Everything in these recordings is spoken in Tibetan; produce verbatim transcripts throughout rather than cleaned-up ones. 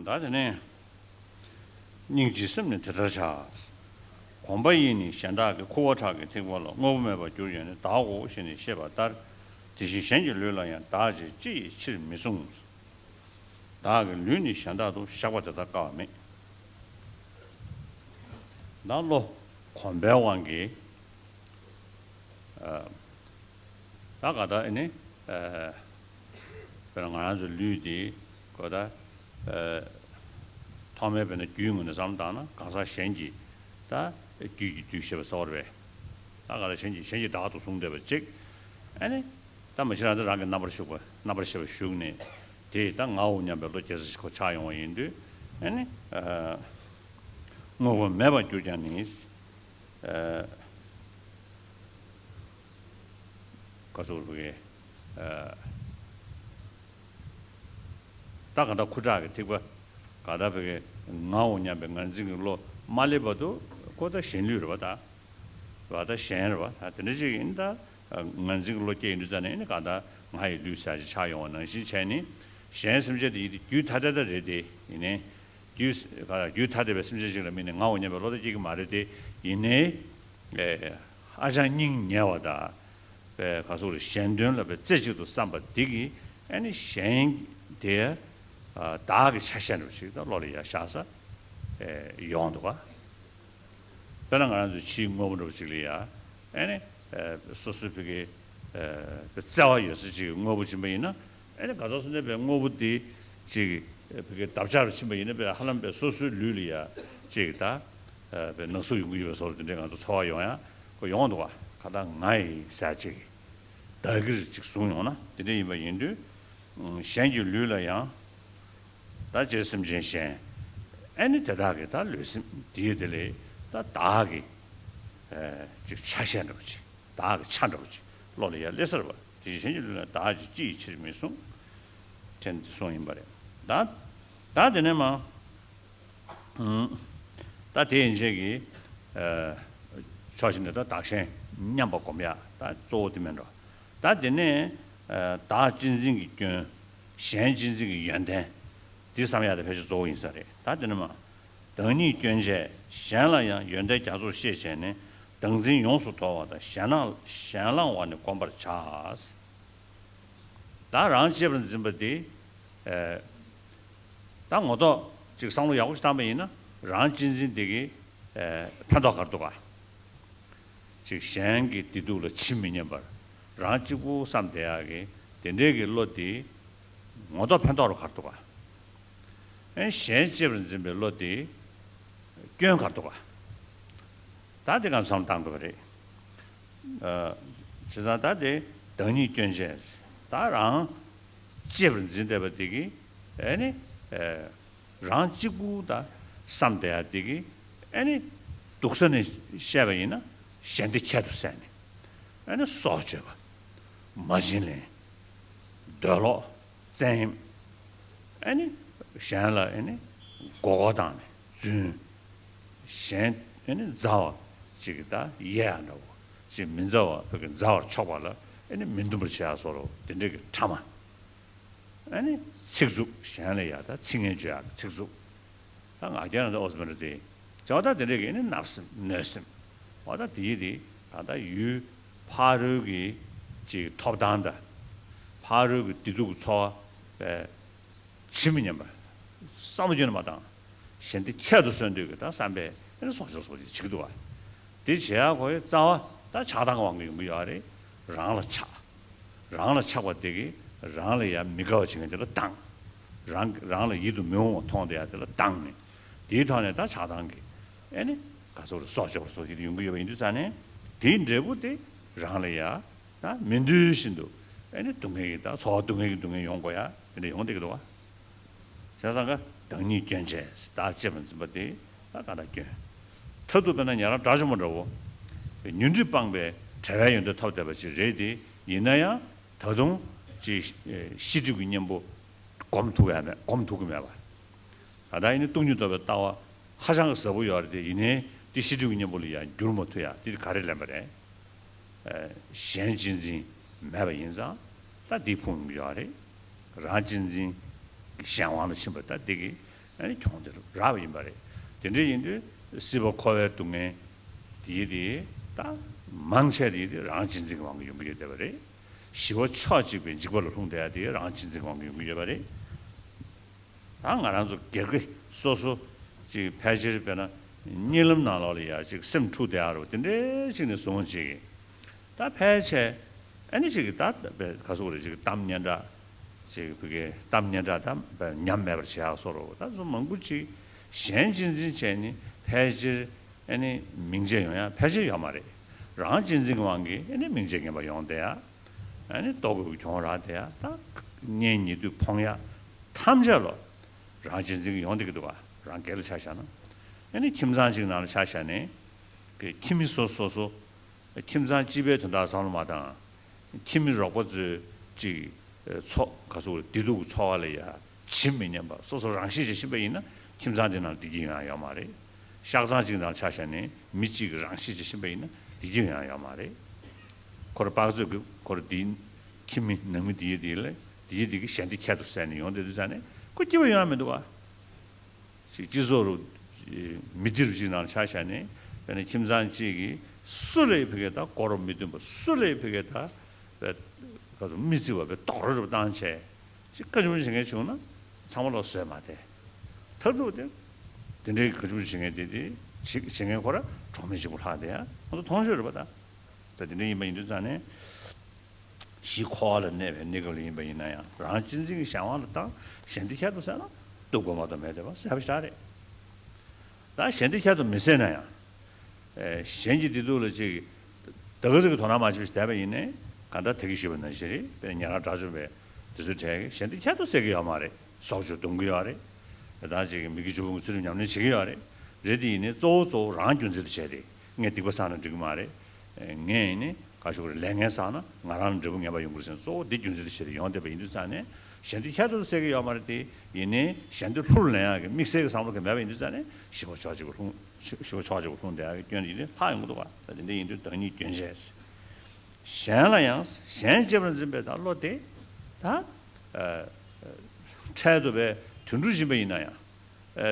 བདག་དེ་ནས་སྙིང་རྗེའི་སེམས་ནི་དེ་ལྟར་བྱ། གོམས་པ་ཡིས་ནི་གཞན་དག་གི། ཁུ་བ་ཁྲག་གི་ཐིགས་པ་ལ། དངོས་པོ་མེད་པར་གྱུར་ཀྱང་ནི། བདག་གོ་ཞེས་ནི་ཤེས་པ་ལྟར། དེ་བཞིན་གཞན་གྱི་ལུས་ལ་ཡང་། བདག་ཅེས་ཅི་ཡི་ཕྱིར་མི་གསུང་། བདག་གི་ལུས་ནི་གཞན་དག་ཏུ། བཞག་པ་དེ་དག་དཀའ་བ་མེད། ད་བློ་གོམས་པའི་དབང་གིས། ཨ། ད་ག་ད་ཨེ་ནི། ཨ། དཔེར་ན་ང་རང་ཚོའི་ལུས་འདི་གོ་ད། ཨ། ཐོག་མའི་དཔེར་ན་རྒྱུའི་ངོས་ནས་བསམ་བློ་བཏང་ན་གང་ཟག་གཞན་གྱིས་ད་རྒྱུད་ཀྱི་དུས་ཞེས་པ་ཟེར་བ་རེད་པས། ད་ག་ད་གཞན་གྱིས་གཞན་གྱིས་བདག་ཏུ་བཟུང་བསྡད་པ་གཅིག་ཨེ་ནི། ད་མ་གཞི་རང་དེ་རང་གི་རྣམ་པར་ཞུགས་པ། རྣམ་པར་ཤེས་པ་ཞུགས་ནས་དེ་ད་ངའོ་སྙམ་པའི་བློ་སྐྱེ་ས་ཞིག་ཁོ་ཆགས་ཡོང་བ་ཡིན་དུས། ཨེ་ནི། ཨ། དངོས་པོ་མེད་པར་གྱུར་ཀྱང་ནི། ཨ། ག་ཟེར་བ་རེད། ཨ། ད་ག་ད་ཁུ་ཁྲག་གི་ཐིགས་པ་ག་ད་བོད་ཀྱི་ངའོ་སྙམ་པའི་ངར་འཛིན་གྱི་བློ་མ་སླེབས་བར་དུ་ཁོ་ད་གཞན་ལུས་རེད་པ། ད་བ་ད་གཞན་རེད་པ། ད་དེ་འདྲ་ཅིག་ཡིན། ད་ངར་འཛིན་གྱི་བློ་སྐྱེས་ཡིན་དུས་ཙ་ནས་ཨེ་ནི་ག་ད་ང་ཡི་ལུས་ཟེར་ཅིག་ཆགས་ཡོང་བ་ནང་བཞིན་བྱས་ནས། གཞན་སེམས་ཅན་དེ་ཡིན་དུས་རྒྱུད་ཐ་དད་ད་རེད་དེ། ཡིན་ནའི་རྒྱུད་ག་རྒྱུད་ཐ་དད་པའི་སེམས་ཅན་ཞིག་ལ་དམིགས་ནས་ངའོ་སྙམ་པའི་བློ་ད་སྐྱེ་གི་མ་རེད་དེ། ཡིན་ནའི། ཨེ། ཧ་ཅང་སྙིང་ཉེ་བ་དང་། པའི་ག་ཟུག་རེད། གཞན་དོན་ལ་པའི་རྩེ་གཅིག་ཏུ་བསམ་པ་འདི་གིས་ཨེ་ནི་གཞན་དེ་བདག་གི་ཆ་ཤས་འདྲ་བོ་ཞིག་ད་བློ་ལ་ཡ་ཤར་ས་ཡོང་འདུག་ག་དཔེར་ན་ང་རང་ཚོའི་ཕྱིའི་དངོས་པོ་འདྲ་བོ་ཅིག་ལ་ཡ་ཨེ་ནི་སོ་སོའི་ཕ་གི་བརྩེ་བ་ཡོད་ས་ཅིག་གི་དངོས་པོ་སྦྱིན་པ་ཡིན་ན། ཨེ་ནི་ག་ཚོད་སོང་ནས་པའི་དངོས་པོ་དེ་ཅིག་ཕ་གི་འདབ་ཆགས་རུ་ཕྱིན་པ་ཡིན་ན། པའི་ཧ་ལམ་པའི་སོ་སོའི་ལུས་ལ་ཡ་ཅིག་ད་པའི་ན་ཟུག་ཡོང་གི་ཡོད་པའི་བཟོ་འདྲ་དེ་འདྲའི་ང་ཚོ་ཚོར་བ་ཡོང་ཡ་ཁོ་ཡོང་འདུག་ག་ག་ད་ང་ཡི་ཟེར་ཅིག་བདག་གིར་ཅིག་བཟུང་ཡོང་ན་དེ་འདྲ་ཡིན་པ་ཡིན་དུས། གཞན་གྱི་ལུས་ལ་ཡང་། ད་སྤྱིར་སེམས་ཅན་གཞན། ཨེ་ནི་དེ་དག་གི་ད་ལུས་སེམས་དེའི་དེ་ལས་ད་བདག་གི་ཅིག་ཆ་ཤས་འདྲ་བོ་ཅིག་བདག་གི་ཆ་འདྲ་བོ་ཅིག་བློ་ལ་ཡར་སླེབས་ཚར་བ་དེ་གཞན་གྱི་ལུས་ལ་བདག་ཅེས་ཅི་ཡི་ཕྱིར་མི་གསུང་། དྲན་དེ་གསུངས་ཡིན་པ་རེད། ད་ད་དེ་ནས་མ། ད་དེ་ཡན་ཆད་ཀྱི་ཕྱོགས་བཞི་ནས་ད་བདག་གཞན་མཉམ་པར་སྒོམ་ཡ་ད་གཙོ་བོ་དེ་མིན་འགྲོ། ད་དེ་ནས་བདག་གཅེས་འཛིན་གྱི་སྐྱོན། གཞན་གཅེས་འཛིན་གྱི་ཡོན་ཏན་འདི་བསམ་ཡ་དེ་ཕལ་ཆེར་གཙོ་བོ་ཡིན་ས་རེད། ད་དེ་ནས་མ། བདག་ཉིད་སྐྱོན་བྱས་གཞན་ལ་ཡང་། ཡོན་ཏན་རྒྱ་མཚོར་ཤེས་བྱས་ནས། བདག་འཛིན་ཡོངས་སུ་དོར་བ་དང་། གཞན་སྣང་གཞན་བླང་བ་ནི་བསྒོམ་པར་བྱ། ད་རང་གཅེས་པར་འཛིན་པ་དེ། ཨེ། ད་ངོ་ཐོག་ཅིག་བསམ་བློ་ཡག་པོ་ཞིག་བཏང་པ་ཡིན་ན་རང་གཅེས་འཛིན་དེ་གི་ཨེ། ཕན་ཐོགས་ག་རེ་འདུག་ག་ཅིག་གཞན་གྱི་བདེ་སྡུག་ལ་ཇི་མི་སྙམ་པར་རང་གཅིག་པུ་བསམ་བསྡད་ཡག་གི་དེ་འདྲའི་གི་བློ་དེ་ངོ་ཐོག་ཕན་ཐོགས་རུ་ག་རེ་འདུག་ག་ཨེ། གཞན་གཅེས་པར་འཛིན་པའི་བློ་དེ་སྐྱོན་ག་རེ་འདུག་ག་ད་དེ་གང་བསམ་བཏང་དགོས་པ་རེད། ཨ། བྱས་ཙང་ད་དེ་བདག་ཉིད་སྐྱོན་བྱས། ད་རང་གཅེས་པར་འཛིན་བསྡད་པ་དེ་གིས་ཨེ་ནི། ཨེ། རང་གཅིག་པུ་ད་བསམ་བསྡད་ཡ་དེ་གིས་ཨེ་ནི། སྡུག་ས་ནས་བཤད་པ་ཡིན་ན་གཞན་སྡེ་ཁྱད་དུ་བསད་ནས་ཨེ་ནི་སྲོག་གཅོད་པ། མ་བྱིན་ལེན། འདོད་ལོག་བཙན་གཡེམ། ཨེ་ནི། གཞན་ལ་ཨེ་ནི་མགོ་སྐོར་བཏང་ནས་རྫུན། གཞན་ཨེ་ནི་མཛའ་བ་ཅིག་གི་ད་གཡས་འདྲ་བོ་ཅིག་མི་མཛའ་བ་བོད་ཀྱི་མཛའ་བར་ཕྱོགས་པ་ལ་ཨེ་ནི་མི་འདུན་པར་བྱེད་ཡ་སོགས་དེ་འདྲ་གི་ཕྲ་མ། ཨེ་ནི་ཚིག་རྩུབ། གཞན་ལ་ཡ་ད་ཚིག་ངན་བརྗོད་ཡ་གི་ཚིག་རྩུབ། ད་ང་རྒྱལ་ན་ད་ཨོ་ཙི་མི་འགྲོ་དེ། བྱ་བ་ད་དེ་འདྲ་གི་ཨེ་ནི་བརྣབ་སེམས་གནོད་སེམས། འོ་ད་དེ་ཡི་དེ་ད་ད་ཡུལ་ཕ་རོལ་གྱི་ཅིག་ཐོབ་ཐང་ད། ཕ་རོལ་གྱི་བདེ་སྡུག་གི་འཚོ་བ་པའི་ཇི་མི་སྙམ་པ། བསམ་བློ་ཁྱོན་ནས་མ་བཏང་། གཞན་སྡེ་ཁྱད་དུ་གསོད་འདོད་ཀྱི་ད་བསམ་པས་ཨེ་ནི་སྲོག་གཅོད་སོགས་དེ་བྱེད་ཀྱི་འདུག་བ། དེ་བྱེད་ཡ་ཁོ་ཡི་རྩ་བ་ད་ཆགས་སྡང་གི་དབང་གིས་ཡོང་གི་ཡོད་རེད། རང་ལ་ཆགས། རང་ལ་ཆགས་པ་དེ་གིས་རང་ལ་ཡ་མི་དགའ་བ་བྱེད་མཁན་དེ་ལ་སྡང་། རང་རང་ལ་ཡིད་དུ་མི་འོང་བ་མཐོང་བསྡད་ཡ་དེ་ལ་སྡང་ནས། དེའི་ཐོག་ནས་ད་ཆགས་སྡང་གིས་ཨེ་ནི་ག་ཚོད་རེད། སྲོག་གཅོད་པ་སོགས་དེ་ཡོང་གི་ཡོད་པ་ཡིན་དུས་ཙང་ནས་དེའི་འབྲས་བུ་དེ་རང་ལ་ཡ་ད་མི་འདོད་བཞིན་དུ་ཨེ་ནི་སྡུག་བསྔལ་གྱི་ད་འཚོ་བ་སྡུག་བསྔལ་གྱི་སྡུག་བསྔལ་ཡོང་དགོས་ཡ་དེ་འདྲ་ཡོང་བསྡད་ཀྱི་འདུག་བ། བྱས་ཙང་ཀ་བདག་ཉིད་སྐྱོན་བྱས། བདག་གཅེས་པར་འཛིན་པ་དེ་ད་ག་ད་སྐྱོན། མཐར་ཐུག་དཔེར་ན་ཉན་རང་དགྲ་བཅོམ་པ་འདྲ་བོ། ཉོན་སྒྲིབ་སྤངས་པའི་བྲལ་བའི་ཡོན་ཏན་ཐོབ་བསྡད་པ་ཅིག་རེད་དེ། ཡིན་ན་ཡང་ད་དུང་ཅིག་ཤེས་སྒྲིབ་ཀྱི་གཉེན་པོ་སྒོམ་ཐུབ་ཡ་མེད། སྒོམ་ཐུབ་ཀྱི་མེད་པ། ད་ལྟ་ཡིན་ན་སྟོང་ཉིད་རྟོགས་པའི་ལྟ་བ་ཧ་ཅང་གི་ཟབ་པོ་ཡོད་རེད་དེ། ཡིན་ནའི་དེ་ཤེས་སྒྲིབ་ཀྱི་གཉེན་པོ་ལ་ཡང་འགྱུར་མ་ཐུབ་ཡ་དེ་ག་རེ་ལེན་པ་རེད། གཞན་གཅེས་འཛིན་མེད་པ་ཡིན་ཙང་ད་འདི་ཕུང་ཡོང་གི་ཡོད་རེད། རང་གཅེས་འཛིན་གྱི་གཞན་དབང་ལ་ཕྱིན་པ་ད་འདི་གི་ ཨ་ནི་གྱོང་དེ་རག་པ་ཡིན་པ་རེད། དེ་འདྲ་ཡིན་དུས་སྲིད་པ་འཁོར་བའི་སྡུག་བསྔལ་དེ་དེ་ད་མང་ཆེ་དེ་དེ་རང་གཅེས་འཛིན་གྱི་དབང་གིས་ཡོང་གི་ཡོད་བསྡད་པ་རེད། ཞི་བ་ཕྱོགས་གཅིག་པའི་འཇིགས་པ་ལ་ལྷུང་བསྡད་ཡ་དེ་རང་གཅེས་འཛིན་གྱི་དབང་གིས་ཡོང་གི་ཡོད་པ་རེད། ད་ང་རང་ཚོ་སྒེར་གྱི་སོ་སོ་ཅིག་ཕལ་ཆེར་དཔེར་ན་གཉིད་ལམ་ནང་ལོགས་ལ་ཡ་ཅིག་སེམས་འཁྲུག་བསྡད་ཡ་རོ་དེ་འདྲའི་ཅིག་ནས་བཟུང་ཅིག་ད་ཕལ་ཆེར་ཨ་ནི་ཅིག་ད་ག་སུ་རེད་ཅིག་གཏམ་སྙན་གྲགས་ཅིག་བུ་གའི་གཏམ་སྙན་གྲགས་ད་ཉམས་མེད་པར་བྱེད་ཡག་སོགས་རོ་ད་སོ་མང་པོ་ཅིག་གཞན་གཅེས་འཛིན་བྱས་ནི་ཕལ་ཆེར་ཨ་ནི་མིང་ཆད་ཡོང་ཡ་ཕལ་ཆེར་ཡོད་མ་རེད། རང་གཅེས་འཛིན་གྱི་དབང་གིས་ཨ་ནི་མིང་ཆད་ངན་པ་ཡོང་བསྡད་ཡ། ཨ་ནི་ལྟོ་གོས་ཀྱི་གྱོང་རག་བསྡད་ཡ་ད་གཉེན་ཉེ་དུ་ཕོངས་ཡ་ཐམས་ཅད་ལོ་རང་གཅེས་འཛིན་གྱིས་ཡོང་བསྡད་ཀྱི་འདུག་ག་རང་སྒེར་ལ་ཆ་བཞག་ན། ཨ་ནི་ཁྱིམ་ཚང་གཅིག་ནང་ལ་ཆ་བཞག་ནས་ཀྱི་ཁྱིམ་མི་སོ་སོ་སོ། ཁྱིམ་ཚང་སྤྱི་པའི་དོན་དག་བསམ་བློ་མ་བཏང་། ཁྱིམ་མི་རོགས་པ་ཚོས་ཅིག་ཚོ་ག་ཚོད་བདེ་སྡུག་གི་འཚོ་བ་ལ་ཡ་ཇི་མི་སྙམ་པ་སོ་སོ་རང་ཤེད་ཅིག་ཕྱིན་པ་ཡིན་ན་ཁྱིམ་ཚང་དེ་ནང་བདེ་སྐྱིད་ཡོང་ཡ་ཡོད་མ་རེད། ཤག་ཚང་གཅིག་ནང་ཆ་བཞག་ནས་མི་གཅིག་གི་རང་ཤེད་ཅིག་ཕྱིན་པ་ཡིན་ན་བདེ་སྐྱིད་ཡོང་ཡ་ཡོད་མ་རེད། ཁོ་ར་དཔག་ཚོད་ཀྱི་ཁོ་ར་དེའི་ཁྱིམ་མི་ནང་མི་དེ་ཡི་དེ་ལ་དེ་ཡི་དེ་གི་གཞན་དེ་ཁྱད་དུ་བསད་ནས་ཡོང་བསྡད་དུས་ཙང་ནས་ཁོ་སྐྱིད་པ་ཡོང་ཡ་མི་འདུག་བ། ཅིག་སྤྱི་ཚོགས་རུ་མི་སྡེ་རུ་ཅིག་ནང་ཆ་བཞག་ནས་དཔེར་ན་ཁྱིམ་ཚང་གཅིག་གིས་སུ་ལ་ཡི་ཕ་གི་ད་གོ་རོ་མི་མཐུན་པ་སུ་ལ་ཡི་ཕ་གི་ད་བས་ག་ཚོད་མི་བརྩི་བ་བས་རྡོག་རོལ་རུ་བཏང་བྱས་ཅིག་བཀའ་ཆུང་བྱེད་མཁན་བྱུང་ན་ཚང་མ་ལོག་བཟོས་མ་དེ་མཐར་ཐུག་དེ་དེ་འདྲའི་བཀའ་ཆུང་བྱེད་མཁན་དེ་དེ་ཅིག་བྱེད་མཁན་ཁོ་ར་གྲོགས་མེད་གཅིག་པུ་ལྷག་དེ་ཡང་ང་ཚོ་མཐོང་ཆོས་རེད་པ་ད། ད་དེ་འདྲ་ཡིན་པ་ཡིན་དུས་ཙང་ནས། གཞི་འཁོར་བ་ལ་གནས་པའི་གནས་སྐབས་ལ་ཡིན་པ་ཡིན་ན་ཡང་རང་གཅེས་འཛིན་གྱི་གཞན་དབང་ལ་བཏང་གཞན་སྡེ་ཁྱད་དུ་བསད་ན་སྡུག་པ་མ་གཏོགས་མེད་བསྡད་པ་གསལ་པོ་ཞིག་རེད། ད་གཞན་སྡེ་ཁྱད་དུ་མི་བསད་ན་ཡང་། གཞན་གྱི་བདེ་སྡུག་ལ་ཅིག་ད་ག་ཟིག་གི་དོ་སྣང་མ་བྱེད་པ་ཞིག་བསྡད་པ་ཡིན་ནའི་གང་ལྟར་ད་གིན་ཞུས་པ་ནང་བཞིན་རེད་དཔེར་ན་ཉེ་རང་དགྲ་བཅོམ་པས་དེ་ཚོའི་གྲས་ཀྱིས་གཞན་སྡེ་ཁྱད་དུ་བསད་ཀྱི་ཡོད་མ་རེད། སྲོག་གཅོད་རྡུང་གི་ཡོད་རེད། ད་ཅིག་མི་དགེ་བཅུ་སྤོང་གི་ཚུལ་ཁྲིམས་ཉམས་ལེན་བྱེད་ཀྱི་ཡོད་རེད། རེད་དེ་ཡིན་ནའི་གཙོ་བོ་གཙོ་བོ་རང་རྒྱུ་མཚན་དུ་བྱས་ཏེ་ངས་སྡིག་པ་བསགས་ན་འགྲིག་གི་མ་རེད། ངས་ཡིན་ནའི་ག་ཞུ་གི་རེད་ལས་ངན་བསགས་ན་ང་རང་ལ་འབྲས་བུ་ངན་པ་ཡོང་གི་རེད་ཟེར་ནས་གཙོ་བོ་འདི་རྒྱུ་མཚན་དུ་བྱས་ཏེ་ཡོང་བསྡད་པ་ཡིན་དུས་ཙང་ནས་གཞན་སྡེ་ཁྱད་དུ་བསད་ཀྱི་ཡོད་མ་རེད་དེ། ཡིན་ནའི་གཞན་སྡེ་ལྷུར་ལེན་ཡག་གི་དམིགས་བསལ་གྱི་བསམ་བློ་གི་མེད་པ་ཡིན་དུས་ཙང་ནས་ཞི་བ་ཕྱོགས་གཅིག་པུ་ལྷུང་ཞི་ཞི་བ་ཕྱོགས་གཅིག་པུ་ལྷུང་བསྡད་ཡག་གི་སྐྱོན་དེ་ཡིན་ནའི་ལྷག་ཡོང་གི་འདུག་བ། ད་དེ་འདྲ་ཡིན་དུས་བདག་ཉིད་སྐྱོན་ཅན། གཞན་ལ་ཡང་གཞན་གཅེས་པར་འཛིན་པའི་ད་བློ་དེ་ད་འཕྲལ་དུ་བས་དུད་འགྲོ་ཡིན་པ་ཡིན་ན་ཡང་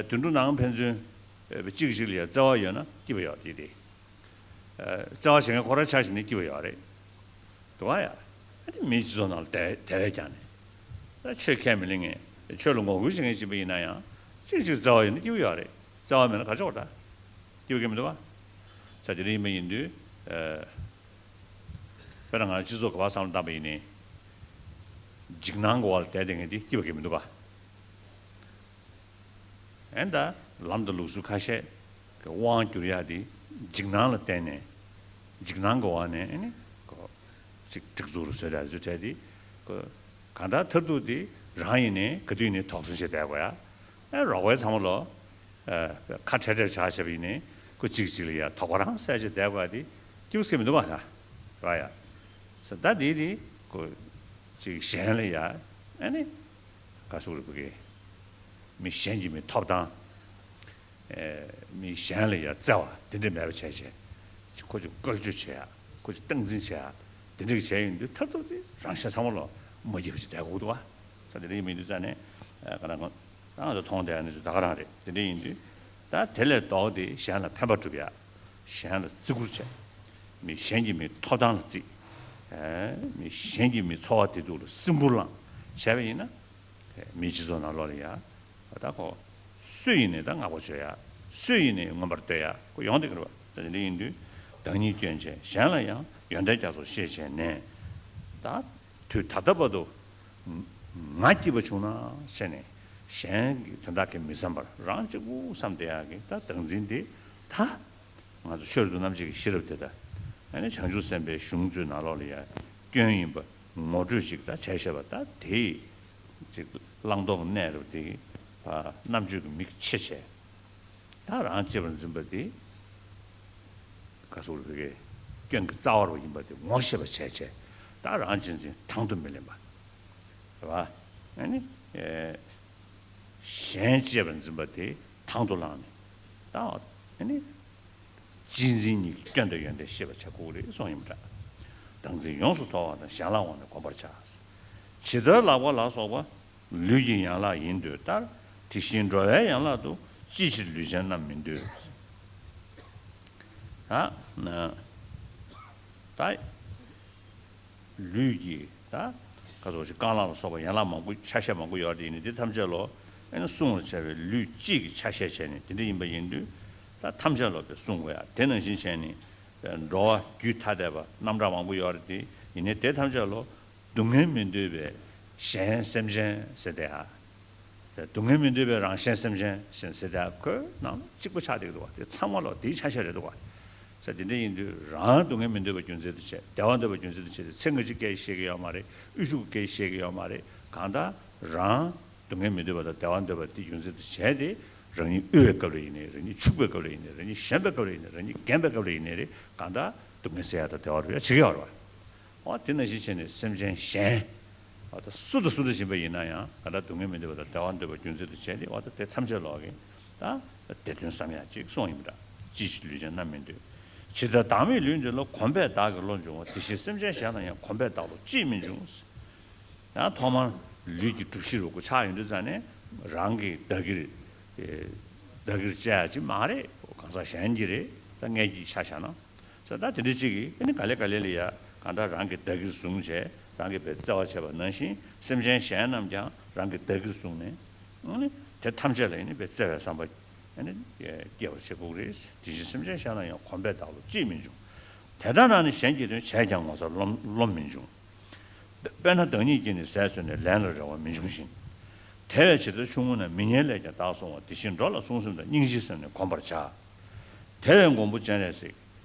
དུད་འགྲོ་ནང་ཕན་ཚུན་གཅིག་གིས་གཅིག་ལ་ཡང་བརྩེ་བ་ཡོད་ན་སྐྱིད་པ་ཡོད་དེ་དེ། བརྩེ་བ་བྱེད་མཁན་ཁོ་རང་ཆ་བཞག་ནས་སྐྱིད་པ་ཡོད་རེད། འདུག་བ་ཡ། ཨ་ནི་མིའི་སྤྱི་ཚོགས་ནང་ལ་དེ་དེ་བས་ཀྱང་ནས། ཆོས་ཁས་མི་ལེན་མཁན་ཆོས་ལ་ངོ་རྒོལ་བྱེད་མཁན་ཅིག་པ་ཡིན་ན་ཡང་གཅིག་གཅིག་བརྩེ་བ་ཡོད་ན་སྐྱིད་པ་ཡོད་རེད། བརྩེ་བ་མེད་ན་ག་ཅོག་འདྲ། སྐྱིད་པ་གི་མི་འདུག་བ། ས་དེ་རིང་ཡིན་པ་ཡིན་དུས། དཔེར་ན་ང་སྤྱི་ཚོགས་ག་བ་བསམ་བློ་བཏང་པ་ཡིན་ནའི། འཇིགས་སྣང་གི་འོག་ལ་བསྡད་བསྡད་མཁན་དེ་སྐྱིད་པ་གི་མི་འདུག་བ། ཨེ་ད་ལམ་དང་ལུགས་སྲོལ་ཁ་ཤས་ཀྱི་དབང་བསྒྱུར་ཡག་དེ་འཇིགས་སྣང་ལ་བརྟེན་ནས་འཇིགས་སྣང་གི་འོག་ནས་ཨེ་ནི་ཅིག་སྒྲིག་འཛུགས་རུ་བཟོས་ཡག་ཚུལ་བྲལ་ཏེ་གང་ལྟར་མཐར་ཐུག་དེ་རང་ཡིན་ནའི་ག་དུས་ནས་དོགས་ཟོན་བྱས་བསྡད་དགོས་ཡ། ཨེ་རོགས་པའི་ཚང་མ་ལོ་ཁ་བྲལ་བྲལ་བྱ་བྱས་པ་ཡིན་ནའི་ཁོ་གཅིག་གཅིག་ལ་ཡ་དོགས་པ་རང་སེལ་བྱས་བསྡད་དགོས་ཡ་དེ་སྐྱིད་པོ་ཟེར་མི་འདུག་བ་ན་ར་ཡ། ས་ད་དེ་དེ་ཁོ་གཅིག་གཞན་ལ་ཡ་ཨེ་ནི་ག་སུ་རེད་བུ་གེ། མི་གཞན་གྱི་མི་ཐོབ་ཐང་། མི་གཞན་ལ་ཡང་བརྩེ་བ་དེ་འདྲ་མེད་པ་བྱས་བྱས། ཁོ་ཅིག་བཀོལ་སྤྱོད་བྱེད་ཡ། ཁོ་ཅིག་སྟངས་འཛིན་བྱེད་ཡ། དེ་འདྲ་བྱས་ཡོང་དུས་མཐར་ཐུག་དེ་རང་གཞན་ཚང་མ་ལ་མ་སྐྱིད་པ་ཞིག་བསྡད་དགོས་འདུག་བ། ས་དེ་འདྲ་ཡིན་མིན་དུས་ཙང་ནས་ང་རང་ང་རང་ཚོ་མཐོང་བསྡད་ཡ་ནི་ཚོ་ད་ག་རང་རེད། དེ་འདྲ་ཡིན་དུས་ད་དེ་ལས་ལྡོག་སྟེ་གཞན་ལ་ཕན་པ་སྒྲུབ་ཡ། གཞན་ལ་བརྩི་བཀུར་བྱེད། མི་གཞན་གྱི་མི་ཐོབ་ཐང་ལ་བརྩི། མི་གཞན་གྱི་མི་འཚོ་བ་བདེ་སྡུག་ལ་སེམས་ཁུར་བླངས་བྱས་པ་ཡིན་ན། མིའི་སྤྱི་ཚོགས་ནང་ལོགས་ལ་ཡ། ད་ཁོ། སུ་ཡིན་ནའི་ད་བསྔགས་པ་བརྗོད་ཡ། སུ་ཡིན་ནའི་མངོན་པར་བསྟོད་ཡ་ཁོ་ཡོང་བསྡད་ཀྱི་རེད་བ། ད་དེ་འདྲ་ཡིན་དུས། བདག་ཉིད་སྐྱོན་ཅན་གཞན་ལ་ཡང་ཡོན་ཏན་རྒྱ་མཚོ་ཤེས་བྱས་ནས། ད། དུས་ད་ལྟ་བར་དུ། ང་སྐྱིད་པ་བྱུང་ན་ཟེར་ནས། གཞན་གྱི་དོན་དག་གི་མི་བསམ་པར་རང་གཅིག་པུ་བསམ་བསྡད་ཡ་གི་ད་བདག་འཛིན་དེ་ད། ང་ཚོ་ཆོས་རབ་ཏུ་རྣམ་འབྱེད་ཀྱི་ཤེས་རབ་དེ་དང་། ཨ་ནི་བྱང་ཆུབ་སེམས་དཔའི་གཞུང་ཚོའི་ནང་ལོགས་ལ་ཡ་སྐྱོན་ཡིན་པ་ངོ་སྤྲོད་ཅིག་ད་བྱས་བཞག་པ་ད་དེ་ཡི་ཅིག་བླང་དོར་གནས་རབ་དེ་རྣམ་དཔྱོད་ཀྱི་མིག་ཕྱེ་བྱས། ད་རང་གཅེས་པར་འཛིན་པ་དེ་ག་སོགས་རིག་པའི་སྐྱོན་གྱི་རྩ་བ་རུ་ཡིན་པ་དེ་ངོ་ཤེས་པ་བྱས་བྱས་ད་རང་གཅེས་འཛིན་དང་དུ་མི་ལེན་པ་རེད་བ། ཨ་ནི། གཞན་གཅེས་པར་འཛིན་པ་དེ་དང་དུ་བླངས་ནས་ད་ཨ་ནི། གཅེས་འཛིན་གཉིས་ཀྱི་སྐྱོན་དང་ཡོན་ཏན་ཤེས་པར་བྱ་དགོས་རེད་གསུངས་ཡིན་པ་འདྲ། བདག་འཛིན་ཡོངས་སུ་དོར་བ་དང་གཞན་ལ་དབང་ནས་གོམས་པར་བྱ། ཇི་ལྟར་ལག་པ་ལ་སོགས་པ་ལུས་ཀྱི་ཡན་ལག་ཡིན་འདོད་ལྟར། དེ་བཞིན་འགྲོ་བའི་ཡན་ལག་ཏུ། ཅིའི་ཕྱིར་ལུས་ཅན་རྣམས་མི་འདོད། ད་ན་ད་ལུས་ཀྱི་ད་ག་ཚོད་ཅིག་རྐང་ལག་ལ་སོགས་པ་ཡན་ལག་མང་པོ་ཆ་ཤས་མང་པོ་ཡོད་རེད། ཡིན་ནའི་དེ་ཐམས་ཅད་ལོ་ཨེ་ན་བསྲུང་བར་བྱ་བའི་ལུས་གཅིག་གི་ཆ་ཤས་བྱས་ནས་དེ་འདྲ་ཡིན་པ་ཡིན་དུས། ད་ཐམས་ཅད་ལོ་དེ་བསྲུང་དགོས་ཡ། དེ་ནང་བཞིན་བྱས་ནས་འགྲོ་བ་རྒྱུད་ཐ་དད་པ་རྣམ་གྲངས་མང་པོ་ཡོད་རེད་དེ། ཡིན་ནའི་དེ་ཐམས་ཅད་ལོ་སྡུག་བསྔལ་མི་འདོད་པའི་གཞན་སེམས་ཅན་ཟེར་དེ་ཡ། སྡུག་བསྔལ་མི་འདོད་པའི་རང་གཞན་སེམས་ཅན་ཟེར་ཟེར་དེ་ཁོའི་ནང་གཅིག་པ་ཆགས་བསྡད་ཀྱི་འདུག་བ། དེ་ཚང་མ་ལོ་དེའི་ཆ་ཤས་རེད་འདུག་བ། ཟེར་དེ་འདྲ་ཡིན་དུས་རང་སྡུག་བསྔལ་མི་འདོད་པ་རྒྱུ་མཚན་དུ་བྱས། བདེ་བ་འདོད་པ་རྒྱུ་མཚན་དུ་བྱས་ཏེ་ཚེ་སྔ་ཕྱི་སྐད་ཆ་བཤད་ཀྱི་ཡོད་མ་རེད། དབུལ་ཕྱུག་གི་སྐད་ཆ་བཤད་ཀྱི་ཡོད་མ་རེད། གང་ལྟར་རང་སྡུག་བསྔལ་མི་འདོད་པ་དང་བདེ་བ་འདོད་པ་དེ་རྒྱུ་མཚན་དུ་བྱས་ཏེ། རང་ཉིད་དབུལ་བའི་སྐབས་ལ་ཡིན་ནའི་རེད། རང་ཉིད་ཕྱུག་པའི་སྐབས་ལ་ཡིན་ནའི་རེད། རང་ཉིད་ཞན་པའི་སྐབས་ལ་ཡིན་ནའི་རེད། རང་ཉིད་རྒན་པའི་སྐབས་ལ་ཡིན་ནའི་རེད། གང་ལྟར་སྡུག་བསྔལ་སེལ་ཡ་དང་བདེ་བ་རོལ་ཡ་བྱེད་ཀྱི་ཡོད་རེད་བ། འོ་དེ་ནང་བཞིན་བྱས་ནས་སེམས་ཅན་གཞན། འོ་ད་སུ་དང་སུ་འདྲ་ཡིན་པ་ཡིན་ན་ཡང་། གང་ལྟར་སྡུག་བསྔལ་མི་འདོད་པ་དང་བདེ་བ་འདོད་པ་རྒྱུ་མཚན་དུ་བྱས་ཏེ། འོ་ད་དེ་ཐམས་ཅད་ལོག་གི་ད་བདེ་དོན་བསམ་ཡ་ཅིག་གསུངས་ཡིན་པ་འདྲ། ཅིའི་ཕྱིར་ལུས་ཅན་རྣམས་མི་འདོད། ཇི་ལྟར་བདག་མེད་ལུས་འདི་ལ། གོམས་པས་བདག་གི་བློ་འབྱུང་བ། དེ་བཞིན་སེམས་ཅན་གཞན་ལ་ཡང་། གོམས་པས་བདག་བློ་ཅིས་མི་འབྱུང་། ཡང་ཐོག་མར་ལུས་ཀྱི་གྲུབ་གཞི་རུ་ཁོ་ཆགས་ཡོང་དུས་ཙ་ནས་རང་གི་བདག་གིར། ཨེ། བདག་གིར་བྱ་ཡ་ཅིག་མ་རེད། གང་ཟག་གཞན་གྱི་རེད། ད་ངེད་ཀྱི་ཆ་བཞག་ན། ས་ད་དེ་འདྲ་ཅིག་གིས་ཨ་ནི་ག་ལེ་ག་ལེ་ལ་ཡ་གང་ལྟར་རང་གི་བདག་གིར་བཟུང་བྱས། རང་གིས་བས་བརྩེ་བ་བྱས་པ་ནང་བཞིན་སེམས་ཅན་གཞན་རྣམས་ཀྱང་རང་གི་བདག་གིར་བཟུང་ནས། ཨ་ནི་དེ་ཐམས་ཅད་ལ་ཨ་ནི་བས་བརྩེ་བའི་བསམ་པ་ཨ་ནི་སྐྱེ་བར་བྱེད་དགོས་རེད། དེ་བཞིན་སེམས་ཅན་གཞན་ལ་ཡང་། གོམས་པས་བདག་བློ་ཅིས་མི་འབྱུང་། དེ་ལྟར་ན་ནི་གཞན་གྱི་དོན། བྱས་ཀྱང་ངོ་ཚ་རློམ་རློམ་མི་འབྱུང་། དཔེར་ན་བདག་ཉིད་ཀྱིས་ནི་ཟས་ཟོས་ནས། ལན་ལ་རེ་བ་མི་འབྱུང་ཞིང་། དེ་བས་ཇི་ལྟར་ཆུང་ངུ་ན། མི་ཉལ་ལས་ཀྱང་བདག་བསྲུང་བ། དེ་བཞིན་འགྲོ་ལ་བསྲུང་སེམས་དང་། སྙིང་རྗེའི་སེམས་ནི་གོམས་པར་བྱ། དེ་བས་མགོན་པོ་སྤྱན་རས་གཟིགས།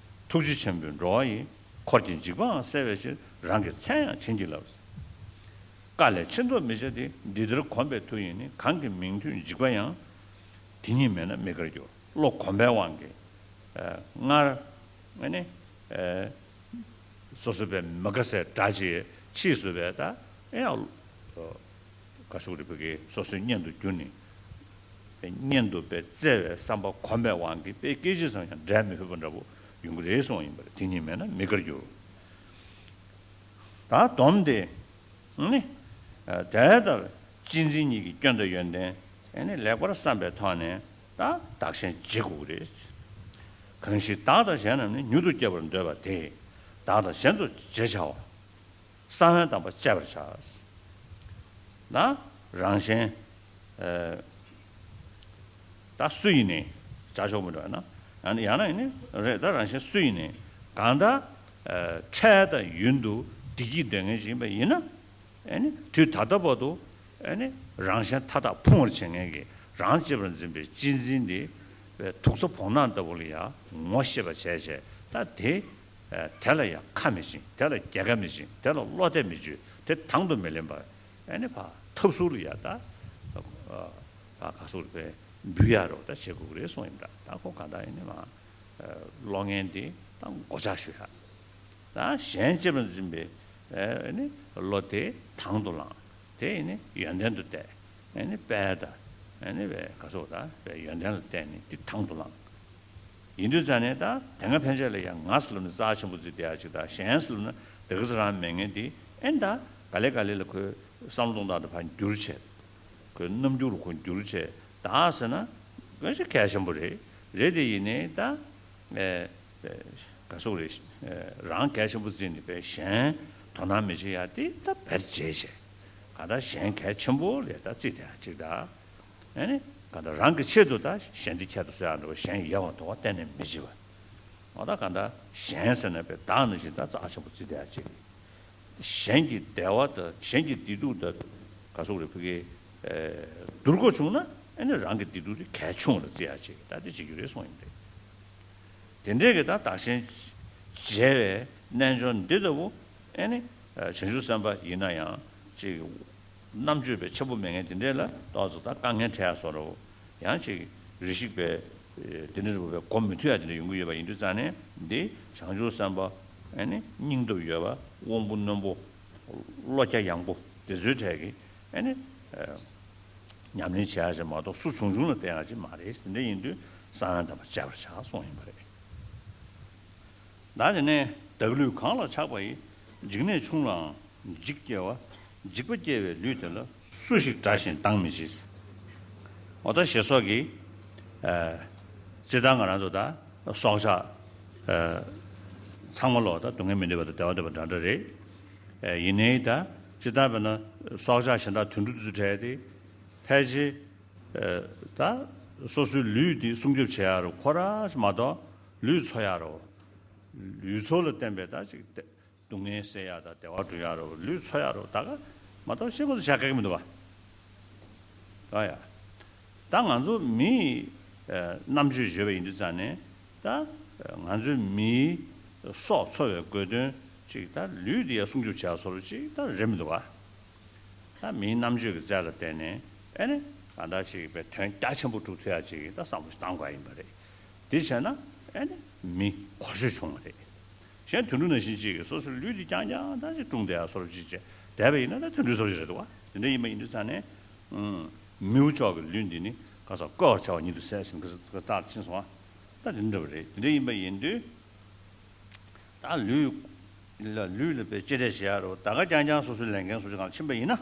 ཐུགས་རྗེ་ཆེན་པོས་འགྲོ་བ་ཡི། འཁོར་གྱི་འཇིགས་པའང་སེལ་བའི་ཕྱིར། རང་གི་མཚན་ཡང་བྱིན་གྱིས་བརླབས། བཀའ་ལས་ཕྱིར་ལྡོག་མི་བྱ་སྟེ། འདི་ལྟར་གོམས་པའི་མཐུ་ཡིས་ནི། གང་གི་མིང་ཐོས་འཇིགས་པ་ཡང་། དེ་ཉིད་མེད་ན་མི་དགར་འགྱུར། བློ་གོམས་པའི་དབང་གིས། ཨ། སྔར་ཨ་ནི། ཨ། སོ་སོ་བས་མི་དགའ་སའི་དགྲ་ཅིག་ཕྱིས་སུ་བས་ད་ཨེ་ཡང་། ག་ཟེར་དགོས་རེད། ཕ་གི་སོ་སོའི་གཉེན་དུ་གྱུར་ནས། གཉེན་དུ་བས་བརྩེ་བའི་བསམ་པ་གོམས་པའི་དབང་གིས་དཔེ་སྐད་ཅིག་ཙམ་ཡང་འབྲལ་མི་ཕོད་པ་འདྲ་པོ་ཡོང་གི་རེད་གསུངས་ཡིན་པ་རེད། དེ་ཉིད་མེད་ན་མི་དགར་འགྱུར། ད་སྡོམ་སྟེ། ནི། དེ་ལྟར་གཅེས་འཛིན་གཉིས་ཀྱི་སྐྱོན་དང་ཡོན་ཏན་ཨེ་ནི་ལེགས་པར་བསམ་པའི་ཐོག་ནས་ད་བདག་གཞན་བརྗེ་དགོས་རེད། གང་ཞིག་བདག་དང་གཞན་རྣམས་ནི། མྱུར་དུ་སྐྱེ་བར་འདོད་པ་དེས། བདག་དང་གཞན་དུ་བརྗེ་བྱ་བ། གསང་བའི་དམ་པ་བཅས་པར་བྱ། ན་རང་གཞན། ཨེ། ད་སུ་ཡིན་ནའི་བྱ་ཆོག་མི་འགྲོ་ན། ཡང་ན་ཡང་ན་ཡིན་ནའི་རེད། ད་རང་གཞན་སུ་ཡིན་ནའི་གང་ལྟར། ཨེ། འཕྲལ་དང་ཡུན་དུ་བདེ་སྐྱིད་འདོད་མཁན་ཅིག་ཡིན་པ་ཡིན་ན། ཨེ་ནི་དུས་ད་ལྟ་བར་དུ་ཨེ་ནི་རང་གཞན་མཐའ་དག་ཕུང་བར་བྱེད་མཁན་གྱི་རང་གཅེས་པར་འཛིན་པའི་གཅེས་འཛིན་དེ་དུག་རྩུབ་བོང་ནག་ལྟ་བུ་ལ་ཡང་ངོ་ཤེས་པ་བྱས་བྱས། ད་དེ་དེ་ལ་ཡང་ཁ་མི་བྱིན། དེ་ལ་རྒྱལ་ཁ་མི་བྱིན། དེ་ལ་བློ་གཏད་མི་གཅོད། དེ་དང་དུ་མི་ལེན་པ། ཨེ་ནི་ཕ་ཐབས་ཟུར་ལ་ཡང་ད་ཕ་ག་ཟུར་པའི་འབུལ་ཡ་རོགས་ད་བྱེད་དགོས་རེད་གསུངས་ཡིན་པ་འདྲ། ད་ཁོ་ག་ད་ཨེ་ནི་མ་བློ་ངན་དེ་ད་མགོ་ལྕག་གཞུ་ཡ། ད་གཞན་གཅེས་པར་འཛིན་པའི་ཨེ་ནི་བློ་དེ་དང་དུ་བླངས། དེ་ཨེ་ནི་ཡོན་ཏན་དུ་བལྟས། ཨེ་ནི་དཔལ་དང་ཨེ་ནི་བའི་ག་སོགས་དང་བའི་ཡོན་ཏན་ལ་བརྟེན་ནས་དེ་དང་དུ་བླངས། ཡིན་དུས་ཙང་ནས་ད་དེ་སྔ་ཕན་ཆད་ལ་ཡང་ང་ཟེར་ལབ་ན་རྩ་ཆེན་པོ་བརྩིས་བསྡད་ཡ་ཅིག་དང་། གཞན་ཟེར་ལབ་ན་དེ་ག་ཚོད་རང་མེད་མཁན་དེ། ཨེ་ད་ག་ལེ་ག་ལེ་ལ་ཁོའི་བསམ་བློ་གཏོང་སྟངས་དེ་ཕར་འགྱུར་བྱས། ཁོའི་རྣམ་འགྱུར་ཁོ་འགྱུར་བྱས། བདག་ཟེར་ན་དཔེ་ཆ་གལ་ཆེན་པོ་རེད། རེད་དེ་ཡིན་ནའི་ད་ཨེ་ག་སོགས་རེད། ཨེ་རང་གལ་ཆེན་པོ་བརྩིས་ནས་བས་གཞན་དོ་སྣང་མི་བྱེད་ཡ་དེ་ད་བེད་སྤྱད་བྱས། ག་ད་གཞན་གལ་ཆེན་པོ་ལས་ད་བརྩིས་བསྡད་ཡ་ཅིག་དང་། ཨེ་ནི་གང་ལྟར་རང་གི་ཆེད་དུ་ད་གཞན་འདི་ཁྱད་དུ་གསོད་ཡག་འགྲོ་བ། གཞན་ཡལ་བར་འདོར་བ་གཏན་ནས་མི་བྱེད་པ། འོ་ད་གང་ལྟར་གཞན་ཟེར་ན་བས་བདག་ནང་བཞིན་ད་རྩ་ཆེན་པོ་བརྩི་བསྡད་ཡ་ཅིག་གཞན་གྱི་བདེ་བ་དང་གཞན་གྱི་བདེ་སྡུག་དང་ག་སོགས་རེད། ཕ་གི་ཨེ་བསྡུར་དགོས་བྱུང་ན་ཨེ་ནི་རང་གི་བདེ་སྡུག་དེ་གལ་ཆུང་བ་ལ་བརྩི་ཡ་ཅིག་ད་དེ་བྱེད་རྒྱུ་རེད་གསུངས་ཡིན་པས། དེ་འདྲའི་གི་ད་བདག་གཞན་བརྗེ་བའི་རྣལ་འབྱོར་འདི་ལྟ་བུ་ཨེ་ནི་བྱང་ཆུབ་སེམས་དཔའ་ཡིན་ན་ཡང་ཅིག་རྣམ་དཔྱོད་པའི་ཆེན་པོ་མེད་མཁན་དེ་འདྲས་ལ་ཏོག་ཙམ་ད་དཀའ་ངལ་འཕྲད་ཡ་བཟོ་འདྲ་བོ། ཡང་ཅིག་རེ་ཞིག་པའི་དེ་འདྲ་རེ་བའི་གོ་མི་ཐུབ་ཡ་དེ་འདྲ་ཡོང་གི་ཡོད་པ་ཡིན་དུས་ཙང་ནས། འདི་བྱང་ཆུབ་སེམས་དཔའ་ཨེ་ནི་སྙིང་སྟོབས་ཡོད་པ། དབང་པོ་རྣོན་པོ། བློ་རྒྱ་ཡངས་པོ་དེ་ཚོའི་གྲས་ཀྱི་ཨེ་ནི་ཉམས་ལེན་བྱེད་ཡ་ཅིག་མ་གཏོགས་སུ་བྱུང་བྱུང་ལ་བསྟེན་ཡ་ཅིག་མ་རེད། དེ་འདྲ་ཡིན་དུས་གསང་བའི་དམ་པ་བཅའ་བར་བྱ་གསུངས་ཡིན་པ་རེད། ད་དེ་ནས་བདག་ལུས་གང་ལ་ཆགས་པ་ཡི། འཇིགས་གནས་ཆུང་ལའང་འཇིགས་སྐྱེ་བ། འཇིགས་པ་སྐྱེ་བའི་ལུས་དེ་ལ། སུ་ཞིག་དགྲ་བཞིན་སྡང་མི་བྱེད། འོ་ད་ཞེས་སོགས་ཀྱི། ཨ། སྤྱིར་བཏང་ང་རང་ཚོ་ད་སྲོག་ཆགས། ཨ། ཚང་མ་ལོག་ད་སྡུག་བསྔལ་མི་འདོད་པ་དང་བདེ་བ་འདོད་པ་འདྲ་འདྲ་རེད། ཨ། ཡིན་ནའི་ད་སྤྱིར་བཏང་དཔེར་ན་སྲོག་ཆགས་གཞན་དག་དུད་འགྲོ་དེ་ཚོ་གྲས་དེ་ཕལ་ཆེར། ཨ། ད་སོ་སོའི་ལུས་དེ་སྲུང་སྐྱོབ་བྱེད་ཡ་རུ་ཁོ་རང་མ་གཏོགས་ལུས་འཚོ་ཡ་རུ། ལུས་འཚོ་ལ་བརྟེན་པའི་ད་ཅིག་སྡུག་བསྔལ་སེལ་ཡག་དང་བདེ་བ་སྒྲུབ་ཡག་རོ། ལུས་འཚོ་ཡག་རོ། ད་ག་མ་གཏོགས་ཤེས་དགོས་སུ་བྱ་ག་གི་མི་འདུག་བ། ཨ་ཡ། ད་ང་ཚོ་མིའི་རྣམ་དཔྱོད་བརྗོད་པ་ཡིན་དུས་ཙང་ནས་ད་ང་ཚོའི་མིའི་སྲོག་འཚོ་བའི་དགོས་དོན་ཅིག་ད་ལུས་འདི་ཡ་སྲུང་སྐྱོབ་བྱ་སོར་ཅིག་ད་རེད་མི་འདུག་བ། ད་མིའི་རྣམ་དཔྱོད་ཀྱི་རྩལ་ལ་བརྟེན་ནས་ཨེ་ནི་གང་ལྟར་ཅིག་པའི་དོན་རྒྱ་ཆེན་པོ་སྒྲུབ་ཐུབ་ཡག་ཅིག་ད་བསམ་བློ་ཞིག་བཏང་དགོས་ཡིན་པ་རེད། དེ་བྱས་ན་ཨེ་ནི་མི་གོ་ཆོད་བྱུང་བ་རེད། གཞན་དུད་འགྲོ་ནང་བཞིན་ཅིག་གིས་སོ་སོའི་ལུས་འདི་རྐྱང་རྐྱང་ད་ཅིག་བཀྲུངས་བསྡད་ཡ་སོར་ཅིག་བྱས་བསྡད་པ་ཡིན་ན་ད་དུད་འགྲོའི་སོར་ཅིག་རེད་འདུག་བ། དེ་འདྲ་ཡིན་པ་ཡིན་དུས་ཙང་ནས། ཨུམ། མིའུ་ཅོག་གི་ལུས་འདི་ནི་ག་ས་བཀོལ་བར་བྱ་བ་ཉིད་དུ་ཟད་ཟིན་གི་རྟགས་ཕྱིན་སོང་བ། ད་དེ་འདྲ་བ་རེད། དེ་འདྲ་ཡིན་པ་ཡིན་དུས། ད་ལུས་ལ་ལུས་ལ་པའི་གཅེས་སྤྲས་བྱེད་ཡ་རོ། ད་ག་རྐྱང་རྐྱང་སོ་སོའི་ལས་འགན་སོ་སོ་གང་ལ་ཕྱིན་པ་ཡིན་ན།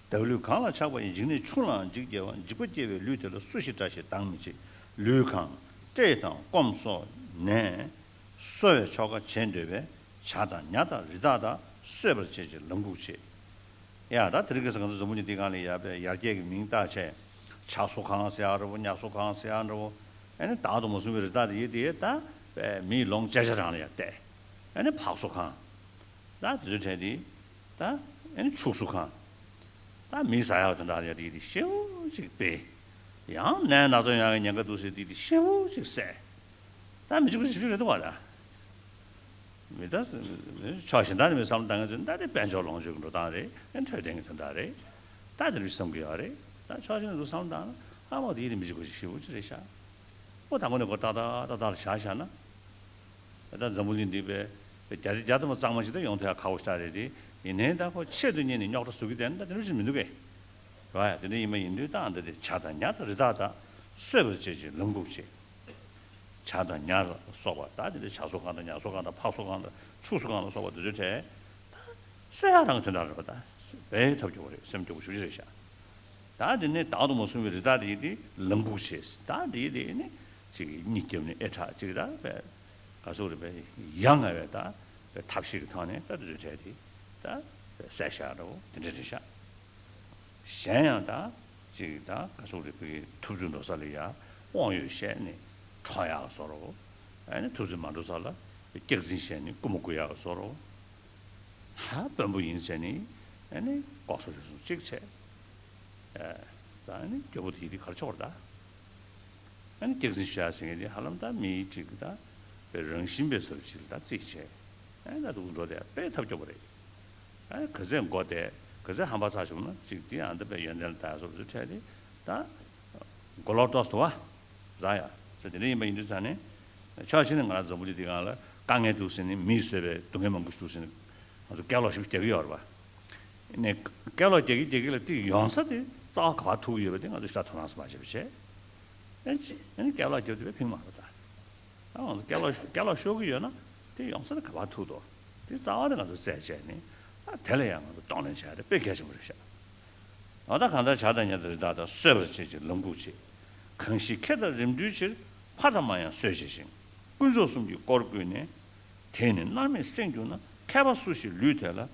བདག་ལུས་གང་ལ་ཆགས་པ་ཡིན། འཇིགས་ནི་ཆུ་ལའང་འཇིགས་བརྒྱལ་བ། འཇིགས་པ་སྐྱེ་བའི་ལུས་དེ་ལ་སུ་ཞིག་དགྲ་ཞེས་སྡང་མི་བྱེད། ལུས་གང་། བཀྲེས་དང་སྐོམ་སོགས་ནད་གསོ་བའི་ཆོ་ག་བྱེད་འདོད་པས་བྱ་དང་ཉ་དང་རི་དྭགས་དག་གསོད་པར་བྱེད་ཅེས་ལམ་འགུགས་བྱེད། ཡ་ད་དེ་རིང་ཁ་སང་ང་ཚོ་འཛམ་བུ་གླིང་འདི་སྒང་ལ་ཡ་པའི་ཡར་རྒྱས་ཀྱི་མིང་བཏགས་བྱས། བྱ་གསོ་ཁང་ཟེར་ཡ་འདྲ་བོ། ཉ་གསོ་ཁང་ཟེར་ཡ་འདྲ་བོ། ཨ་ནི་བདག་ཏུ་མ་བཟུང་བའི་རི་དྭགས་དེ་ཡིན་དེ་ད་པའི་མིའི་ལོངས་སྤྱད་བྱ་རང་ལ་ཡ་བལྟས། ཨ་ནི་ཕག་གསོ་ཁང་། ད་དེ་ཚོའི་གྲས་དེ་ད་ཨ་ནི་ཕྱུགས་གསོ་ཁང་། ད་མིའི་ཟ་ཡག་དོན་དག་ལ་ཡ་དེ་ཡིན་དེ་ཞེ་པོ་ཅིག་སྤེལ། ཡང་ནད་སྣ་ཚོགས་ཡོང་ཡག་གི་ཉེན་ཁ་འདུག་ཟེར་དེ་དེ་ཞེ་པོ་ཅིག་བསད། ད་མི་གཅིག་པུ་ཞིག་རེད་འདུག་བ་ད། མི་ད་ཕྱོགས་གཞན་དག་ནས་མི་བསམ་བློ་བཏང་མཁན་ཚོས་ད་དེ་དཔལ་འབྱོར་ལོངས་སྤྱོད་ཀྱི་འགྲོ་སྟངས་རེད། ཨེ་འཕྲོད་བསྟེན་གྱི་དོན་དག་རེད། ད་དེ་འདྲ་བསམ་གྱི་ཡོད་རེད། ད་ཕྱོགས་གཞན་ནས་འདུག་བསམ་བློ་བཏང་ན་ཨ་མ་དེ་ཡིན་ནི་མི་གཅིག་པུ་ཞིག་ཞེ་པོ་ཅིག་རེད་ཤག་ཨོ་ད་དངོས་གནས་ཁོ་ཏག་ཏག་ཏག་ཏག་ལ་བཞག་བཞག་ན། ད་འཛམ་བུ་གླིང་འདི་པའི་བརྒྱ་ཆ་བརྒྱ་ཐམ་པ་གཙང་མ་ཞིག་ད་ཡོང་ཐུབ་ཡ་ཁག་པོ་ཞིག་རེད་དེ། ཡིན་ནའི་ད་ཁོ་ཆེད་དུ་གཉེར་ནས་རྙོག་དྲ་བཟོ་གི་བསྡད་ན་ད་དེ་འདྲ་ཞིག་མི་འདུག་གས། རེད་བ། དེ་འདྲ་ཡིན་པ་ཡིན་དུས་ད་འདི་དེ་བྱ་དང་ཉ་དང་རི་དྭགས་དག་གསོད་པར་བྱེད་ཅེས་ལམ་འགུགས་བྱེད། བྱ་དང་ཉ་ལ་སོགས་པ་ད་དེ་འདྲ་བྱ་གསོ་ཁང་དང་ཉ་གསོ་ཁང་དང་ཕག་གསོ་ཁང་དང་ཕྱུགས་གསོ་ཁང་ལ་སོགས་པ་དེ་ཚོའི་གྲས་ད་གསོད་ཡག་རང་གི་དོན་དག་རེད་པ། ད་དཔེ་ཐབས་སྐྱོ་བོ་རེད། སེམས་སྐྱོ་བོ་ཞེ་པོ་ཅིག་རེད་ཤག་ད་དེ་ནས་བདག་ཏུ་མ་བཟུང་བའི་རི་དྭགས་དེ་ཡིས་དེ་ལམ་འགུགས་བྱེད། ད་དེ་ཡིས་དེ་ནི་ཅིག་གཉིད་བརྒྱབ་ནས་ཨེ་ཁྲག་ཅིག་ད་དཔེ་ག་ཚོད་རེད་པས། ཡ་ང་བའི་ད་དཔེ་ཐབས་ཤེས་ཀྱི་ཐོག་ནས་ད་དེ་ཚོའི་གྲས་དེ་ད་དཔེ་བསད་བཞག་འདྲ་བོ་དེ་འདྲ་རེད་ཤག་གཞན་ཡང་ད་ཅིག་ད་ག་ཚོད་རེད་པས། ཐུབ་ཚོད་འགྲོ་ས་ལ་ཡ་དབང་ཡོད་བཤད་ནས་འཕྲོག་ཡག་བཟོ་འདྲ་བོ། ཨ་ནི་ཐུབ་ཚོད་མ་འགྲོ་ས་ལ་སྐྱག་རྫུན་བཤད་ནས་རྐུ་མ་རྐུ་ཡག་བཟོ་འདྲ་བོ། ཧ་དཔོན་པོ་ཡིན་ཟེར་ནས་ཨ་ནི་ལྐོག་ཟ་རུལ་སུངས་གཅིག་བྱས། ཨ་ནི་སྐྱོ་པོ་དེ་དེ་གར་ཆོག་རེད་ད། ཨ་ནི་སྐྱག་རྫུན་ཤོད་ཡ་ཟེར་མཁན་དེ་ཧ་ལམ་ད་མིའི་ཅིག་ད་པའི་རང་བཞིན་པའི་བཟོ་འདྲ་ཅིག་ལ་ད་རྩིས་བྱས། ཨ་ནི་ད་འདུག་འགྲོ་དེ་དཔེ་ཐབས་སྐྱོ་པོ་རེད། ཨ་ནི་ག་ཚད་མགོ་བདེ་ག་ཚད་ཧམ་པ་ཚ་བྱུང་ན་ཅིག་དེ་ཨ་ད་པའི་ཡོན་ཏན་ལ་ད་བཟོ་འདྲ་ཅིག་འཕྲད་དེ་ད་མགོ་ལོག་ཏོག་ཙམ་འདུག་བ། ར་ཡ། ཟེར་དེ་འདྲ་ཡིན་པ་ཡིན་དུས་ཙང་ནས་ཕྱོགས་གཅིག་ནས་ང་རང་འཛམ་བུ་གླིང་འདི་སྒང་ལ་དཀའ་ངལ་འདུག་ཟེར་ནས་མིས་བཟོས་པའི་སྡུག་བསྔལ་མང་པོ་ཞིག་འདུག་ཟེར་ནས་ང་ཚོ་སྐད་ལོག་ཞིག་རྒྱག་གི་ཡོད་རེད་བ། ནས་སྐད་ལོག་རྒྱག་གི་རྒྱག་གི་ལ་དེ་ཡོང་ས་དེ་རྩ་བ་ག་པར་ཐུག་གི་ཡོད་པ་དེ་ང་ཚོ་ཤ་དོ་སྣང་སུ་མ་བྱེད་པ་བྱས། ཨེ་ཅི་ཨེ་ནི་སྐད་ལོག་རྒྱབ་དེ་བས་ཕིང་མ་རེད་ད། ད་ང་ཚོ་སྐད་ལོག་སྐད་ལོག་ཤོར་གི་ཡོད་ན་དེ་ཡོང་ས་དེ་ག་པར་ཐུག་འདུག་དེ་རྩ་བ་དེ་ང་ཚོ་རྩད་བཅད་ནས་ད་དེ་ལ་ཡང་ང་ཚོ་གདོང་ལེན་བྱ་ཡ་དེ་དཔེ་གལ་ཆེན་པོ་རེད་ཤག་འོ་ད་གང་ལྟར་བྱ་དང་ཉ་དང་རི་དྭགས་དག་གསོད་པར་བྱེད་ཅེས་ལམ་འགུགས་བྱེད། གང་ཞིག་ཁེ་དང་རིམ་གྲོའི་ཕྱིར། ཕ་དང་མ་ཡང་གསོད་བྱེད་ཅིང་། དཀོན་མཆོག་གསུམ་གྱིས་དཀོར་བསྐུལ་ནས། དེས་ནི་མནར་མེད་སེམས་བསྒྱུར་ན། མཁས་པ་སུ་ཞིག་ལུས་དེ་ལ།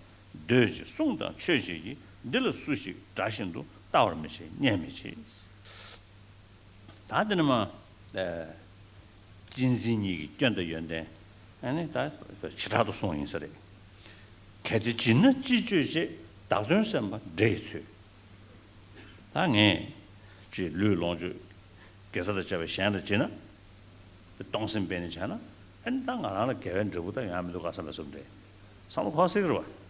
འདོད་ཅེས་གསུངས་དང་མཆོད་བྱེད་ཀྱི། འདི་ལ་སུ་ཞིག་དགྲ་བཞིན་དུ། ལྟ་བར་མི་བྱེད་བརྙས་མི་བྱེད། ད་འདི་ནི་མ། ཨེ། གཅེས་འཛིན་གཉིས་ཀྱི་སྐྱོན་དང་ཡོན་ཏན། ཨ་ནི་ད་བྱེ་བྲག་ཏུ་གསུངས་ཡིན་ས་རེད། གལ་ཏེ་བྱིན་ན་ཅི་སྤྱོད་བྱེད། བདག་དོན་སེམས་པ་འདྲེ་ཡིས་འཚོལ། ད་ངས་ཅིག་ལུས་ལོངས་སྤྱོད་དགེ་རྩ་དང་བཅས་པ་གཞན་ལ་བྱིན་ན། དེ་གཏོང་སེམས་སྤེལ་ནས་བྱས་ན། ཨ་ནི་ད་ང་རང་ལ་དགེ་བའི་འབྲས་བུ་ད་ཡོང་ཡ་མི་འདུག་ག་བསམ་པའི་བཟོ་འདྲ་རེད། བསམ་བློ་འཁོར་སྲིད་ཀྱི་རེད་བ།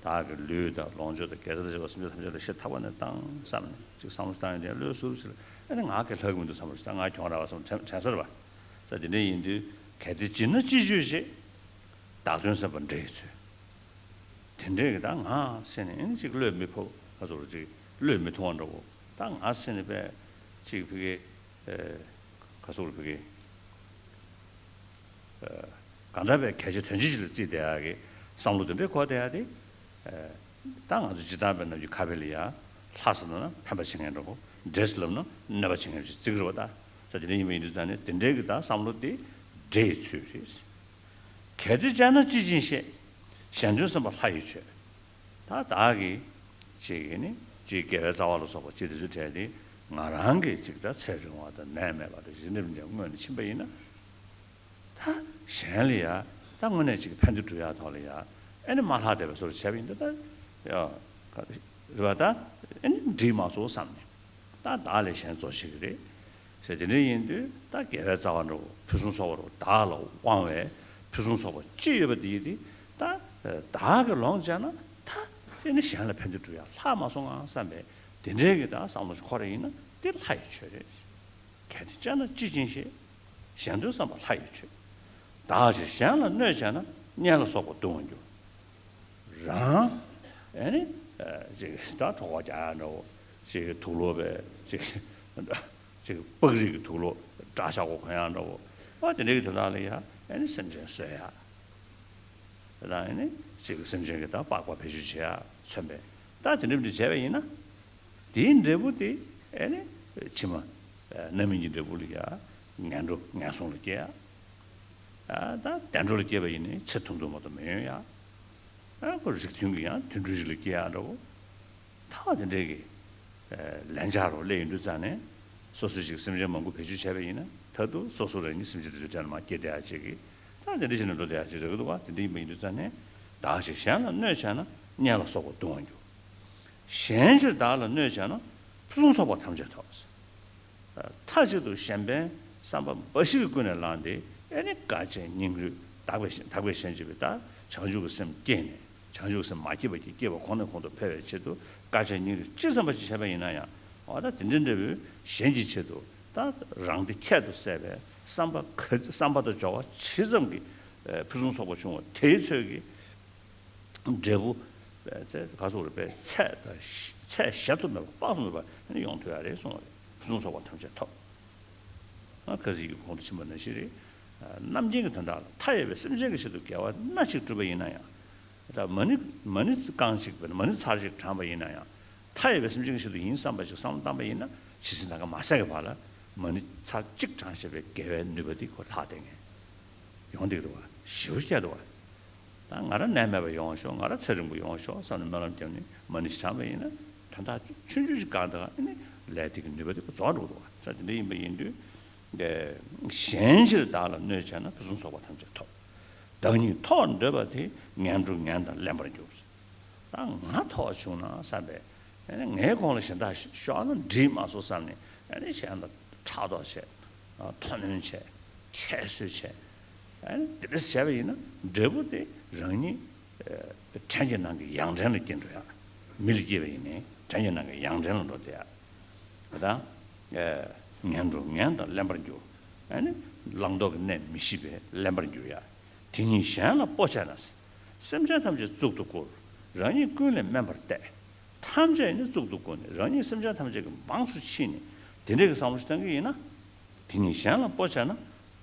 བདག་གི་ལུས་དང་ལོངས་སྤྱོད་དང་དགེ་རྩ་དང་བཅས་པ་སེམས་ཅན་ཐམས་ཅད་ལ་ཞེ་ཐག་པ་ནས་བཏང་བསམ་ནས་ཅིག་བསམ་བློ་བཏང་ཡོང་དུས་བློས་བཟུང་ཟེར། ཨ་ནི་ང་གིས་ལྷག་གི་མི་འདུག་བསམ་བློ་ཞིག་ད་ང་གྱོང་རག་པ་བསམ་དྲན་དྲན་ས་རེད་བ། ས་དེ་འདྲ་ཡིན་དུས་གལ་ཏེ་བྱིན་ན་ཅི་སྤྱོད་བྱེད། བདག་དོན་སེམས་པ་འདྲེ་ཡིས་འཚོལ། དེ་འདྲའི་གི་ད་ང་ཟེར་ནས་ཨ་ནི་ཅིག་བློས་མི་ཕོབ་ག་ཚོད་ཅིག་བློས་མི་ཐོངས་པ་འདྲ་བོ། ད་ང་ཟེར་ནས་པས་ཅིག་ཕ་གི་ཨེ། ག་ཚོད་ཕ་གི་ཨེ། གང་ལྟར་པས་གལ་ཆེ་དོན་ཆེ་ཞིག་ལ་བརྩིས་བསྡད་ཡག་གི་བསམ་བློ་དེ་འདྲའི་འཁོར་བསྡད་ཡག་དེ། ཨེ། ད་ང་ཚོ་སྤྱིར་བཏང་པའི་ནམ་རྒྱུན་ཁ་ཕྱེ་ལ་ཡ་ལྷ་ཟེར་ན་ཕན་པ་བྱེད་མཁན་འདྲ་བོ། འདྲེས་ལབ་ན་གནོད་པ་བྱེད་མཁན་ཞིག་བརྩི་གི་རེད་པ། ད་ས་དེ་འདྲ་ཡིན་པ་ཡིན་དུས་ཙང་ནས་དེ་འདྲའི་གི་ད་བསམ་བློ་དེ་འདྲེ་ཡི་ཚུལ་རེད། གལ་ཏེ་དཔྱད་ན་ཅི་བྱིན་ཤེས། གཞན་དོན་བསམ་པ་ལྷ་ཡི་ཆོས། ད་བདག་གིས་ཅིག་གིས་ནི་ཅིག་དགེ་བའི་རྩ་བ་ལ་སོགས་པ་ཅིག་དེ་ཚོའི་གྲས་དེ་ང་རང་གིས་ཅིག་ད་ཚེ་རིང་བ་དང་ནད་མེད་པ་དང་ཞི་འགྲིབ་འདི་སྔོན་ནས་ཕྱིན་པ་ཡིན་ན། ད་གཞན་ལ་ཡ་ད་དངོས་གནས་ཅིག་ཕན་བདེ་སྒྲུབ་ཡག་ཐོག་ལ་ཡ་ཨེ་ནི་མ་ལྷག་བསྡད་པའི་བཟོ་འདྲ་བྱས་པ་ཡིན་ད་ད་ཡ་རེད་པ། ད་ཨེ་ནི་འགྲིག་མ་སོང་བསམ་ནས། ད་བདག་ལས་གཞན་རྫོགས་ཤེས་ཀྱི་རེད་ཟེར། དེ་འདྲ་ཡིན་དུས་ད་དགེ་བའི་རྩ་བ་འདྲ་བོ་ཕུན་སུམ་ཚོགས་པ་འདྲ་བོ་བདག་ལ་དབང་བའི་ཕུན་སུམ་ཚོགས་པ་ཅི་ཡོད་པ་དེ་ཡིན་ཏེ། ད་བདག་གིས་ལོངས་སྤྱད་ན་ད་དེ་ནི་གཞན་ལ་ཕན་བདེ་སྒྲུབ་ཡག་ལྷག་མ་སོང་ང་བསམ་པའི་དེ་འདྲའི་གི་ད་བསམ་བློ་ཞིག་འཁོར་བ་ཡིན་ན་དེ་ལྷ་ཡི་ཆོས་རེད། གལ་ཏེ་དཔྱད་ན་ཅི་བྱིན་ཤེས། གཞན་དོན་བསམ་པ་ལྷ་ཡི་ཆོས། བདག་གིས་གཞན་ལ་གནོད་བྱས་ན། གཉེན་ལ་སོགས་པ་གདུང་བར་འགྱུར། རང་ཨེ་ནི་ཅིག་ད་གྲོད་ཁོག་རྒྱག་ཡག་འདྲ་བོ་ཅིག་དུག་ལོག་པའི་ཅིག་ཅིག་པགས་རིགས་ཀྱི་དུག་ལོག་དགྲ་ཤ་ཁོ་གོན་ཡག་འདྲ་བོ། ཨ་དེ་འདྲའི་གི་དོན་དག་ལ་ཡ་ཨེ་ནི་སེམས་ཅན་གསོད་ཡག་དང་ཨེ་ནི་ཅིག་སེམས་ཅན་གྱི་ད་པགས་པ་བེད་སྤྱོད་བྱེད་ཡག་མཚོན་པའི་ད་དེ་འདྲ་འདྲ་བྱས་པ་ཡིན་ན། དེའི་འབྲས་བུ་དེ་ཨེ་ནི་ཕྱི་མ་རྣམ་སྨིན་གྱི་འབྲས་བུ་ལ་ཡ་ངན་འགྲོ་ངན་སོང་ལ་སྐྱེ་ཡག་ད་བདེ་འགྲོ་ལ་སྐྱེས་པ་ཡིན་ནའི་ཚེ་ཐུང་ཐུང་མ་གཏོགས་མི་ཡོང་ཡག་ཨ་ཁོ་རིགས་མཐུན་གྱི་ཡང་དུད་འགྲོ་ཞིག་ལ་སྐྱེ་ཡག་འདྲ་བོ། ད་དེ་འདྲའི་གི་ལན་ཆགས་རོ་སླེབས་ཡོང་དུས་ཙང་ནས་སོ་སོ་ཞིག་སེམས་ཅན་མང་པོ་བེད་སྤྱོད་བྱས་པ་ཡིན་ན་ད་དུང་སོ་སོ་རང་ཉིད་སེམས་ཅན་དེ་ཚོའི་གྲས་ལ་མར་སྐྱེ་བསྡད་ཡག་ཅིག་གི་ད་དེ་འདྲ་བྱས་ནས་འགྲོ་བསྡད་ཡག་ཅིག་རེད་འདུག་བ། དེ་འདྲ་ཡིན་པ་ཡིན་དུས་ཙང་ནས་བདག་གིས་གཞན་ལ་གནོད་བྱས་ན། གཉེན་ལ་སོགས་པ་གདུང་བར་འགྱུར། གཞན་ཕྱིར་བདག་ལ་གནོད་བྱས་ན། ཕུན་སུམ་ཚོགས་པ་ཐམས་ཅད་ཐོབ། མཐའ་གཅིག་ཏུ་གཞན་ཕན་བསམ་པ་འབའ་ཞིག་གིས་ཀུན་ནས་བསླངས་ཏེ་ཨེ་ནི་དཀའ་སྤྱད་སྙིང་རུས་དག་པའི་དག་པའི་ཞེན་བྱེད་པའི་ད་བྱང་ཆུབ་ཀྱི་སེམས་བསྐྱེད་ནས་བྱང་ཆུབ་ཀྱི་སེམས་མ་སྐྱེས་པ་གིས་སྐྱེས་པ་གོང་ནས་གོང་དུ་འཕེལ་བའི་ཆེད་དུ་དཀའ་སྤྱད་སྙིང་རུས་ཅི་ཙམ་པ་ཞིག་བྱས་པ་ཡིན་ན་ཡང་འོ་ད་དེ་འདྲ་འདྲ་བོའི་གཞན་གྱི་ཆེད་དུ་ད་རང་བདེ་ཁྱད་དུ་གསད་པའི་བསམ་པ་ག་བསམ་པ་དང་སྦྱོར་བ་ཇི་ཙམ་གྱི་ཕུན་སུམ་ཚོགས་པ་བྱུང་བ་དེའི་ཚོད་ཀྱིས། འབྲས་བུ་ཚེ་ག་ཚོད་རེད་པས་ཚད་དང་ཚད་གཞལ་དུ་མེད་པ་དཔག་ཏུ་མེད་པ་ཡོང་ཐུབ་ཡ་རེད་གསུངས་པ་རེད། ཕུན་སུམ་ཚོགས་པ་ཐམས་ཅད་ཐོབ། ཨ་ཁ་ཟིག་གི་གོང་དུ་ཕྱིན་པ་ནང་བཞིན་རེད། རྣམ་མཁྱེན་གྱི་དོན་དག་ལ་མཐའ་ཡས་པའི་སེམས་ཅན་གྱི་ཆེད་དུ་དགེ་བ་སྣ་གཅིག་བསྒྲུབས་པ་ཡིན་ན་ཡང་། ད་མ་ཎི་མ་ཎི་རྐང་གཅིག་མ་ཎི་ཚར་གཅིག་བགྲངས་པ་ཡིན་ན་ཡང་། མཐའ་ཡས་པའི་སེམས་ཅན་གྱི་ཆེད་དུ་ཡིན་བསམ་པ་ཞིག་བསམ་བློ་བཏང་པ་ཡིན་ན་ཇི་སྲིད་ནམ་མཁའ་མ་ཟད་ཀྱི་བར་ལ་མ་ཎི་ཚར་གཅིག་བགྲངས་བཞག་པའི་དགེ་བའི་ནུས་པ་དེ་ཁོ་ལྷག་བསྡད་མཁན་ཡོང་བསྡད་ཀྱི་འདུག་བ། ཞེ་པོ་སྐྱེས་འདུག་བ། ད་ང་རང་ནད་མེད་པ་ཡོང་ཤོག་ང་རང་ཚེ་རིང་པོ་ཡོང་ཤོག་བསམ་ནས་སྨོན་ལམ་བརྒྱབ་ནས་མ་ཎི་ཞིག་བགྲངས་པ་ཡིན་ན་དོན་དག་ཆུང་ཆུང་ཞིག་གང་དང་ཨ་ནི་ལས་དེ་གི་ནུས་པ་དེ་ཁོ་རྫོགས་འགྲོ་གི་འདུག་བ། ས་དེ་འདྲ་ཡིན་པ་ཡིན་དུས་གཞན་ཕྱིར་བདག་ལ་གནོད་བྱས་ན། ཕུན་སུམ་ཚོགས་པ་ཐམས་ཅད་ཐོབ། བདག་ཉིད་ཐོབ་པར་འདོད་པ་དེ། ངན་འགྲོ་ངན་དང་ལེན་པར་འགྱུར། ད་ང་ཐོབ་བྱུང་ན་བསམ་པས་ངའི་གོང་ལ་གཞན་དག་ཤོག་ན་འགྲིག་མ་སོང་བསམ་ནས་གཞན་ལ་ཕྲག་དོག་བྱས། མཐོ་གནོན་བྱས། ཁྱད་གསོད་བྱས། དེ་འདྲ་བྱས་པ་ཡིན་ན་འབྲས་བུ་དེ་རང་ཉིད་བྲན་གྱི་ནང་གི་ཡང་བྲན་ལ་སྐྱེ་འགྲོ་ཡ། མི་ལ་སྐྱེས་པ་ཡིན་ནའི་བྲན་གྱི་ནང་གི་ཡང་བྲན་ལ་འགྲོ་བསྡད་ཡ། ད་ངན་འགྲོ་ངན་དང་ལེན་པར་འགྱུར། བླང་དོར་གྱི་གནས་མི་ཤེས་པས་ལེན་པར་འགྱུར་ཡ། དེ་ཉིད་གཞན་ལ་སྤོ་བྱས་ན། སེམས་ཅན་ཐམས་ཅད་གཙུག་ཏུ་བཀུར། རང་ཉིད་ཀུན་ལས་དམན་པར་བལྟས། ཐམས་ཅད་ནི་གཙུག་ཏུ་བཀུར་ནས། རང་ཉིད་སེམས་ཅན་ཐམས་ཅད་ཀྱི་འབངས་སུ་ཕྱིན་ནས་དེ་འདྲའི་གི་བསམ་བློ་ཞིག་བཏང་གི་ཡིན་ན། དེ་ཉིད་གཞན་ལ་སྤོ་བྱས་ན།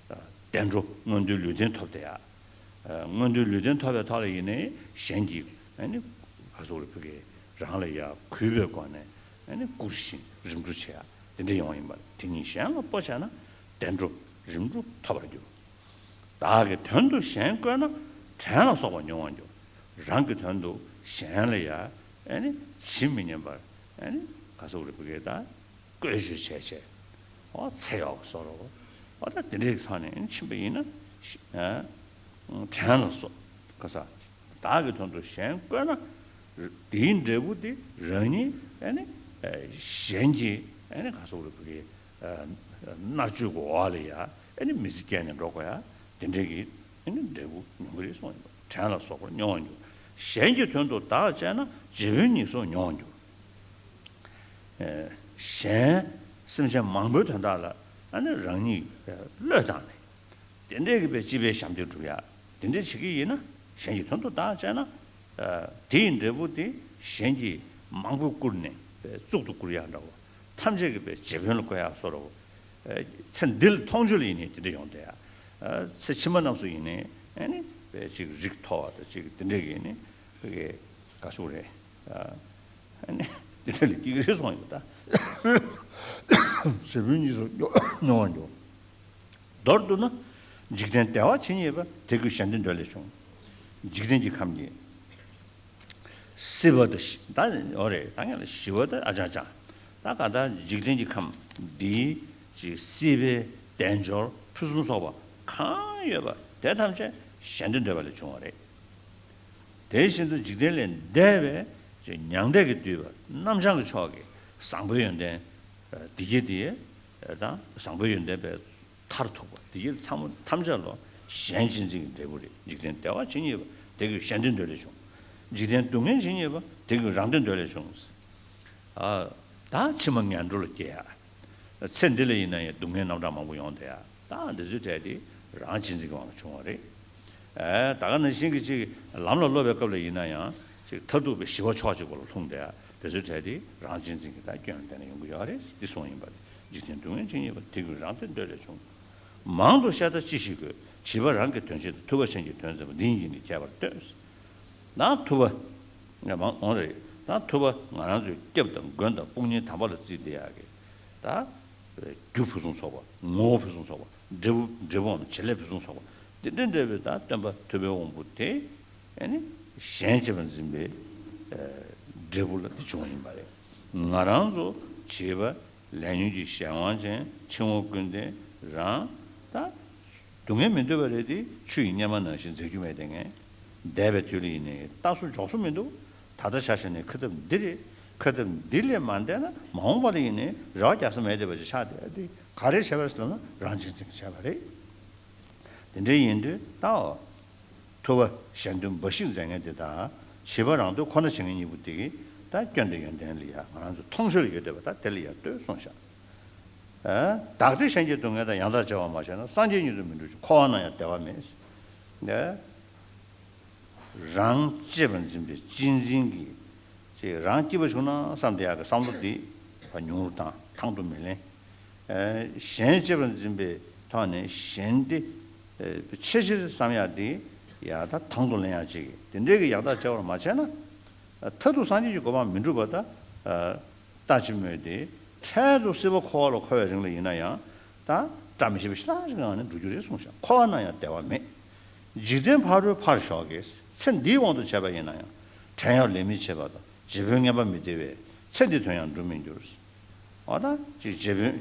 བདེ་འགྲོ་མངོན་མཐོའི་ལུས་རྟེན་ཐོབ་བསྡད་ཡ། མངོན་མཐོའི་ལུས་རྟེན་ཐོབ་པའི་ཐོག་ལ་ཡིན་ནའི་གཞན་གྱིས་ཨ་ནི་ག་སོག་རེ་ཕུ་གེ་རང་ལ་ཡ་གུས་པའི་སྒོ་ནས་ཨ་ནི་བཀུར་ཞིང་རིམ་གྲོ་བྱེད་ཡ་དེ་འདྲ་ཡོང་བ་ཡིན་པ། དེ་ཉིད་གཞན་ལ་སྤོ་བྱས་ན་བདེ་འགྲོ་རིམ་གྲོ་ཐོབ་པར་འགྱུར། བདག་གི་དོན་དུ་གཞན་བཀོལ་ན། བྲན་ལ་སོགས་པ་མྱོང་བར་འགྱུར། རང་གི་དོན་དུ་གཞན་ལ་ཡ་ཨ་ནི་ཇི་མི་སྙམ་པར་ཨ་ནི་ག་སོག་རེ་ཕུ་གེ་ད། བཀོལ་སྤྱོད་བྱས་བྱས། འོ་ཚེ་གཡོག་བཟོ་འདྲ། འོ་ད་དེ་འདྲའི་ཐོག་ནས་ཕྱིན་པ་ཡིན་ན། བྲན་ལ་སོགས་ག་ས། བདག་གི་དོན་དུ་གཞན་བཀོལ་ན། དེའི་འབྲས་བུ་དེ་རང་ཉིད་ཨ་ནི་གཞན་གྱི་ཨ་ནི་ག་སོག་རེ་ཕུ་གེ་མནར་གཅོད་ཀྱི་འོག་ལ་ཡ་ཨ་ནི་མི་ཚེ་སྐྱེལ་ནས་འགྲོ་དགོས་ཡ་དེ་འདྲའི་གི་ཨ་ནི་འབྲས་བུ་མྱོང་གི་རེད་གསུངས་ཡོད་པ། བྲན་ལ་སོགས་པར་མྱོང་བར་འགྱུར། གཞན་གྱི་དོན་དུ་བདག་སྤྱད་ན། རྗེ་དཔོན་ཉེར་བཟུང་མྱོང་བར་འགྱུར། གཞན་སེམས་ཅན་མང་པོའི་དོན་དག་ལ་ཨ་ནི་རང་ཉིད་བློས་བཏང་ནས་དེ་འདྲའི་གི་པའི་སྤྱི་པའི་ཞབས་འདེགས་སྒྲུབ་ཡ་དེ་འདྲ་བྱེད་ཀྱི་ཡིན་ན། གཞན་གྱི་དོན་དུ་བདག་སྤྱད་ན། དེ་ཡི་འབྲས་བུ་དེ་གཞན་གྱིས་མང་པོས་བཀུར་ནས་པའི་གཙུག་ཏུ་བཀུར་ཡ་འདྲ་བོ། ཐམས་ཅད་ཀྱི་པའི་རྗེ་དཔོན་ལ་བསྐོ་ཡ་བཟོ་འདྲ་བོ། ཚེ་འདི་ལ་མཐོང་ཆོས་ལ་ཡིན་ནའི་དེ་འདྲ་ཡོང་བསྡད་ཡ། ཚེ་ཕྱི་མ་རྣམས་སུ་ཡིན་ནའི་ཨ་ནི་པའི་ཅིག་རིགས་མཐོ་བ་དང་ཅིག་དེ་འདྲ་གི་ནི་པའི་ག་ཤུག་རེད། ཨ་ནི་དེ་འདྲ་ལ་སྐྱེ་གི་རེད་གསུངས་ཡོད་པ་ད། ཞེ་འབུལ་གཉིས་སུ་སྙོམས་པར་འཇུག་མདོར་བསྡུ་ན། འཇིག་རྟེན་བདེ་བ་ཇི་སྙེད་པ། དེ་ཀུན་གཞན་དོན་འདོད་ལས་བྱུང་། འཇིག་རྟེན་གྱི་ཁམས་ཀྱི་སྲིད་པ་དང་ཞི། ད་འོ་རེད། ད་ངས་ལ་ཞི་བ་དང་ཨ་ཅག་ཅག་ད་ག་ད་འཇིག་རྟེན་གྱི་ཁམས་འདིའི་ཅིག་སྲིད་པའི་དལ་འབྱོར་ཕུན་སུམ་ཚོགས་པ་གང་ཡོད་པ་དེ་ཐམས་ཅད་གཞན་དོན་འདོད་པ་ལས་བྱུང་བ་རེད། དེ་བཞིན་དུ་འཇིག་རྟེན་ལས་འདས་པའི་ཅིག་མྱང་འདས་ཀྱིས་བསྡུས་པ་རྣམ་བྱང་གི་ཕྱོགས་ཀྱི་བཟང་པོའི་ཡོན་ཏན། བདེ་སྐྱིད་དེ་དང་བཟང་པོའི་ཡོན་ཏན་པའི་མཐར་ཐུག་པ་དེ་ཡི་ཚང་མ་ཐམས་ཅད་ལ་གཞན་གཅེས་འཛིན་གྱི་འབྲས་བུ་རེད། འཇིག་རྟེན་བདེ་བ་ཇི་སྙེད་པ། དེ་ཀུན་གཞན་དོན་འདོད་ལས་བྱུང་། འཇིག་རྟེན་སྡུག་བསྔལ་ཇི་སྙེད་པ། དེ་ཀུན་རང་དོན་འདོད་ལས་བྱུང་། ཨ། ད་ཕྱི་མ་ངན་འགྲོ་ལ་སྐྱེ་ཡ། ཚེ་འདི་ལ་ཡིན་ན་ཡང་སྡུག་བསྔལ་རྣམ་གྲངས་མང་པོ་ཡོང་བསྡད་ཡ། ད་འདི་ཚོའི་གྲས་དེ་རང་གཅེས་འཛིན་གྱི་དབང་གིས་བྱུང་བ་རེད། ཨེ། ད་ག་ནང་བཞིན་གྱི་ཅིག་ལམ་ལ་སློབ་པའི་སྐབས་ལ་ཡིན་ན་ཡང་ཅིག་མཐར་ཐུག་པའི་ཞི་བ་ཕྱོགས་གཅིག་པ་ལ་ལྷུང་བསྡད་ཡ། དེ་ཚོའི་གྲས་དེ་རང་གཅེས་འཛིན་གྱི་ད་སྐྱོན་ལ་བརྟེན་ནས་ཡོང་གི་ཡོད་རེད། འདི་གསུངས་ཡིན་པ་རེད། འཇིག་རྟེན་སྡུག་བསྔལ་ཇི་སྙེད་པ། དེ་ཀུན་རང་དོན་འདོད་ལས་བྱུང་། མང་དུ་བཤད་ལྟ་ཅི་ཞིག་དགོས། བྱིས་པ་རང་གི་དོན་བྱེད་དང་། ཐུབ་པ་གཞན་གྱི་དོན་མཛད་པ། འདི་ཉིད་ཀྱིས་ནི་ཁྱད་པར་སྟོན། ན་ཐུབ་པ་ང་མང་འོང་རེད། ན་ཐུབ་པ་ང་རང་ཚོའི་སྐྱབས་དང་མགོན་དང་དཔུང་གཉེན་དམ་པ་ལ་བརྩིས་བསྡད་ཡག་གི་ད་རྒྱུ་ཕུན་སུམ་ཚོགས་པ། ངོ་བོ་ཕུན་སུམ་ཚོགས་པ། འབྲས་བུ་འབྲས་བུའམ་བྱེད་ལས་ཕུན་སུམ་ཚོགས་པ། དེ་འདྲ་འདྲ་བའི་ད་སྟོན་པ་ཐུབ་པའི་དབང་པོ་དེ་ཨ་ནི་གཞན་གཅེས་པར་འཛིན་པའི་འབྲས་བུ་ལ་དེ་བྱུང་བ་ཡིན་པ་རེད། ང་རང་ཚོ་བྱིས་པ་ལས་ཉོན་གྱི་གཞན་དབང་ཅན་འཆིང་བ་ཀུན་ལྡན་རང་ད། སྡུག་བསྔལ་མི་འདོད་པ་རེད་དེ། ཆུ་ཡི་གཉེར་མ་ནང་བཞིན་འཛེག་རྒྱུ་མེད་དེ། ངས་འདས་པའི་དུས་ལ་ཡིན་ནའི་རྟ་སོ་འཇོག་སོ་མི་འདུག་ད་ལྟ་ཆ་བཞག་ནས་ཁ་ཐབས་འདི་རེད། ཁ་ཐབས་འདི་ལས་མ་འདས་ན་མ་འོངས་པ་ལ་ཡིན་ནའི་རེ་བ་རྒྱག་ས་མེད་བསྡད་པ་ཅིག་ཆགས་བསྡད་དེ། ག་རེ་བྱས་པ་རེད་ཟེར་ལབ་ན་རང་གཅེས་འཛིན་གྱིས་བྱས་པ་རེད། དེ་འདྲ་ཡིན་དུས་ད་འོ། ཐུབ་པ་གཞན་དོན་འབའ་ཞིག་མཛད་མཁན་དེ་དང་། བྱིས་པ་རང་དོན་ཁོ་ན་བྱེད་མཁན་གཉིས་པོ་དེ་གི་ད་སྐྱོན་དང་ཡོན་ཏན་ལ་ཡ་ང་རང་ཚོ་མཐོང་ཆོས་ལ་ཡོད་བསྡད་པ་ད་དེ་ལ་ཡ་ལྟོས་གསུངས་ཤག་ཨ། བདག་བདེ་གཞན་གྱི་སྡུག་བསྔལ་དང་། ཡང་དག་བརྗེ་བར་མ་བྱས་ན། སངས་རྒྱས་མྱུར་དུ་མི་འགྲུབ་ཅིང་། འཁོར་བ་ན་ཡང་བདེ་བ་མེད། ནས། རང་གཅེས་པར་འཛིན་པའི་གཅེས་འཛིན་གྱི། ཅེས་རང་སྐྱིད་པ་བྱུང་ན་བསམ་བསྡད་ཡག་གི་བསམ་བློ་འདི་ཉུང་རུ་བཏང་། དང་དུ་མི་ལེན། ཨ། གཞན་གཅེས་པར་འཛིན་པའི་ཐོག་ནས་གཞན་དེ་ཨ་ཆེ་ཆེར་བསམ་ཡག་འདི་ཡ་ད་དང་དུ་ལེན་ཡག་ཅིག་དེ་འདྲའི་གི་ཡང་དག་བརྗེ་བར་མ་བྱས་ན། མཐར་ཐུག་སངས་རྒྱས་ཀྱི་གོ་འཕང་མི་འགྲུབ་པ་ད། ལྟ་ཅི་སྨོས་ཏེ། འཕྲལ་དུ་སྲིད་པ་འཁོར་བ་ལ་འཁོར་བའི་རིང་ལ་ཡིན་ན་ཡང་། ད་བཀྲ་མི་ཤིས་པ་ཞེ་དྲག་ཅིག་ངང་ནས་འགྲོ་རྒྱུ་རེད་གསུངས་ཤག་འཁོར་བ་ན་ཡང་བདེ་བ་མེད། འཇིག་རྟེན་ཕ་རོལ་ཕར་ཞོག་གི། ཚེ་འདིའི་དབང་དུ་བྱས་པ་ཡིན་ན་ཡང་། བྲན་གཡོག་ལས་མི་བྱེད་པ་དང་། རྗེ་དཔོན་ངན་པ་མི་བདེ་བས། ཚེ་འདིའི་དོན་ཡང་འགྲུབ་མི་འགྱུར། འོ་ད་ཅིག་རྗེ་དཔོན་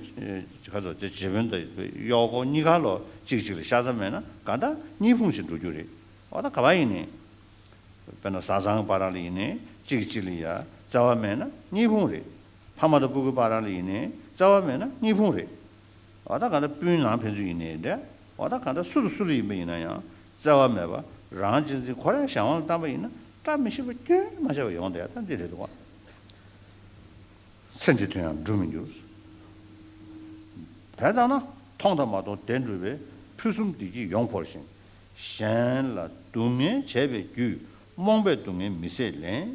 ཁ་ཚོ་ཚེ་རྗེ་དཔོན་དང་གཡོག་གོ་གཉིས་ཀ་ལོ་གཅིག་གཅིག་ལ་ཤ་ཚ་མེད་ན་ག་ད་གཉིས་ཕུང་ཞིག་འགྲོ་རྒྱུ་རེད། འོ་ད་ག་པ་ཡིན་ནའི། དཔེར་ན་བཟའ་ཚང་བར་ལ་ཡིན་ནའི་གཅིག་གཅིག་ལ་ཡ་བརྩེ་བ་མེད་ན་གཉིས་ཕུང་རེད། ཕ་མ་དང་སྤུ་གུ་བར་ལ་ཡིན་ནའི་བརྩེ་བ་མེད་ན་གཉིས་ཕུང་རེད། འོ་ད་གང་ལྟར་སྤུན་ནང་ཕན་ཚུན་ཡིན་ནའི་འདྲ། འོ་ད་གང་ལྟར་སུ་དང་སུ་ལ་ཡིན་པ་ཡིན་ན་ཡང་བརྩེ་བ་མེད་པ་རང་གཅེས་འཛིན་ཁོ་རའི་གཞན་དབང་ལ་བཏང་པ་ཡིན་ན་བཀྲ་མི་ཤིས་པ་སྐྱོན་མ་ཆེ་བ་ཡོང་བསྡད་ཡ་ད་འདི་རེད་འདུག་བ། ཚེ་འདིའི་དོན་ཡང་འགྲུབ་མི་འགྱུར། དེ་ལྟར་ན་མཐོང་དང་མ་མཐོང་བདེན་གྲུབ་པའི། ཕུན་སུམ་བདེ་སྐྱིད་ཡོངས་བོར་ཞིང་། གཞན་ལ་སྡུག་བསྔལ་བྱས་པའི་རྒྱུས། རྨོངས་པས་སྡུག་བསྔལ་མི་བཟད་ལེན།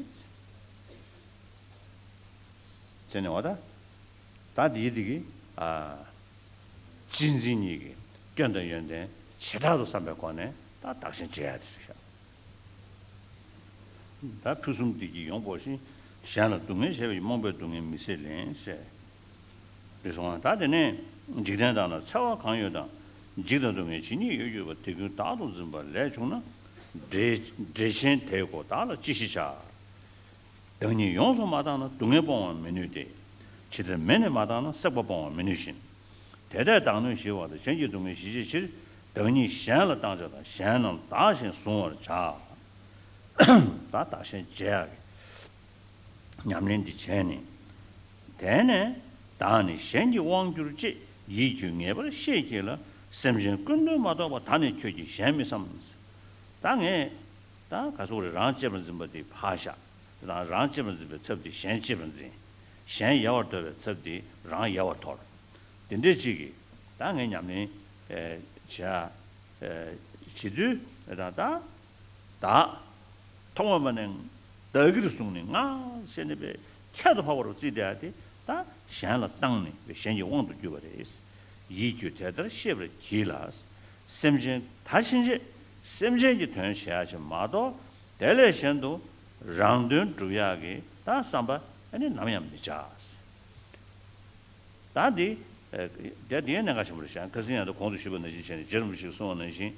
ཟེར་ནས་འོ་ད། ད་འདིའི་འདི་གི་ཨ། གཅེས་འཛིན་གཉིས་ཀྱི་སྐྱོན་དང་ཡོན་ཏན་བྱེ་བྲག་ཏུ་བསམ་པའི་སྒོ་ནས་ད་བདག་གཞན་བརྗེ་ཡ་དེ་རེད་ཤག་ད་ཕུན་སུམ་བདེ་སྐྱིད་ཡོངས་བོར་ཞིང་། གཞན་ལ་སྡུག་བསྔལ་བྱས་པའི་རྨོངས་པས་སྡུག་བསྔལ་མི་བཟད་ལེན་ཞེས་རེད་སོང་ང་། ད་དེ་ནས་འཇིག་རྟེན་དག་ན་འཚེ་བ་གང་ཡོད་དང་། འཇིགས་དང་སྡུག་བསྔལ་ཇི་སྙེད་ཡོད་གྱུར་པ། དེ་ཀུན་བདག་ཏུ་འཛིན་པ་ལས་བྱུང་ན། འགྲེལ་འགྲེལ་ཆེན་དེའི་སྒོ་བདག་ལ་ཅི་ཞིག་བྱ། བདག་ཉིད་ཡོངས་སུ་མ་བཏང་ན། སྡུག་བསྔལ་སྤོང་བར་མི་ནུས་ཏེ། ཇི་ལྟར་མེ་ནི་མ་བཏང་ན། སྲེག་པ་སྤོང་བར་མི་ནུས་བཞིན། དེ་ལྟས་བདག་གནོད་ཞི་བ་དང་། གཞན་གྱི་སྡུག་བསྔལ་ཞི་བྱེད་ཕྱིར། བདག་ཉིད་གཞན་ལ་བཏང་བྱ་དང་། གཞན་རྣམས་བདག་བཞིན་གཟུང་བར་བྱ། ད་བདག་གཞན་བརྗེ་ཡག་གི་ཉམས་ལེན་འདི་བྱས་ནས། དེ་ནས་བདག་ནི་གཞན་གྱི་དབང་གྱུར་ཅེས། ཡིད་ཀྱིས་ངེས་པར་ཤེས་བགྱིས་ལ། སེམས་ཅན་ཀུན་དོན་མ་གཏོགས་པ། ད་ནི་ཁྱོད་ཀྱིས་གཞན་མི་བསམ། ད་ངས་ད་ག་ཚོད་རེད། རང་གཅེས་པར་འཛིན་པ་འདི་ཕར་བཞག་རང་རང་གཅེས་པར་འཛིན་པའི་ཚབ་དེ་གཞན་གཅེས་པར་འཛིན། གཞན་ཡལ་བར་འདོད་པའི་ཚབ་དེ་རང་ཡལ་བར་དོར། དེ་འདྲའི་ཅིག་གིས་ད་ངས་ཉམས་ལེན་ཨེ་བྱ་ཨེ་བྱེད་དུས་ཨེ་ད་ད་བདག་ཐོག་མ་མ་ནས་བདག་གིར་བཟུང་ནས་ང་ཞེས་ནས་པའི་ཁྱད་དུ་འཕགས་པར་བརྩིས་ཏེ་ཨ་དེ་ད་གཞན་ལ་བཏང་ནས་པའི་གཞན་གྱི་དབང་དུ་གྱུར་པ་རེད། ཡིད་ཀྱིས་དེ་ལྟར་ཤེས་པར་གྱིས་ལ། སེམས་ཅན་ད་ཕྱིན་ཆད་སེམས་ཅན་གྱི་དོན་བྱེད་ཡག་ཅིག་མ་གཏོགས། དེ་ལས་གཞན་དུ་རང་དོན་སྒྲུབ་ཡག་གི་ད་བསམ་པ་ཨ་ནི་ནམ་ཡང་མི་བྱ། ད་འདི་ཨ་དེ་དེའི་གནད་འགག་ཆེན་པོ་རེད་ཤག་ཁ་སང་ཡང་ད་གོང་དུ་ཞུས་པ་ནང་བཞིན་བྱས་ནས་རྗེ་རིན་པོ་ཆེས་གསུངས་པ་ནང་བཞིན།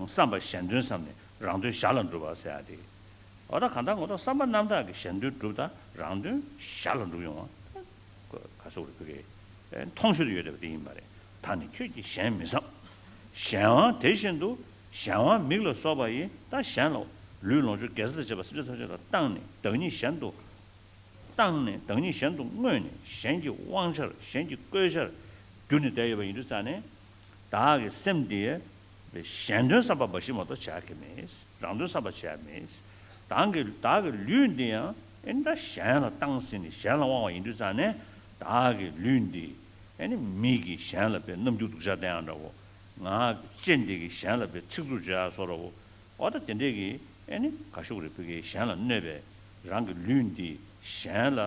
བསམ་པ་གཞན་དོན་བསམས་ནས་རང་དོན་གཞན་ལ་སྒྲུབ་པ་ཟེར་ཡ་དེ། འོ་ད་གང་ལྟར་ངོ་ཐོག་བསམ་པ་རྣམ་དག་གིས་གཞན་དོན་སྒྲུབ་དང་རང་དོན་གཞན་ལ་སྒྲུབ་ཡོང་བ། ག་སོགས་རེ་ཕུལ་གི། མཐོང་ཆོས་དུ་ཡོད་བསྡད་པ་དེ་ཡིན་པ་རེད། ད་ནི་ཁྱོད་ཀྱིས་གཞན་མི་བསམ། གཞན་དབང་དེ་བཞིན་དུ། གཞན་དབང་མིག་ལ་སོགས་པ་ཡིས་ད་གཞན་ལ། ལུས་ལོངས་སྤྱོད་རྒྱལ་སྲིད་ལ་སྤྱད་པ་སེམས་ཅན་ཐམས་ཅད་ལ་བཏང་ནས་བདག་ཉིད་གཞན་དུ། བཏང་ནས་བདག་ཉིད་གཞན་དུ་བསྔོས་ནས་གཞན་གྱི་དབང་ཆར་གཞན་གྱི་བཀོལ་ཆར་གྱུར་ནས་བསྡད་ཡོད་པ་ཡིན་དུས་ཙང་ནས། བདག་གི་སེམས་འདི་གཞན་དོན་བསམ་པ་མ་གཞི་མ་གཏོགས་བྱ་གི་མེད། རང་དོན་བསམ་པ་བྱས་མེད། བདག་གི་བདག་གི་ལུས་འདི་ཡང་ཨེ་ནི་ད་གཞན་ལ་བཏང་ཟིན་ནས་གཞན་ལ་དབང་བ་ཡིན་དུས་ཙང་ནས། བདག་གི་ལུས་འདི་ཨེ་ནི་མི་གིས་གཞན་ལ་དཔེ་རྣམ་འགྱུར་སྡུག་ཅག་བསྟན་ཡང་འདྲ་བོ། ང་ལྕེ་འདི་གིས་གཞན་ལ་དཔེ་ཚིག་རྩུབ་བརྗོད་ཡ་སོགས་འདྲ་བོ། འོ་ད་དེ་འདྲས་ཀྱི་ཨེ་ནི་ག་ཤུག་རེ་ཕུལ་གི་གཞན་ལ་གནོད་པའི་རང་གི་ལུས་འདི་གཞན་ལ་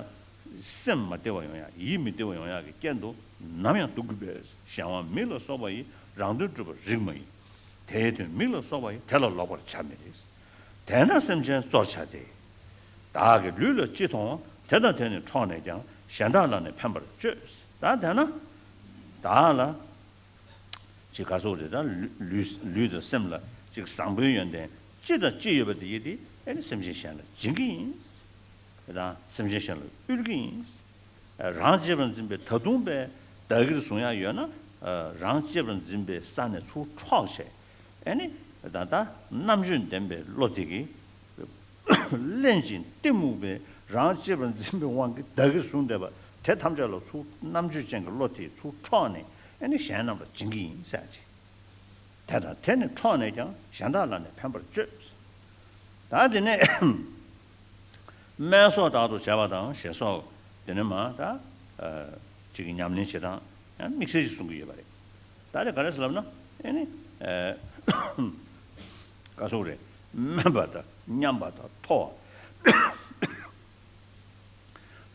སེམས་མ་བདེ་བ་ཡོང་ཡ་ཡིད་མི་བདེ་བ་ཡོང་ཡ་གི་རྐྱེན་དུ་ནམ་ཡང་སྡུག་གི་པས། གཞན་དབང་མིག་ལ་སོགས་པ་ཡིས་རང་དོན་སྒྲུབ་པར་རིགས་མ་ཡིན། དེའི་དོན་མིག་ལ་སོགས་པ་ཡིས་དེ་ལ་ལོག་པར་བྱ་མི་རིགས། དེས་ན་སེམས་ཅན་གཙོར་བྱ་སྟེ། བདག་གི་ལུས་ལ་ཅི་མཐོང་བ་དེ་དང་དེ་ནི་འཕྲོག་ནས་ཀྱང་གཞན་དག་ལ་ནི་ཕན་པར་སྤྱོད། ད་དེས་ན་བདག་ལ། ཅིག་ག་སོགས་རེད། ད་ལུས་ལུས་དང་སེམས་ལ་ཅིག་བཟང་པོའི་ཡོན་ཏན་ཅི་དང་ཅི་ཡོད་པ་དེ་ཡིས་དེ་ཨེ་ནི་སེམས་ཅན་གཞན་ལ་སྦྱིན་གྱི་ཡིན། དང་སེམས་ཅན་གཞན་ལ་དབུལ་གྱི་ཡིན། རང་གཅེས་པར་འཛིན་པའི་ད་དུང་པའི་བདག་གིར་བཟུང་ཡ་ཡོད་ན། རང་གཅེས་པར་འཛིན་པའི་ས་ནས་ཚུར་འཕྲོག་བྱས། ཨེ་ནི་ད་ལྟ་རྣམ་དཔྱོད་ལྡན་པའི་བློ་དེ་གིས། གླེན་ཞིང་གཏི་མུག་པའི་རང་གཅེས་པར་འཛིན་པའི་དབང་གིས་བདག་གིར་བཟུང་བསྡད་པ་དེ་ཐམས་ཅད་ལ་ཚུར་རྣམ་དཔྱོད་ཅན་གྱི་བློ་དེས་ཚུར་འཕྲོག་ནས་ཨེ་ནི་གཞན་རྣམས་ལ་སྦྱིན་གྱི་ཡིན་ཟེར་ཅིག་དེ་དང་དེ་ནི་འཕྲོག་ནས་ཀྱང་གཞན་དག་ལ་ནི་ཕན་པར་སྤྱོད། ད་དེ་ནས་སྨན་སོགས་དག་ཏུ་བྱས་པ་དང་ཞེས་སོགས་དེ་ནས་མ་ད་ཅིག་གི་ཉམས་ལེན་བྱེད་སྟངས་ཡང་དམིགས་བསལ་ཞིག་གསུང་གི་ཡོད་པ་རེད། ད་དེ་ག་རེ་ཟེར་ལབ་ན་ཨེ་ནི། ག་སོགས་རེད། སྨན་པ་དང་མཉམ་པ་དང་མཐོ་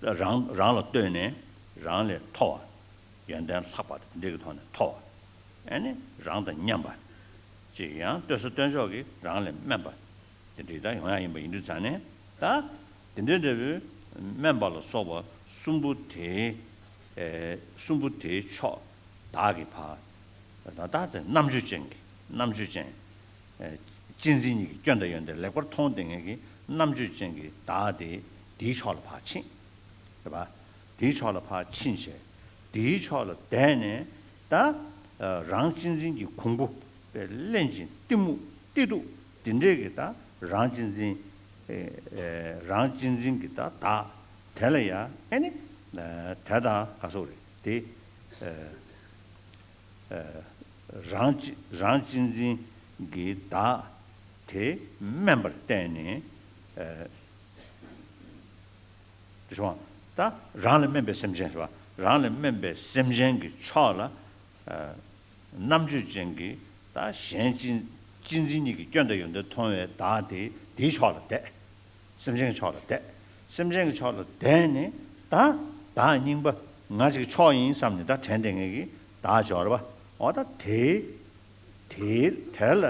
བ། རང་རང་ལ་ལྟོས་ནས་རང་ལས་མཐོ་བ། ཡོན་ཏན་ལྷག་པ་དང་འདི་གི་ཐོག་ནས་མཐོ་བ། ཨེ་ནི་རང་དང་མཉམ་པ། ཅིག་ཡང་ལྟོས་ས་ལྟོས་ཕྱོགས་ཀྱི་རང་ལས་དམན་པ། དེ་འདྲའི་ད་ཡོང་ཡ་ཡིན་པ་ཡིན་དུས་ཙང་ནས་ད། དེ་འདྲའི་འབྲས་བུ་སྨན་པ་ལ་སོགས་པ་གསུམ་པོ་དེའི། གསུམ་པོ་དེའི་ཕྱོགས་བདག་གི་བར། ད་ལྟ་དེ་རྣམ་དཔྱོད་ཅན་གྱི་རྣམ་དཔྱོད་ཅན། གཅེས་འཛིན་གཉིས་ཀྱི་སྐྱོན་དང་ཡོན་ཏན་ལེགས་པར་མཐོང་བསྡད་མཁན་གྱི་རྣམ་དཔྱོད་ཅན་གྱི་བདག་དེ་དེའི་ཕྱོགས་ལ་ཕར་ཕྱིན། རེད་པ། དེའི་ཕྱོགས་ལ་ཕར་ཕྱིན་བྱས། དེའི་ཕྱོགས་ལ་བསྡད་ནས་ད། རང་གཅེས་འཛིན་གྱི་གོང་བུ་དཔེ་གླེན་ཅིང་གཏི་མུག་གཏི་སྡུག་དེ་འདྲས་ཀྱི་ད་རང་གཅེས་འཛིན། རང་གཅེས་འཛིན་གྱི་ད་བདག་དེ་ལ་ཡ་ཨེ་ནི། དེ་དང་ག་སོགས་རེད་དེ། རང་གཅེས་རང་གཅེས་འཛིན་གྱི་བདག་དེ་དམན་པར་བསྟན་ནས། དེ་སོང་ད་རང་ལས་དམན་པའི་སེམས་ཅན་རེད་པ། རང་ལས་དམན་པའི་སེམས་ཅན་གྱི་ཕྱོགས་ལ། རྣམ་དཔྱོད་ཅན་གྱི་ད་གཞན་གཅེས་གཅེས་འཛིན་གཉིས་ཀྱི་སྐྱོན་དང་ཡོན་ཏན་མཐོང་བའི་བདག་དེ་དེའི་ཕྱོགས་ལ་བསྡད། སེམས་ཅན་གྱི་ཕྱོགས་ལ་བསྡད། སེམས་ཅན་གྱི་ཕྱོགས་ལ་བསྡད་ནས་ད་བདག་རྙིང་པ་ང་ཅིག་མཆོག་ཡིན་བསམ་ནས་ད་དྲན་བསྡད་མཁན་གྱི་བདག་འབྱོར་པ། འོ་ད་དེའི་དེའི་དེ་ལ་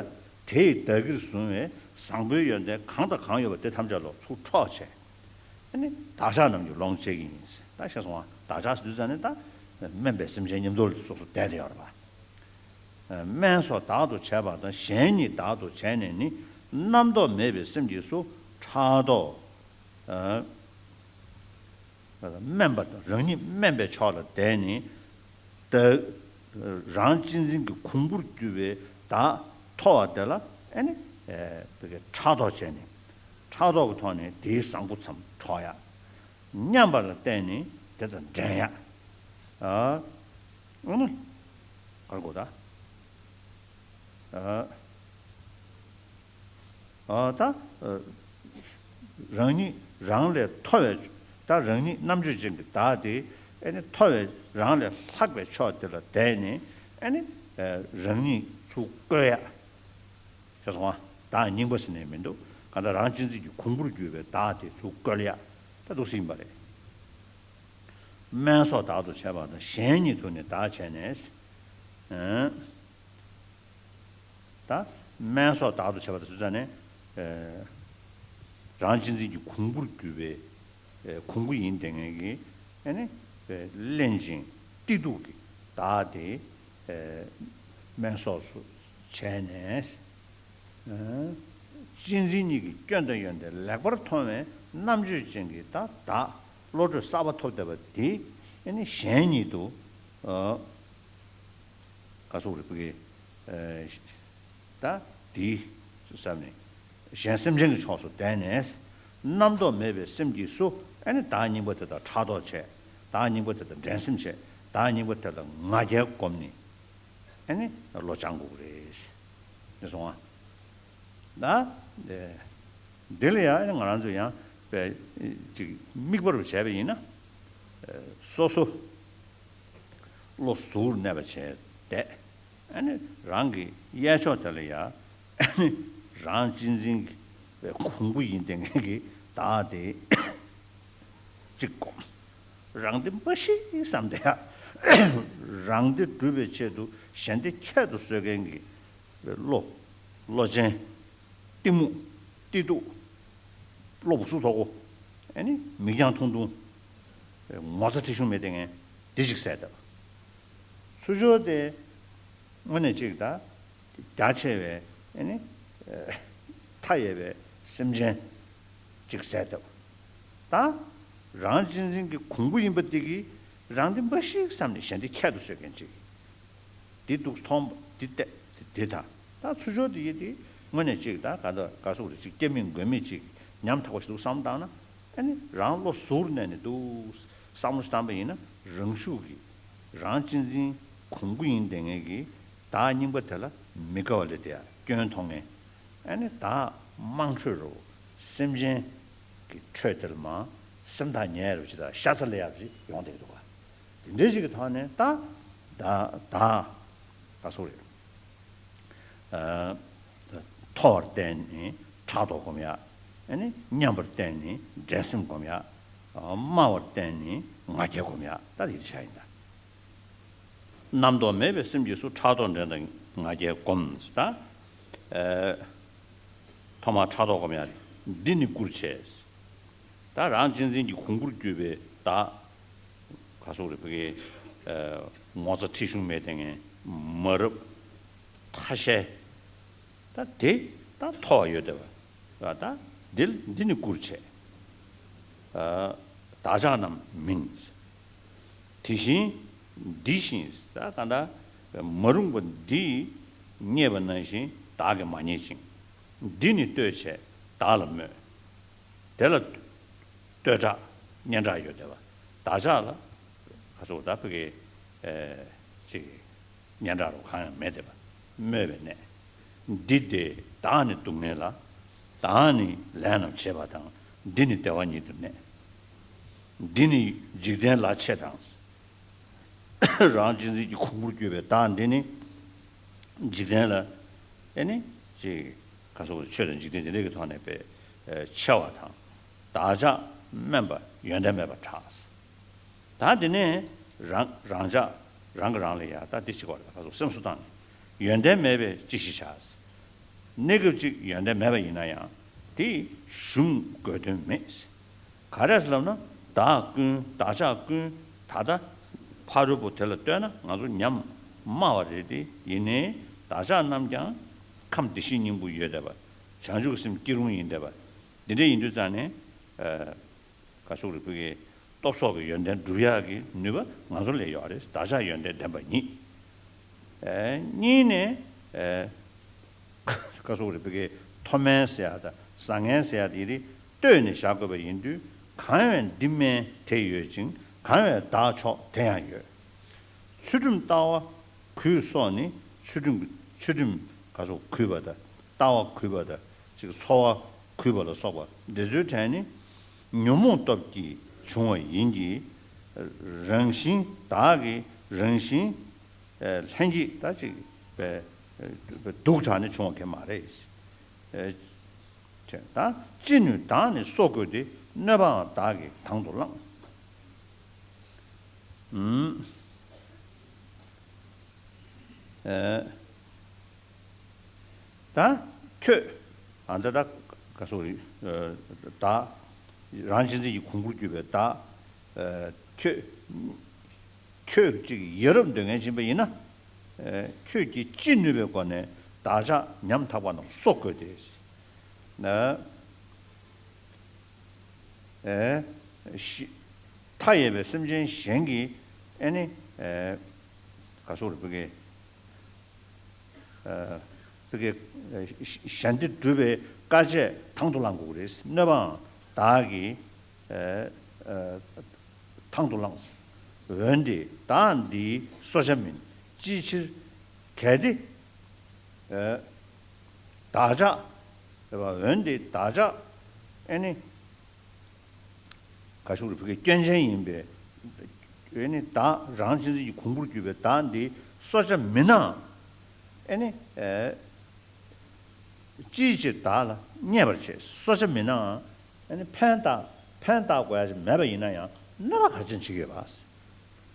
དེ་ཡི་བདག་གིར་བཟུང་བའི་བཟང་པོའི་ཡོན་ཏན་གང་དང་གང་ཡོད་པ་དེ་ཐམས་ཅད་ལ་ཚུར་འཕྲོག་བྱས། ཨ་ནི་བདག་ཅག་རྣམས་ཀྱི་ལོངས་སྤྱད་ཀྱི་ཡིན། ད་ཤེས་སོང་ང་། བདག་ཅག་ཟེར་དུས་ཙང་ནས་ད་དམན་པའི་སེམས་ཅན་མཉམ་དུ་ལ་སོ་སོ་བསྡད་དེ་ཡོད་རེད་པ། སྨན་སོགས་དག་ཏུ་བྱས་པ་དང་གཞན་ཉིད་དག་ཏུ་བྱས་ནས་ནི། རྣམ་རྟོག་མེད་པའི་སེམས་ཀྱིས་སུ་ཕྲག་དོག་དམན་པ་དང་རང་ཉིད་དམན་པའི་ཕྱོགས་ལ་བསྡད་ནས། བདག་རང་གཅེས་འཛིན་གྱི་གོང་བུར་གྱུར་པའི་བདག་མཐོ་བ་དེ་ལ་ཨེ་ནི་ཕྲག་དོག་བྱས་ནས། ཕྲག་དོག་གི་ཐོག་ནས་དེའི་བཟང་པོ་ཙམ་འཕྲོག་ཡ། མཉམ་པ་ལ་བརྟེན་ནས་དེ་དང་འགྲན་ཡ། ཨ་ནི་ག་རེ་གོ་ད། ཨ་ད་རང་ཉིད་རང་ལས་མཐོ་བའི་ད་རང་ཉིད་རྣམ་དཔྱོད་ཅན་གྱི་བདག་དེ་ཨེ་ནི་མཐོ་བའི་རང་ལས་ལྷག་པའི་ཕྱོགས་དེ་ལ་བསྡད་ནས་ཨེ་ནི་རང་ཉིད་ཚུར་བཀོལ་ཡ། ཤེས་སོང་ང་། བདག་རྙིང་པ་ཟེར་ནས་མི་འདུག་གང་ལྟར་རང་གཅེས་འཛིན་གྱི་གོང་བུར་གྱུར་པའི་བདག་དེ་ཚུར་བཀོལ་ཡ། ད་འདུག་སེ་ཡིན་པ་རེད། སྨན་སོགས་དག་ཏུ་བྱས་པ་དང་གཞན་ཉིད་དུ་ནི་བདག་བྱས་ནས། ད་སྨན་སོགས་དག་ཏུ་བྱས་པ་དང་ཟེར་ཙང་ནས། རང་གཅེས་འཛིན་གྱི་གོང་བུར་གྱུར་པའི་གོང་བུ་ཡིན་བསྡད་མཁན་གྱི་ཨ་ནི་གླེན་ཅིང་ སྐྱིད་སྡུག་གི་བདག་དེ་ཨེ་དམན་སོགས་སུ་བྱས་ནས། ཨེ་གཅེས་འཛིན་གཉིས་ཀྱི་སྐྱོན་དང་ཡོན་ཏན་ལེགས་པར་མཐོང་བའི་རྣམ་དཔྱོད་ཅན་གྱི་ད་བདག་བློ་གྲོས་གསར་པ་ཐོབ་བསྡད་པ་དེ་ཨ་ནི་གཞན་ཉིད་དུ་ཨ་ག་སོགས་རིག་པའི་ཨེ་ད་དེའི་བསམ་ནས་གཞན་སེམས་ཅན་གྱི་ཕྱོགས་སུ་བསྡད་ནས། རྣམ་རྟོག་མེད་པའི་སེམས་ཀྱིས་སུ་ཨ་ནི་བདག་རྙིང་པ་དེ་དག་ཕྲག་དོག་བྱས། བདག་རྙིང་པ་དེ་དག་འགྲན་སེམས་བྱས། བདག་རྙིང་པ་དེ་དག་ང་རྒྱལ་བསྒོམས་ནས་ཨ་ནི་བློ་སྦྱང་དགོས་ཀྱི་རེད། དེ་སོང་ང་། ད་འདི་ལ་ཡང་ང་རང་ཚོ་ཡང་པའི་ཅིག་དམིགས་པ་རུ་བྱས་པ་ཡིན་ན། སོ་སོ་བློ་གཟུར་གནས་པ་བྱས་བསྡད། ཨ་ནི་རང་གི་གཡས་ཕྱོགས་དེ་ལ་ཡ་ཨ་ནི་རང་གཅེས་འཛིན་གྱི་གོང་བུ་ཡིན་བསྡད་མཁན་གྱི་བདག་དེ་གཅིག་བསྒོམ། རང་བདེན་འབའ་ཞིག་བསམ་བསྡད་ཡ། རང་བདེ་སྒྲུབ་པའི་ཆེད་དུ་གཞན་བདེ་ཁྱད་དུ་གསོད་མཁན་གྱི་བློ། བློ་ཅན། གཏི་མུག་གཏི་སྡུག་བློ་སྦུབས་སུ་དོག་པོ། ཨ་ནི་མིག་རྒྱང་ཐུང་ཐུང་། ངོ་ཚ་ཁྲེལ་གཞུང་མེད་བསྡད་མཁན་དེ་གཅིག་བསད་བསྡད་པ། ཚུར་སྦྱོར་དེ་དངོས་གནས་གཅིག་ད་རྒྱ་ཆེ་བའི་ཨ་ནི་མཐའ་ཡས་པའི་སེམས་ཅན་གཅིག་བསད་བསྡད་པ། ད་རང་གཅེས་འཛིན་གྱི་གོང་བུ་ཡིན་པ་དེ་གིས་རང་བདེན་འབའ་ཞིག་བསམ་ནས་གཞན་བདེ་ཁྱད་དུ་གསོད་མཁན་གཅིག་དེ་འདུག་མཐོང་། དེ་བལྟས། དེ་དང་། ད་ཚུར་སྦྱོར་དེ་ཡིན་དེ་དངོས་གནས་གཅིག་ད་ག་ད་ག་སོགས་རེ་གཅིག་སྐྱབས་མེད་མགོན་མེད་གཅིག་ཉམ་ཐག་པ་ཞིག་འདུག་བསམ་བཏང་ན། ཨ་ནི་རང་བློ་གཟུར་གནས་ནས་འདུག་བསམ་བློ་བཏང་པ་ཡིན་ན། རང་ཤུགས་ཀྱིས་རང་གཅེས་འཛིན་གོང་བུ་ཡིན་བསྡད་མཁན་གྱི་བདག་རྙིང་པ་དེ་ལ་མི་དགའ་བ་ལས་དེ་ཡང་སྐྱོན་མཐོང་མཁན། ཨ་ནི་བདག་དམངས་ཁྲོད་རུ་སེམས་ཅན་གྱི་ཁྲོད་དེར་མ་སེམས་ཐག་ཉེ་རུ་ཅིག་དང་ཤ་ཚ་ལས་ཡག་ཅིག་ཡོང་བསྡད་འདུག་ག་དེ་འདྲའི་ཞིག་གི་ཐོག་ནས་ད་ད་ད་ག་སོགས་རེད། ཨ་མཐོ་བར་བརྟེན་ནས་ཕྲག་དོག་སྒོམ་ཡག་ཨ་ནི་མཉམ་པར་བརྟེན་ནས་འགྲན་སེམས་སྒོམ་ཡག་དམའ་བར་བརྟེན་ནས་ང་རྒྱལ་སྒོམ་ཡག་ད་དེ་འདྲ་ཡིན་ད། རྣམ་རྟོག་མེད་པའི་སེམས་ཀྱིས་སུ། ཕྲག་དོག་འགྲན་དང་ང་རྒྱལ་སྒོམ། ད་ཨ་ཐོག་མར་ཕྲག་དོག་སྒོམ་ཡག་འདི་ནི་བཀུར་བྱས། ད་རང་གཅེས་འཛིན་གྱི་གོང་བུར་གྱུར་པའི་བདག་ག་སོགས་རེ་ཕ་གི་ངོ་ཚ་ཁྲེལ་གཞུང་མེད་བསྡད་མཁན། མ་རབས་ཐ་ཤལ། ད་དེ་ད་མཐོ་བ་ཡོད་བསྡད་པ། ད་འདི་འདི་ནི་བཀུར་བྱས། བདག་ཅག་རྣམས་མིན། དེ་བཞིན་འདི་བཞིན་ད་གང་ལྟར་མ་རུངས་པ་འདི་རྙེད་པ་ནང་བཞིན་བདག་གིས་མ་རྙེད་ཅིང་། འདི་ནི་ལྟོས་བྱས་བདག་ལ་སྨོད། དེ་ལ་བསྟོད་གྲགས་སྙན་གྲགས་ཡོད་བསྡད་པ། བདག་ཅག་ལ་ག་སོགས་ད་ཕ་གི་ཨེ་ཅིག་སྙན་གྲགས་རུ་གང་ཡང་མེད་བསྡད་པ། སྨོད་པའི་གནས། འདི་སྟེ་བདག་ནི་སྡུག་བསྔལ་ལ། བདག་ནི་ལས་རྣམས་བྱེད་པ་དང་། འདི་ནི་བདེ་བ་ཉིད་དུ་གནས། འདི་ནི་འཇིག་རྟེན་ལ་ཆེ་དང་། རང་གཅེས་འཛིན་གྱི་གོང་བུར་གྱུར་པའི་བདག་འདི་ནི་འཇིག་རྟེན་ལ་ཨེ་ནི་ཅིག་ག་སོགས་ཆོས་དང་འཇིག་རྟེན་དེ་འདྲ་གི་ཐོག་ནས་པའི་ཆེ་བ་དང་། བདག་ཅག་དམན་པ་ཡོན་ཏན་མེད་པར་གྲགས། ད་དེ་ནས་རང་རང་ཅག་རང་གི་རང་ལ་ཡ་ད་འདི་ཅིག་བར་ལ་ག་སོགས་སེམས་གསོ་བཏང་ནས་ཡོན་ཏན་མེད་པའི་ཅི་ཞིག་བྱ། གནས་སྐབས་ཅིག་ཡོན་ཏན་མེད་པ་ཡིན་ན་ཡང་དེ་གཞུང་དགོས་དོན་མེད། ག་རེ་ཟེར་ལབ་ན། བདག་ཀུན་བདག་ཅག་ཀུན་ད་ལྟ་ཕ་རོལ་པོ་དེ་ལ་ལྟོས་ན་ང་ཚོ་ཉམས་དམའ་བ་རེད་དེ། ཡིན་ནའི་བདག་ཅག་རྣམས་ཀྱང་ཁམས་བདེ་གཤེགས་སྙིང་པོ་ཡོད་བསྡད་པ། བྱང་ཆུབ་སེམས་སྐྱིད་རུང་ཡིན་བསྡད་པ། འདི་འདྲ་ཡིན་དུས་ཙང་ནས་ཨ་ག་སོགས་རིགས་ཀྱི་སྟོབས་སོགས་ཀྱི་ཡོན་ཏན་སྒྲུབ་ཡག་གི་ནུས་པ་ང་ཚོ་ལ་ཡོད་རེད། བདག་ཅག་ཡོན་ཏན་ལྡན་པ་ཉིད། ཨེ་གཉིས་ནས་ཨེ་བཀའ་ཟུར་རེ་ཕ་གིའི་མཐོ་དམན་ཟེར་ཡ་དང་བཟང་ངན་ཟེར་ཡ་དེ་ཡིན་དུས་ལྟོས་ནས་བཞག་དགོས་པ་ཡིན་དུས། གང་བས་འདི་དམན་དེ་ཡོད་ཅིང་། གང་བས་བདག་མཆོག་དེ་ཡང་ཡོད། ཚུལ་ཁྲིམས་ལྟ་བ་གུས་སོགས་ནི་ཚུལ་ཁྲིམས་ཚུལ་ཁྲིམས་ག་སོགས་གུས་པ་དང་། ལྟ་བ་གུས་པ་དང་ཅིག་འཚོ་བ་གུས་པ་ལ་སོགས་པ་འདི་ཚོའི་གྲས་ནི་ཉོན་མོངས་སྟོབས་ཀྱིས་བྱུང་བ་ཡིན་གྱི། རང་བཞིན་བདག་གི་རང་བཞིན་ལྷན་སྐྱེས་ད་ཅིག་པའི་སྡུག་དྲགས་ནས་བྱུང་བ་གང་མ་རེད། ད་ཅི་ནུས་བདག་ནི་གསོ་དགོས་ཏེ། གནོད་པའང་བདག་གིས་དང་དུ་བླངས། ཨུམ། ཨེ། ད་ཁྱོད། ཨ་ད་ད་ག་སོགས་རེད། ཨེ། བདག་རང་གཅེས་འཛིན་གྱི་གོང་བུར་གྱུར་པའི་བདག་ཨེ། ཁྱོད། ཁྱོད་ཅིག་ཡ་རབས་འདོད་མཁན་ཡིན་པ་ཡིན་ན། ཨེ། ཁྱོད་ཀྱིས་ཅི་ནུས་པའི་སྒོ་ནས་བདག་ཅག་ཉམ་ཐག་པ་རྣམས་གསོ་དགོས་ཏེ། ན། ཨེ། ཤི། མཐའ་ཡས་པའི་སེམས་ཅན་གཞན་གྱིས་ཨེ་ནི། ཨེ། ག་སོགས་རེད་བུ་གེ། ཨེ། བུ་གེ། ཨེ། ཞལ་འདེབས་སྒྲུབ་པའི་དཀའ་སྤྱད་དང་དུ་བླང་དགོས་རེད། གནོད་པའང་བདག་གིས། ཨེ། ཨེ། དང་དུ་བླངས། འོན་ཏེ་བདག་འདིའི་གསོ་བྱ་མིན། ཅིའི་ཕྱིར། གལ་ཏེ། ཨེ། བདག་ཅག་རེད་པ། འོན་ཏེ་བདག་ཅག་ཨེ་ནི། ག་ཞུ་རེད། བུ་གའི་སྐྱོན་ཅན་ཡིན་པས། ཨེ་ནི་བདག་རང་གཅེས་འཛིན་གྱི་གོང་བུར་གྱུར་པའི་བདག་འདི་གསོ་བྱ་མིན་ནའང་། ཨེ་ནི། ཨེ། ཅིའི་ཕྱིར་བདག་ལ་བརྙས་པར་བྱེད། གསོ་བྱ་མིན་ནའང་། ཨེ་ནི་ཕན་བཏགས་ཕན་བཏགས་དགོས་ཡ་ཞིག་མེད་པ་ཡིན་ན་ཡང་གནོད་པ་ག་ཅན་བྱེད་ཀྱི་ཡོད་པ།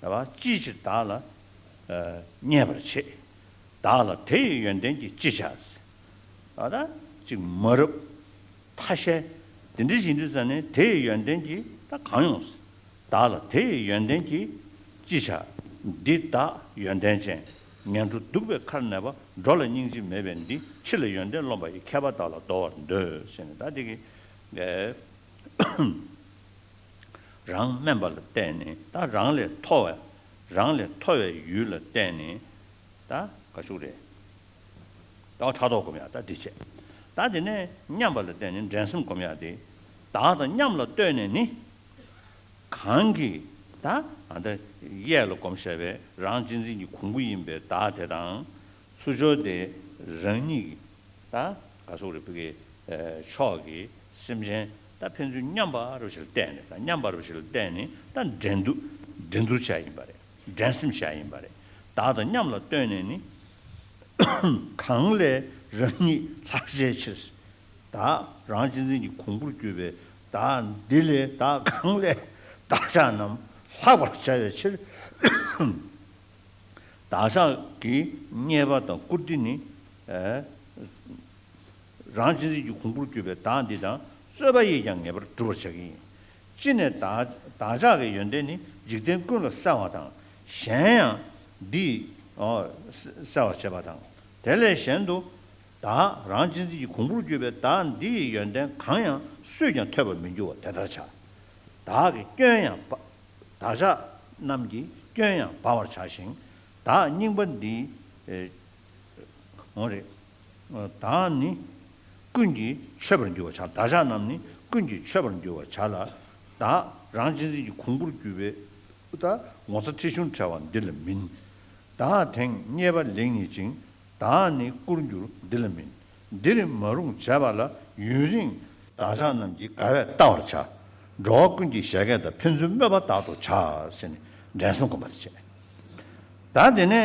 རེད་པ། ཅིའི་ཕྱིར་བདག་ལ། ཨེ། བརྙས་པར་བྱེད། བདག་ལ་དེ་ཡི་ཡོན་ཏན་གྱིས་ཅི་བྱ། ཨ། ད་ཅིག་མ་རབས། ཐ་ཤལ། དེ་འདྲ་ཡིན་དུས་ཙ་ནས་དེ་ཡི་ཡོན་ཏན་གྱིས་ད་གང་ཡོང་། བདག་ལ་དེ་ཡི་ཡོན་ཏན་གྱིས་ཅི་བྱ། འདི་བདག་ཡོན་ཏན་ཅན། ངན་འགྲོ་གདུག་པའི་ཁར་གནས་པ། འགྲོ་ལ་སྙིང་རྗེ་མེད་པས་འདི། ཕྱི་ལ་ཡོན་ཏན་རློམ་པ་ཡི། མཁས་པ་དག་ལ་འདོར་བར་འདོད། ཟེར་ནས་ད་དེ་གི། ཨེ། རང་དམན་པ་ལ་བརྟེན་ནས་ད་རང་ལས་མཐོ་བའི། རང་ལས་མཐོ་བའི་ཡུལ་ལ་བརྟེན་ནས་ད་ག་ཤུགས་རེད། ད་ཕྲག་དོག་སྒོམ་ཡག་ད་འདི་བྱས། ད་དེ་ནས་མཉམ་པ་ལ་བརྟེན་ནས་འགྲན་སེམས་སྒོམ་ཡག་དེ། བདག་དང་མཉམ་ལ་ལྟོས་ནས་ནི། གང་གིས་ད་ཨ་ད་གཡས་ལ་སྒོམ་བཞག་པའི་རང་གཅེས་འཛིན་གྱི་གོང་བུ་ཡིན་པའི་བདག་དེ་དང་། ཚུར་ཕྱོགས་དེ་རང་ཉིད་ཀྱི་ད་ག་སོགས་རེད། བུ་གའི་ཕྱོགས་ཀྱི་སེམས་ཅན་ད་ཕན་ཚུན་མཉམ་པ་རུ་ཞིག་ལ་བལྟས་ནས། ད་མཉམ་པ་རུ་ཞིག་ལ་བལྟས་ནས་ད་འགྲན་བསྡུར་འགྲན་བསྡུར་བྱ་ཡིན་པ་རེད། འགྲན་སེམས་བྱ་ཡིན་པ་རེད། བདག་དང་མཉམ་ལ་ལྟོས་ནས་ནི། གང་ལས་རང་ཉིད་ལྷག་བྱའི་ཕྱིར། བདག་རང་གཅེས་འཛིན་གྱི་གོང་བུར་གྱུར་པའི་བདག་འདི་ལས་བདག་གང་ལས་བདག་ཅག་རྣམས་ལྷག་པར་བྱ་བའི་ཕྱིར། བདག་ཅག་གི་རྙེད་པ་དང་བཀུར་སྟི་ནི། ཨེ། རང་གཅེས་འཛིན་གྱི་གོང་བུར་གྱུར་པའི་བདག་འདི་དང་རྩོད་པ་ཡིས་ཀྱང་ངེས་པར་འགྲུབ་པར་བྱ་གི་ཡིན། སྤྱི་ནས་བདག་བདག་ཅག་གི་ཡོན་ཏན་ནི་འཇིག་རྟེན་ཀུན་ལ་གསལ་བ་དང་། གཞན་ཡང་འདི། ཨོ། གསལ་བར་བྱེད་པ་དང་། དེ་ལས་གཞན་དུ། བདག་རང་གཅེས་འཛིན་གྱི་གོང་བུར་གྱུར་པའི་བདག་འདི་ཡི་ཡོན་ཏན་གང་ཡང་སུས་ཀྱང་ཐོས་པར་མི་འགྱུར་བ་དེ་ལྟར་བྱ། བདག་གི་སྐྱོན་ཡང་བ། བདག་ཅག་རྣམས་ཀྱི་སྐྱོན་ཡང་སྦ་བར་བྱ་ཞིང་། བདག་རྙིང་པ་འདི། ཨེ། འོ་རེད། བདག་ནི་ཀུན་གྱིས་མཆོད་པར་འགྱུར་བར་བྱ། བདག་ཅག་རྣམས་ནི་ཀུན་གྱིས་མཆོད་པར་འགྱུར་བར་བྱ་ལ། བདག་རང་གཅེས་འཛིན་གྱི་གོང་བུར་གྱུར་པའི། ད་ངོ་ཚ་ཁྲེལ་གཞུང་བྲལ་བ་འདི་ལ་མིན། བདག་དེང་རྙེད་པ་ལེགས་ཉེས་ཅིང་། བདག་ནི་བཀུར་འགྱུར་འདི་ལ་མིན། འདིར་མ་རུངས་བྱས་པ་ལ་ཡུན་རིང་། བདག་ཅག་རྣམས་ཀྱིས་དགའ་བས་བལྟ་བར་བྱ། འགྲོ་བ་ཀུན་གྱི་བཞད་གད་དང་། ཕན་ཚུན་སྨོད་པ་དག་ཏུ་བྱ། ཟེར་ནས་འགྲན་སེམས་སྒོམ་པ་དེ་བྱས། ད་དེ་ནས་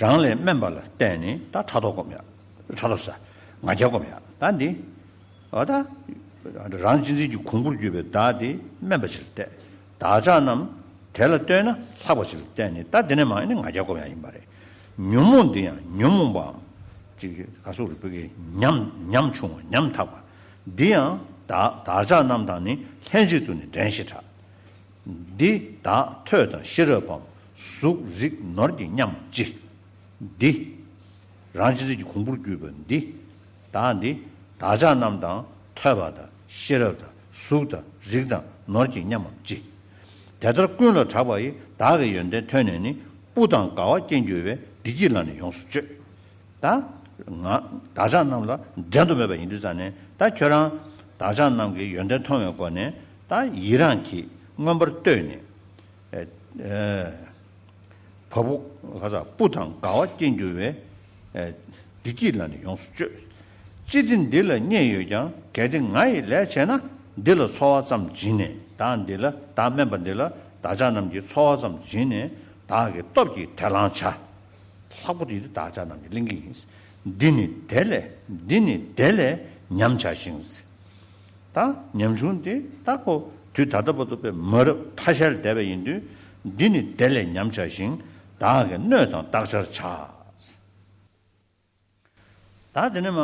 རང་ལས་དམན་པ་ལ་བརྟེན་ནས་ད་ཕྲག་དོག་སྒོམ་ཡག་ཕྲག་དོག་ས་ང་རྒྱལ་སྒོམ་ཡག་ད་འདི། འོ་ད། རང་གཅེས་འཛིན་གྱི་གོང་བུར་གྱུར་པའི་བདག་དེ་དམན་པ་ཞིག་ལ་བལྟས། བདག་ཅག་རྣམས་དེ་ལ་ལྟོས་ན་ལྷག་པ་ཞིག་ལ་བལྟས་ནས། ད་དེ་ནས་མ་ཡིན་ན་ང་རྒྱལ་སྒོམ་ཡག་ཡིན་པ་རེད། ཉོན་མོངས་འདི་ཡང་ཉོན་མོངས་པའམ། ཅིག་ག་སོགས་རིགས་པའི་ཉམ་ཉམ་ཆུང་བ་ཉམ་ཐག་པ། འདི་ཡང་བདག་བདག་ཅག་རྣམས་དང་ནི། ལྷན་ཅིག་ཏུ་ནི་འགྲན་ཞེས་གྲགས། འདི་བདག་ཐོས་དང་ཤེས་རབ་བམ། གཟུགས་རིགས་ནོར་གྱིས་མཉམ་མམ་ཅི། འདི། རང་གཅེས་འཛིན་གྱི་གོང་བུར་གྱུར་པ་འདི། བདག་འདི། བདག་ཅག་རྣམས་དང་ཐོས་པ་དང་ཤེས་རབ་དང་གཟུགས་དང་རིགས་དང་ནོར་གྱིས་མཉམ་མམ་ཅི། དེ་ལྟར་ཀུན་ལ་གྲགས་པ་ཡི། བདག་གི་ཡོན་ཏན་ཐོས་ནས་ནི། སྤུ་དང་དགའ་བ་སྐྱེ་འགྱུར་བས། བདེ་སྐྱིད་ལ་ནི་ཡོངས་སུ་སྤྱོད། ད་ང་བདག་ཅག་རྣམས་ལ་འགྲན་དུ་མེད་པ་ཡིན་དུས་ཙང་ནས། ད་ཁྱོད་རང་བདག་ཅག་རྣམས་ཀྱི་ཡོན་ཏན་མཐོང་བའི་སྒོ་ནས་ད་ཡི་རང་གིས་མངོན་པར་བསྟོད་ནས། ཨེ། ཨེ། བ་སྤུ་ག་ས་སྤུ་དང་དགའ་བ་སྐྱེ་འགྱུར་བས། ཨེ། བདེ་སྐྱིད་ལ་ནི་ཡོངས་སུ་སྤྱོད། ཅི་སྟེ་འདི་ལ་བརྙས་ཡོད་ཀྱང་། གལ་ཏེ་ང་ཡིས་ལས་བྱས་ན། འདི་ལ་འཚོ་བ་ཙམ་བྱིན་ནས། བདག་འདི་ལ་བདག་དམན་པ་འདི་ལ་བདག་ཅག་རྣམས་ཀྱིས་འཚོ་བ་ཙམ་བྱིན་ནས། བདག་གི་སྟོབས་ཀྱིས་དེ་བླང་བྱ། ལྷག་པོ་དེ་བདག་ཅག་རྣམས་ཀྱིས་གླེང་གི་ཡིན། འདི་ནི་དེ་ལས་འདི་ནི་དེ་ལས་ཉམས་བྱ་ཞིང་། ད་ཉམ་ཆུང་དེ་ད་ཁོ་དུས་ད་ལྟ་བར་དུ་དཔེ་མ་རབས་ཐ་ཤལ་བསྡད་པ་ཡིན་དུས། འདི་ནི་དེ་ལས་ཉམས་བྱ་ཞིང་། བདག་གི་སྣོད་དང་བརྟག་བྱར་བྱ། ད་དེ་ནས་མ།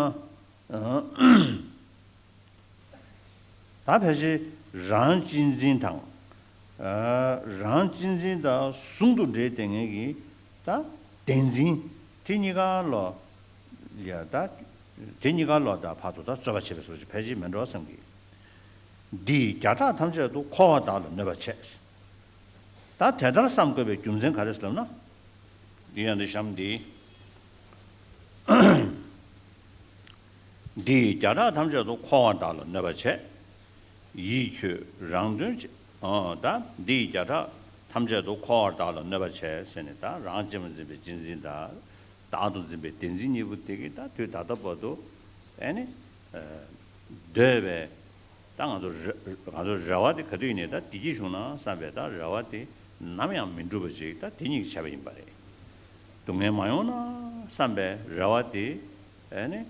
ད་ཕལ་ཆེར་རང་གཅེས་འཛིན་དང་ རང་གཅེས་འཛིན་དང་ཟུང་དུ་འབྲེལ་བསྡད་མཁན་གྱི་ད་བདེན་འཛིན་དེ་གཉིས་ཀ་ལོ་ཡ་ད་དེ་གཉིས་ཀ་ལོ་ད་ཕར་ཚུར་ད་རྩོད་པ་བྱེད་པའི་བཟོ་ཅིག་ཕལ་ཆེར་མེད་འགྲོ་བསམ་གི། འདིས་བརྒྱ་ཕྲག་ཐམས་ཅད་དུ་འཁོར་བ་དག་ལ་གནོད་པ་བྱེད། ད་དེ་ལྟར་བསམ་དགོས་པའི་རྒྱུ་མཚན་ག་རེ་ཟེར་ལབ་ན། འདི་ཡང་འདི་གཤམ་འདི། འདིས་བརྒྱ་ཕྲག་ཐམས་ཅད་དུ་འཁོར་བ་དག་ལ་གནོད་པ་བྱེད། ཡིད་ཁྱོད་རང་དོན་བྱེད། ཨོ་ད་འདིས་བརྒྱ་ཕྲག་ཐམས་ཅད་དུ་འཁོར་བ་དག་ལ་གནོད་པ་བྱེད་ཟེར་ནས་ད་རང་གཅེས་པར་འཛིན་པའི་གཅེས་འཛིན་དང་། བདག་ཏུ་འཛིན་པའི་བདེན་འཛིན་གཉིས་པོ་དེ་གིས་ད་དུས་ད་ལྟ་བར་དུ་ཨེ་ནི་འདོད་པའི་ད་ང་ཚོ་རེ་ང་ཚོ་རེ་བ་དེ་ག་དུས་ཡིན་ནའི་ད་བདེ་སྐྱིད་བྱུང་ན་བསམ་པའི་ད་རེ་བ་དེ་ནམ་ཡང་མི་འགྲུབ་པ་ཅིག་ད་དེ་གཉིས་ཀྱིས་བྱས་པ་ཡིན་པ་རེད། སྡུག་བསྔལ་མ་ཡོང་ན་བསམ་པའི་རེ་བ་དེ་ཨེ་ནི་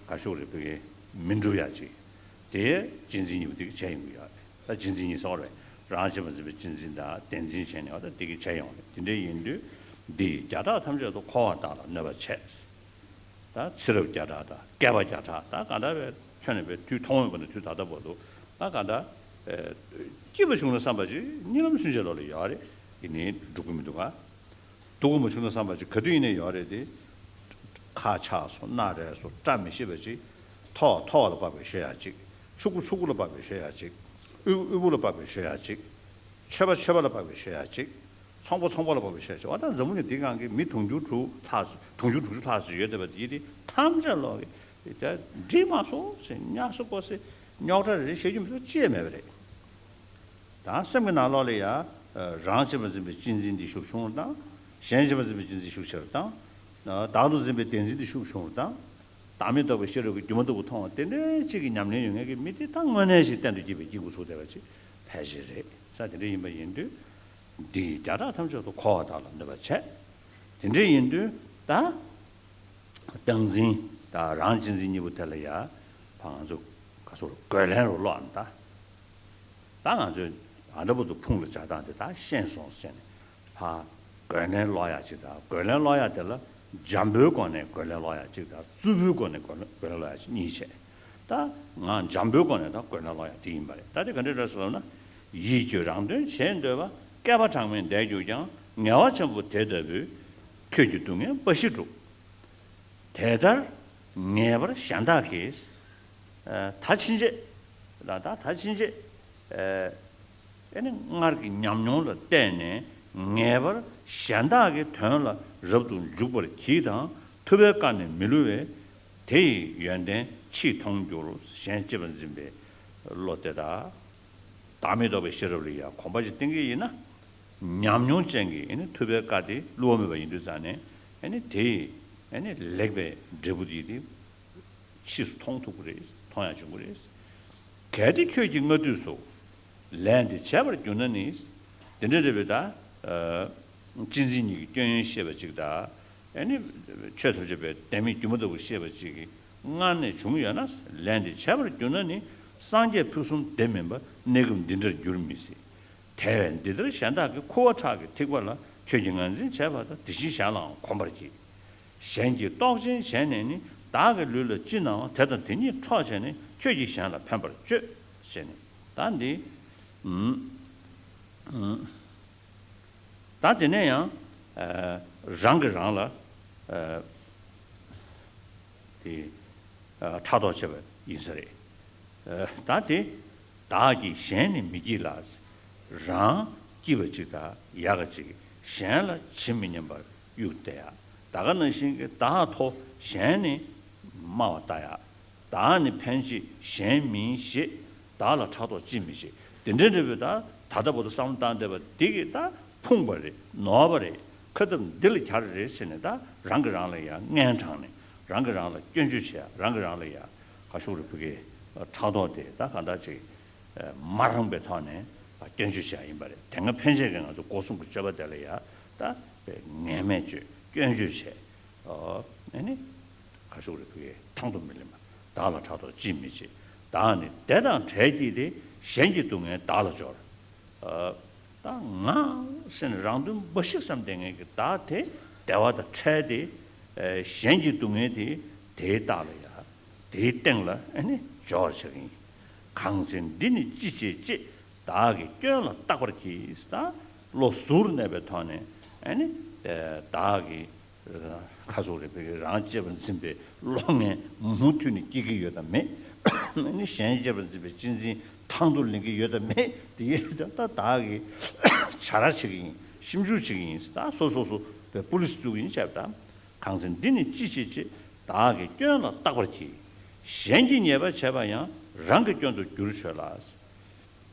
ག་ཤོག་རེ་བུ་གི་མི་འགྲུབ་ཡ་ཅིག་དེ་གཅེས་འཛིན་གཉིས་པོ་དེ་གིས་བྱས་ཡོང་གི་ཡོད་རེད། ད་གཅེས་འཛིན་གཉིས་སོགས་རེད། རང་གཅེས་པར་འཛིན་པའི་གཅེས་འཛིན་དང་བདེན་འཛིན་བྱས་ནས་བ་ད་དེ་གིས་བྱས་ཡོང་རེད། དེ་འདྲ་ཡིན་དུས་འདིས་བརྒྱ་ཕྲག་ཐམས་ཅད་དུ་འཁོར་བ་དག་ལ་གནོད་པ་བྱེད། ད་ཚེ་རབས་བརྒྱ་ཕྲག་དང་བསྐལ་པ་བརྒྱ་ཕྲག་ད་ག་འདྲ་བའི་ཁྱོན་ནས་བའི་དུས་ཐུང་བའི་བར་ནས་དུས་ད་ལྟ་བར་དུ་ད་ག་འདྲ་སྐྱིད་པ་བྱུང་ན་བསམ་པ་ཅིག་གཉིད་ལམ་སུན་འབྱིན་ལོག་ལ་ཡོད་རེད། ཡིན་ནའི་འགྲུབ་ཀྱི་མི་འདུག་ག་སྡུག་པོ་མ་བྱུང་ན་བསམ་པ་ཅིག་ག་དུས་ཡིན་ནའི་ཡོད་རེད་དེ། ཁ་ཆག་སོང་སྣ་རལ་སོང་བཀྲ་མི་ཤིས་པ་ཅིག་མཐོ་མཐོ་བ་ལ་དཔག་པའི་ཤོད་ཡ་ཅིག་ཕྱུག་པོ་ཕྱུག་པོ་ལ་དཔག་པའི་ཤོད་ཡ་ཅིག་དབུལ་པོ་དབུལ་པོ་ལ་དཔག་པའི་ཤོད་ཡ་ཅིག་ཆོས་པ་ཆོས་པ་ལ་དཔག་པའི་ཤོད་ཡ་ཅིག་ཚོང་པ་ཚོང་པ་ལ་དཔག་པའི་ཤོད་ཡ་ཅིག་འོ་ད་འཛམ་བུ་གླིང་འདིའི་སྒང་གི་མི་དུང་ཕྱུར་དྲུག་ལྷག་དུང་ཕྱུར་དྲུག་ཅུ་ལྷག་ཙམ་ཡོད་བསྡད་པ་དེ་དེ་ཐམས་ཅད་ལོག་གི་ད་འགྲིག་མ་སོང་ཟེར་ཉག་སོ་ཀོ་སེ་རྙོག་དྲ་རེ་བཤད་རྒྱུ་མི་འདུག་ཅི་ཡང་མེད་པ་རེད། ད་སེམས་ཀྱི་ནང་ལོགས་ལ་ཡ། རང་གཅེས་པར་འཛིན་པའི་གཅེས་འཛིན་འདི་ཤུགས་ཆུང་རུ་བཏང་། གཞན་གཅེས་པར་འཛིན་པའི་གཅེས་འཛིན་ཤུགས་ཆེ་རུ་བཏང་། བདག་ཏུ་འཛིན་པའི་བདེན་འཛིན་འདི་ཤུགས་ཆུང་རུ་བཏང་། བདག་མེད་རྟོགས་པའི་ཤེས་རབ་ཀྱིས་སྒྱུ་མ་ལྟ་བུ་མཐོང་བ་དེ་འདྲའི་གཅིག་གི་ཉམས་ལེན་ཡོད་མཁན་གྱི་མི་དེ་ད་དངོས་གནས་ཤིག་གཏན་དུ་སྐྱེས་པའི་སྐྱེ་དགུ་ཚུགས་བསྡད་པ་ཅིག་ཕལ་ཆེར་རེད། ས་དེ་འདྲ་ཡིན་པ་ཡིན་དུས། འདི་ཡིས་བརྒྱ་ཕྲག་ཐམས་ཅད་དུ་འཁོར་བ་དག་ལ་གནོད་པ་བྱེད། དེ་འདྲ་ཡིན་དུས་ད། བདག་འཛིན་དང་རང་གཅེས་འཛིན་གཉིས་པོ་དེ་ལ་ཡ། ཕ་ང་ཚོ་ག་ཚོད་རྒོལ་ལན་རུ་སློག་ཨ་ནི་ད། ད་ང་ཚོས་ཨ་འདྲ་པོ་དུ་ཕུང་ལ་བྱ་སྟངས་དེ་ད་ཤེས་སོང་ཟེར་ནས་ཕ་རྒོལ་ལན་སློག་ཡག་ཅིག་དང་རྒོལ་ལན་སློག་ཡག་དེ་ལ་འཇམ་པོའི་སྒོ་ནས་རྒོལ་ལན་སློག་ཡག་ཅིག་དང་རྩུབ་པོའི་སྒོ་ནས་རྒོལ་ལན་རྒོལ་ལན་སློག་ཡག་ཅིག་གཉིས་བྱས། ད་ང་འཇམ་པོའི་སྒོ་ནས་ད་རྒོལ་ལན་སློག་ཡག་དེ་ཡིན་པ་རེད། ད་དེ་ག་འདྲ་རེད་ཟེར་ལབ་ན། ཡིད་ཁྱོད་རང་དོན་བྱེད་འདོད་པ། བསྐལ་པ་གྲངས་མེད་འདས་གྱུར་ཀྱང་། ངལ་བ་ཆེན་པོ་དེ་ལྟ་བུས། ཁྱོད་ཀྱི་སྡུག་བསྔལ་འབའ་ཞིག་སྒྲུབ། དེ་ལྟར་ངེས་པར་གཞན་དག་གིས། ཨ་ད་ཕྱིན་ཆད། ལ་ད་ད་ཕྱིན་ཆད། ཨ་ཨེ་ནི་སྔར་གྱི་ཉམས་མྱོང་ལ་བརྟེན་ནས་ངེས་པར་གཞན་དག་གི་དོན་ལ་རབ་ཏུ་འཇུག་པར་གྱིས་དང་། ཐུབ་པའི་བཀའ་ནི་མི་བསླུ་བས། དེ་ཡི་ཡོན་ཏན་ཕྱིས་མཐོང་འགྱུར། གཞན་གཅེས་པར་འཛིན་པའི་བློ་དེ་དག་བདག་མེད་རྟོགས་པའི་ཤེས་རབ་ལ་ཡང་གོམས་པ་ཞིག་བསྟེན་གྱི་ཡིན་ན། ཉམས་མྱོང་ཅན་གྱི་ཨེ་ནི་ཐུབ་པའི་བཀའ་དེ་བསླུ་བ་མེད་པ་ཡིན་དུས་ཙང་ནས་ཨེ་ནི་དེ་ཡི་ཨེ་ནི་ལེགས་པའི་འབྲས་བུ་དེ་དེ་ཕྱིས་སུ་མཐོང་ཐུབ་ཀྱི་རེད། མཐོང་ཡང་བྱུང་གི་རེད། གལ་ཏེ་ཁྱོད་ཀྱིས་སྔ་དུས་སུ་ལས་འདི་བྱས་པར་གྱུར་ན་ནི། དེ་འདྲ་རེད་པས་ད། གཅེས་འཛིན་གཉིས་ཀྱི་སྐྱོན་ཡོན་ཤེས་པ་ཅིག་དང་། ཨེ་ནི་ཆོས་ཐམས་ཅད་པའི་བདེན་མེད་སྒྱུ་མ་ལྟ་བུ་ཤེས་པ་ཅིག་གིས་སྔར་ནས་བྱུང་ཡོད་ན། ལས་འདི་བྱས་པར་གྱུར་ན་ནི། སངས་རྒྱས་ཕུན་སུམ་བདེ་མིན་པ། གནས་སྐབས་འདི་འདྲར་འགྱུར་མི་སྲིད། དེ་བས་འདི་ལྟར་གཞན་དག་གི་ཁུ་བ་ཁྲག་གི་ཐིགས་པ་ལ་ཁྱོད་ཀྱིས་ངར་འཛིན་བྱས་པ་དང་། དེ་བཞིན་གཞན་ལའང་གོམས་པར་གྱིས། གཞན་གྱིས་རྟོག་ཅན་བྱས་ནས་ནི། བདག་གི་ལུས་ལ་ཅི་སྣང་བ། དེ་དང་དེ་ཉིད་འཕྲོག་བྱས་ནས། ཁྱོད་ཀྱིས་གཞན་ལ་ཕན་པར་སྤྱོད། ཟེར་ནས་ད་འདི། ཨུམ། ཨུམ། ད་དེ་ནས་ཡང་། ཨ་རང་གིས་རང་ལ། ཨ་དེ། ཨ་ཕྲག་དོག་བྱེད་པ་ཡིན་ས་རེད། ཨ་ད་དེ། བདག་གིས་གཞན་ནི་མི་བགྱིད་ལ། རང་སྐྱིད་པ་ཅིག་དང་ཡག་ག་ཅིག་གཞན་ལ་ཇི་མི་སྙམ་པར་གཡུགས་བསྡད་ཡ། ད་ག་ནང་བཞིན་གྱི་བདག་མཐོ་གཞན་ནི་དམའ་བ་ལྟ་ཡ། བདག་ནི་ཕན་ཆེ་གཞན་མིན་ཞེས། བདག་ལ་ཕྲག་དོག་ཅིས་མི་བྱེད། དེ་འདྲའི་འདྲ་བའི་ད་ད་ལྟ་བར་དུ་བསམ་བློ་བཏང་བསྡད་པ་འདི་གིས་ད་ཕུང་བ་རེད། ནོར་བ་རེད། ཁ་ཐབས་འདི་ལ་གྱར་རེད་ཟེར་ནས་ད་རང་གིས་རང་ལ་ཡང་ངན་དྲངས་ནས་རང་གིས་རང་ལ་སྐྱོན་བརྗོད་བྱེད་ཡ། རང་གིས་རང་ལ་ཡང་ག་ཤོག་རེ་ཕུ་གེ་ཕྲག་དོག་དེ་ད་ག་འདྲ་ཅིག་མ་རངས་པའི་ཐོག་ནས་སྐྱོན་བརྗོད་བྱེད་ཡ་ཡིན་པ་རེད། དེ་སྔ་ཕན་ཆད་ཀྱི་ང་ཚོ་སྒོ་གསུམ་གྱི་སྤྱོད་པ་དེ་ལ་ཡ་ད་ངན་སྨྲས་བརྗོད། སྐྱོན་བརྗོད་བྱེད། ཨོ། ཨེ་ནི། ག་ཤོག་རེ་ཕུ་གེ་ཐང་དུ་མི་ལེན་པ། བདག་ལ་ཕྲག་དོག་ཅིས་མི་བྱེད། བདག་ནི་བདེ་དང་བྲལ་གྱིས་ཏེ། གཞན་གྱི་སྡུག་བསྔལ་བདག་ལ་སྦྱོར། ཨ་ད་ང་ཟེར་ནས་རང་དོན་འབའ་ཞིག་བསམ་བསྡད་མཁན་གྱི་བདག་དེ་བདེ་བ་དང་བྲལ་ཏེ། ཨེ་གཞན་གྱི་སྡུག་བསྔལ་དེ་དེའི་རྟགས་ལ་ཡ། དེའི་སྟེང་ལ་ཨེ་ནི་སྦྱོར་བྱེད་ཀྱི་ཡིན། གང་ཚེ་འདི་ནི་ཅི་བྱེད་ཅེས། བདག་གི་སྐྱོན་ལ་བརྟག་པར་གྱིས། ད་བློ་གཟུར་གནས་པའི་ཐོག་ནས་ཨ་ནི་བདག་གི་ཁ་སོགས་རེ་བའི་རང་གཅེས་པར་འཛིན་པའི་བློ་ངན་མུ་མཐུད་ནས་སྐྱེ་གི་ཡོད་དམ་མེད། ཨ་ནི་གཞན་གཅེས་པར་འཛིན་པའི་གཅེས་འཛིན་ཐང་དུ་ལེན་གྱི་ཡོད་དམ་མེད། དེ་ཡིན་ད་བདག་གི་བྱ་ར་བྱེད་ཀྱི་ཡིན། ཞིབ་འཇུག་བྱེད་ཀྱི་ཡིན། ད་སོ་སོ་སོ་བའི་པུ་ལིས་བཙུགས་ཡིན་བྱས་པ་དང་། གང་ཚེ་འདི་ནི་ཅི་བྱེད་ཅེས། བདག་གི་སྐྱོན་ལ་བརྟག་པར་གྱིས། གཞན་གྱིས་ཉེས་པ་བྱས་པ་ཡང་། རང་གི་སྐྱོན་དུ་འགྱུར་བྱོས་ལ།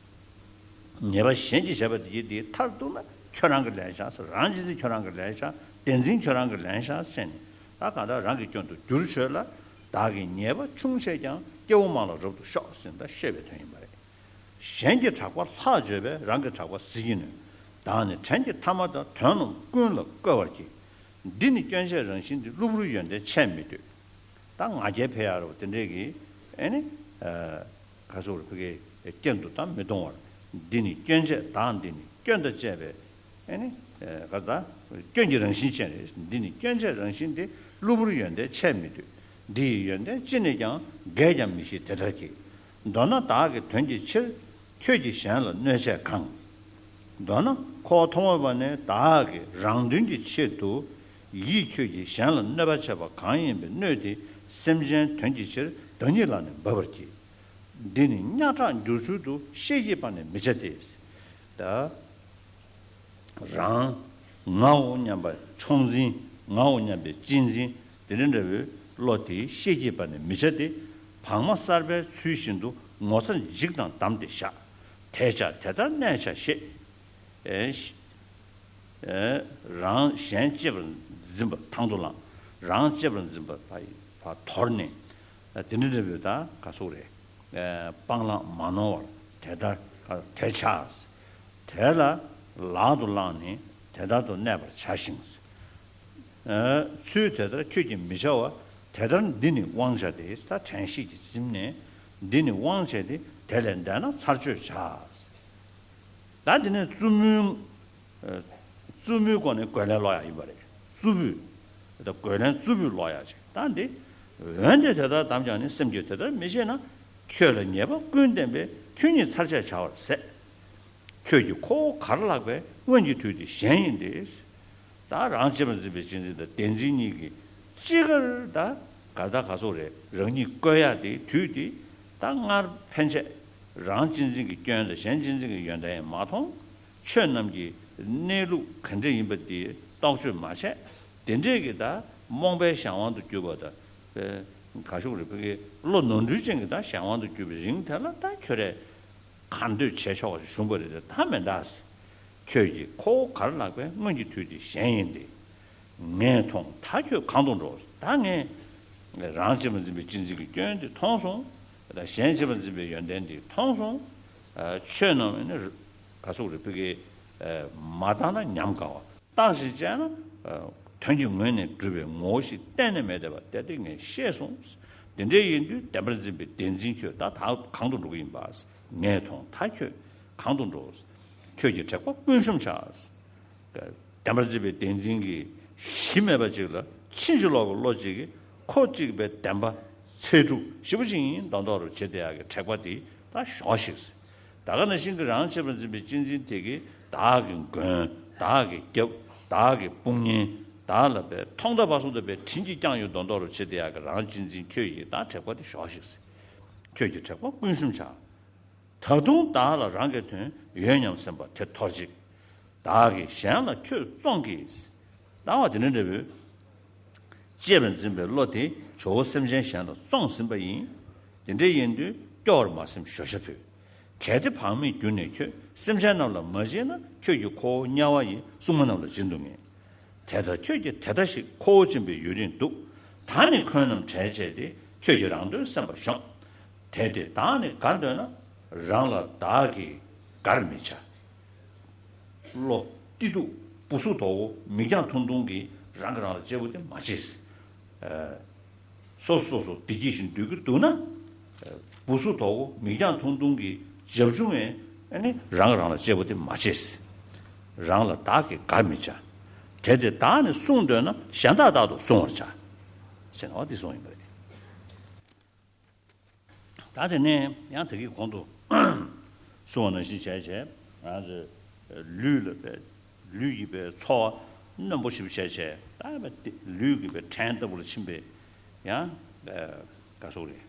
ཉེས་པ་གཞན་གྱིས་བྱས་པ་དེ་དེའི་མཐར་གཏུགས་ན་ཁྱོད་རང་གིས་ལན་བཞག་ཟེར། རང་གཅེས་འཛིན་ཁྱོད་རང་གིས་ལན་བཞག་བདེན་འཛིན་ཁྱོད་རང་གིས་ལན་བཞག་བྱས་ནས། ད་གང་ལྟར་རང་གི་སྐྱོན་དུ་འགྱུར་བྱོས་ལ། བདག་གི་ཉེས་པ་ཆུང་བྱས་ཀྱང་། སྐྱེ་བོ་མང་ལ་རབ་ཏུ་ཤོག་ཟེར་ད་བཤད་པའི་དོན་ཡིན་པ་རེད། གཞན་གྱི་གྲགས་པ་ལྷག་བརྗོད་པས། རང་གི་གྲགས་པ་ཟིལ་གྱིས་གནོན། བདག་ནི་བྲན་གྱི་ཐ་མ་དང་། དོན་རྣམས་ཀུན་ལ་བཀོལ་བར་གྱིས། འདི་ནི་སྐྱོན་བྱས་རང་བཞིན་ཏེ། གློ་བུར་ཡོན་ཏན་ཆད་མི་སྡོད། ད་ང་རྒྱལ་འཕེལ་ཡག་རོ་དེ་འདྲས་ཀྱི་ཨེ་ནི་ཁ་སོགས་རུ་ཕ་གི་རྐྱེན་དུ་ད་མི་གཏོང་བར། འདི་ནི་སྐྱོན་བྱས་བདག་འདི་ནི་སྐྱོན་དང་བཅས་པའི་ཨེ་ནི་ག་ད་སྐྱོན་གྱི་རང་བཞིན་ཅན་རེད། འདི་ནི་སྐྱོན་བྱས་རང་བཞིན་ཏེ། གློ་བུར་ཡོན་ཏན་ཆད་མི་སྡོད། འདི་ཡི་ཡོན་ཏན་ཅི་ནས་ཀྱང་། བརྒལ་ཀྱང་མི་ཤེས་དེ་ལྟར་གྱིས། མདོར་ན་བདག་གི་དོན་གྱི་ཕྱིར། ཁྱོད་ཀྱིས་གཞན་ལ་གནོད་བྱས་གང་། མདོར་ན་ཁོ་ཐོག་མ་བ་ནས་བདག་གིས་རང་དོན་གྱི་ཆེད་དུ། ཡིད་ཁྱོད་ཀྱིས་གཞན་ལ་གནོད་པ་བྱས་པ་གང་ཡིན་པའི་གནོད་དེ། སེམས་ཅན་དོན་གྱི་ཕྱིར་བདག་ཉིད་ལ་ནི་འབབ་པར་གྱིས། འདི་ནི་གཉའ་ཁྲག་འགྱུར་ཚུལ་དུ། ཤེས་ཀྱི་བར་ནས་མི་བྱ་སྟེ། ད་རང་ངའོ་སྙམ་པ་མཆོག་འཛིན། ངའོ་སྙམ་པའི་གཅེས་འཛིན་དེ་འདྲ་འདྲ་བོའི་བློ་དེ་ཤེས་ཀྱི་བར་ནས་མི་བྱ་སྟེ། བག་མ་གསར་པའི་ཚུལ་བཞིན་དུ། ངོ་ཚ་འཇིགས་དང་བསྡམས་ཏེ་བཞག་དད་བྱ་དེ་ལྟར་གནས་བྱ་ཞེས། ཨེ་ཤ་ཨེ་རང་གཞན་གཅེས་པར་འཛིན་པ་དང་དུ་བླངས། རང་གཅེས་པར་འཛིན་པ་ཕར་དོར་ནས། དེ་འདྲ་འདྲ་བོའི་ད་ག་སོགས་རེད། སྤང་བླང་མ་ནོར་བར་དེ་ལྟར་དད་བྱ། དེ་ལ་ལག་ཏུ་བླངས་ནས་དེ་ལྟར་དུ་གནས་པར་བྱ་ཞིང་། ཚུལ་དེ་ལྟར་ཁྱོད་ཀྱིས་མི་བྱ་བ། དེ་ལྟར་འདི་ནི་དབང་བྱ་སྟེ། ད་དྲན་ཤེས་ཀྱིས་ཟིན་ནས་འདི་ནི་དབང་བྱས་ཏེ། དེ་ལས་འདས་ན་ཚར་གཅོད་བྱ། ད་འདི་ནས་རྩུབ་མོའི་རྩུབ་མོའི་སྒོ་ནས་རྒོལ་ལན་སློག་ཡག་ཡིན་པ་རེད། རྩུབ་པོས། ད་རྒོལ་ལན་རྩུབ་པོས་སློག་ཡག་ཅིག་ད་འདི། འོན་ཏེ་དེ་ལྟར་བསྡམས་ཀྱང་ནི། སེམས་ཀྱིས་དེ་ལྟར་མི་ཤེས་ན། ཁྱོད་ལ་ཉེས་པ་ཀུན་བསྟན་པས། ཁྱོད་ཉིད་ཚར་གཅད་བྱ་བར་ཟད། ཁྱོད་ཀྱིས་ཁོ་བོ་གར་བརླགས་པས། སྔོན་གྱི་དུས་འདི་གཞན་ཡིན་ཏེ། ད་རང་གཅེས་པར་འཛིན་པའི་གཅེས་འཛིན་དང་བདེན་འཛིན་གཉིས་ཀྱིས་ཅི་དགར་ད་ག་ད་ག་སོགས་རེད། རང་ཉིད་བཀོལ་ཡག་དེ་དུས་དེ་ད་སྔར་ཕན་ཆད་རང་གཅེས་འཛིན་གྱི་སྐྱོན་དང་གཞན་གཅེས་འཛིན་གྱི་ཡོན་ཏན་ཡང་མ་མཐོང་། ཆོས་རྣམས་ཀྱི་གནས་ལུགས་ག་འདྲ་ཡིན་པ་དེ་རྟོག་དཔྱོད་མ་བྱས། དེ་འདྲས་ཀྱི་ད་རྨོངས་པའི་གཞན་དབང་དུ་གྱུར་པ་དང་། ག་ཤོག་རེད། བོད་ཀྱི་བློ་ནོར་འཁྲུལ་ཅན་གྱི་ད་གཞན་དབང་དུ་གྱུར་པའི་རིང་དེ་ལ་ད་ཁྱོད་རས་གང་འདོད་བྱས་ཆོག་པ་ཞིག་བྱུང་བ་རེད་དེ། ད་མེད་ད། ཁྱོད་ཀྱིས་ཁོ་བོ་གར་བརླགས་པས། སྔོན་གྱི་དུས་དེ་གཞན་ཡིན་ཏེ། ངས་མཐོང་ད་ཁྱོད་གང་དུ་འགྲོ། ད་ངས་རང་གཅེས་པར་འཛིན་པའི་གཅེས་འཛིན་གྱི་སྐྱོན་དེ་མཐོང་སོང་། ད་གཞན་གཅེས་པར་འཛིན་པའི་ཡོན་ཏན་དེ་མཐོང་སོང་། ཆོས་རྣམས་ནི་ག་སོགས་རེད། བོད་ཀྱི་མ་བཏང་ན་ཉམས་དགའ་བ། བཏང་ཞིང་བྱས་ན། དོན་གྱི་ངོས་ནས་གྲུབ་པའི་ངོ་བོ་ཞིག་གཏན་ནས་མེད་བསྡད་པ་དེ་དེ་ངས་ཤེས་སོང་། དེ་འདྲ་ཡིན་དུས་བདེན་པར་འཛིན་པའི་བདེན་འཛིན་ཁྱོད་ད་ད་གང་དུ་འགྲོ་གི་ཡིན་པ། ངས་མཐོང་ད་ཁྱོད་གང་དུ་འགྲོ། ཁྱོད་ཀྱི་དྲེགས་པ་ཀུན་ཤོམ་བྱ། བདེན་པར་འཛིན་པའི་བདེན་འཛིན་གྱི་གཞི་མེད་པ་ཅིག་ལ་ཕྱིན་ཅི་ལོག་གི་བློ་གཅིག་གིས་ཁོ་གཅིག་པའི་བདེན་པ་ཚེ་སྒྲུབ་ཞེ་པོ་ཅིག་ཡིན་མདོག་མདོག་རུ་བྱེད་བསྡད་ཡག་གི་དྲེགས་པ་དེ་ད་ཞོག་ཤིག་ད་ག་ནང་བཞིན་གྱི་རང་གཅེས་པར་འཛིན་པའི་གཅེས་འཛིན་དེ་གིས་བདག་གི་མགོན། བདག་གི་སྐྱབས། བདག་གི་དཔུང་གཉེན། བདག་ལ་བས་ཐོག་མཐའ་བར་གསུམ་དུ་བས་དྲིན་གྱིས་བསྐྱངས་ཡོད་མདོག་མདོག་རུ་བྱེད་བསྡད་ཡག་གི་རང་གཅེས་འཛིན་ཁྱོད་ཡིས་ད་དྲེགས་པ་དེ་ཞོག་ཤིག་ཁྱོད་ཀྱི་དྲེགས་པ་ཀུན་ཤོམ་བྱ། ད་དུང་བདག་ལ་རང་གི་དོན་ཡོད་སྙམ་སེམས་པ་དེ་འཐོར་ཅིག་བདག་གིས་གཞན་ལ་ཁྱོད་བཙོང་གིས། ལྟ་བ་དེ་འདྲ་འདྲ་བོས། གཅེས་པར་འཛིན་པའི་བློ་དེ་ཇོ་བོ་སེམས་ཅན་གཞན་ལ་བཙོང་ཟིན་པ་ཡིན། དེ་འདྲ་ཡིན་དུས་སྐྱོ་བར་མ་སེམས་ཞོ་ཤ་བུད། གལ་ཏེ་བག་མེད་གྱུར་ནས་ཁྱོད། སེམས་ཅན་རྣམས་ལ་མ་བྱིན་ན། ཁྱོད་ཀྱི་ཁོ་བོ་དམྱལ་བ་ཡི། སྲུང་མ་རྣམས་ལ་བྱིན་དུ་ངེས། དེ་ལྟར་ཁྱོད་ཀྱིས་དེ་ལྟ་ཞིག་ཁོ་བོ་སྦྱིན་པའི་ཡུན་རིང་འདུག་ད་ནི་འཁོན་རྣམས་བྲལ་བྱས་ཏེ། ཁྱོད་ཀྱིས་རང་དོན་སེམས་པར་ཤོག་དེ་སྟེ་བདག་ནི་དགར་འདོད་ན། རང་ལ་བདག་གིས་དགར་མི་བྱ། བློ་གཏི་སྡུག་སྦུ་སུབ་དོག་པོ་མིག་རྒྱང་ཐུང་ཐུང་གིས་རང་གིས་རང་ལ་གཅེས་པོ་དེ་མ་བྱེད། སོ་སོ་སོ་བདེ་སྐྱིད་ཞིག་འདོད་ཀྱི་འདུག་ན། སྦུ་སུབ་དོག་པོ་མིག་རྒྱང་ཐུང་ཐུང་གིས་རྒྱབ་ཆུང་ངས་ཨ་ནི་རང་གིས་རང་ལ་གཅེས་པོ་དེ་མ་བྱེད། རང་ལ་བདག་གིས་དགར་མི་བྱ། དེ་སྟེ་བདག་ནི་སྲུང་འདོད་ན། གཞན་དག་རྟག་ཏུ་སྲུང་བར་བྱ། ཟེར་ན་འོ་དེ་གསུངས་ཡིན་པ་རེད། ད་དེ་ནས་ཡང་དེ་གི་གོང་དུ་ གསུངས་པ་ནང་བཞིན་བྱས་བྱས། ང་ཚོས་ལུས་ལ་པའི་ལུས་ཀྱི་པའི་ཚོར་བ་རྣོན་པོ་ཞིག་བྱས་བྱས། ད་པའི་ལུས་ཀྱི་པའི་བྲན་ལྟ་བུ་ལ་ཕྱིན་པའི་ཡང་པའི་ག་སོགས་རེད།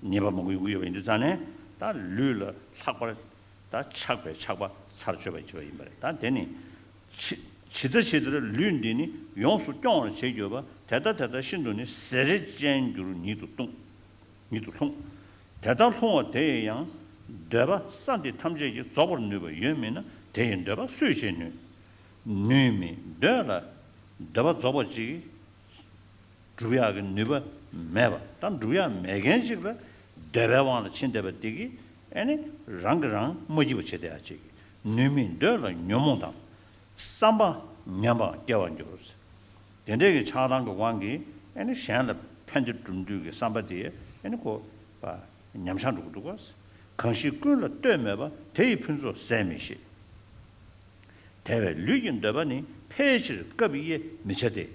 ཉེས་པ་མང་པོ་ཡོང་གི་ཡོད་པ་ཡིན་དུས་ཙང་ནས། ད་ལུས་ལ་ལྷག་པར་ད་ཆགས་པའི་ཆགས་པ་ཚར་གཅོད་པ་བྱེད་པ་ཡིན་པ་རེད། ད་དེ་ནི་ཇི་ཇི་ལྟ་ཇི་ལྟར་ལུས་འདི་ནི་ཡོངས་སུ་སྐྱོང་བར་བྱེད་འགྱུར་བ། དེ་ལྟ་དེ་ལྟ་ཤིན་ཏུ་ནི་ཟེར་ཅན་འགྱུར་ཉིད་དུ་ལྟུང་། ཉིད་དུ་ལྷུང་། དེ་ལྟར་ལྷུང་བ་དེ་ཡི་ཡང་འདོད་པ་ས་འདི་ཐམས་ཅད་ཀྱིས་རྫོགས་པར་ནུས་པ་ཡོད་མིན་ན། དེ་ཡི་འདོད་པ་སུས་བྱེད་ནུས། ནུས་མིན་འདོད་ལ་འདོད་པ་རྫོགས་པ་ཅིག་སྒྲུབ་ཡག་གི་ནུས་པ་མེད་པ་དང་། སྒྲུབ་ཡག་མེད་མཁན་ཅིག་ལ་འདོད་པའི་དབང་ལ་ཕྱིན་བསྡད་པ་དེ་གིས་ཨེ་ནི་རང་གིས་རང་མ་སྐྱིད་པ་བྱེད་བསྡད་ཡག་ཅིག་ནུས་མིན་འདོད་ལ་ཉོན་མོངས་དང་བསམ་པ་ངན་པའང་སྐྱེ་བར་འགྱུར། དེ་འདྲའི་གི་ཆགས་སྡང་གི་དབང་གིས་ཨེ་ནི་གཞན་ལ་ཕན་བདེ་བསྒྲུབ་འདོད་ཀྱི་བསམ་པ་དེ་ཨེ་ནི་ཁོ་པ་ཉམས་ཆག་འགྲོ་གི་འདུག་ག་གང་ཞིག་ཀུན་ལ་ལྟོས་མེད་པ། དེ་ཡི་ཕུན་ཚོགས་ཟད་མི་ཤེས། དེ་བས་ལུས་ཀྱི་འདོད་པ་ནི། ཕལ་ཆེར་སྐབས་དབྱེ་མི་བྱ་སྟེ།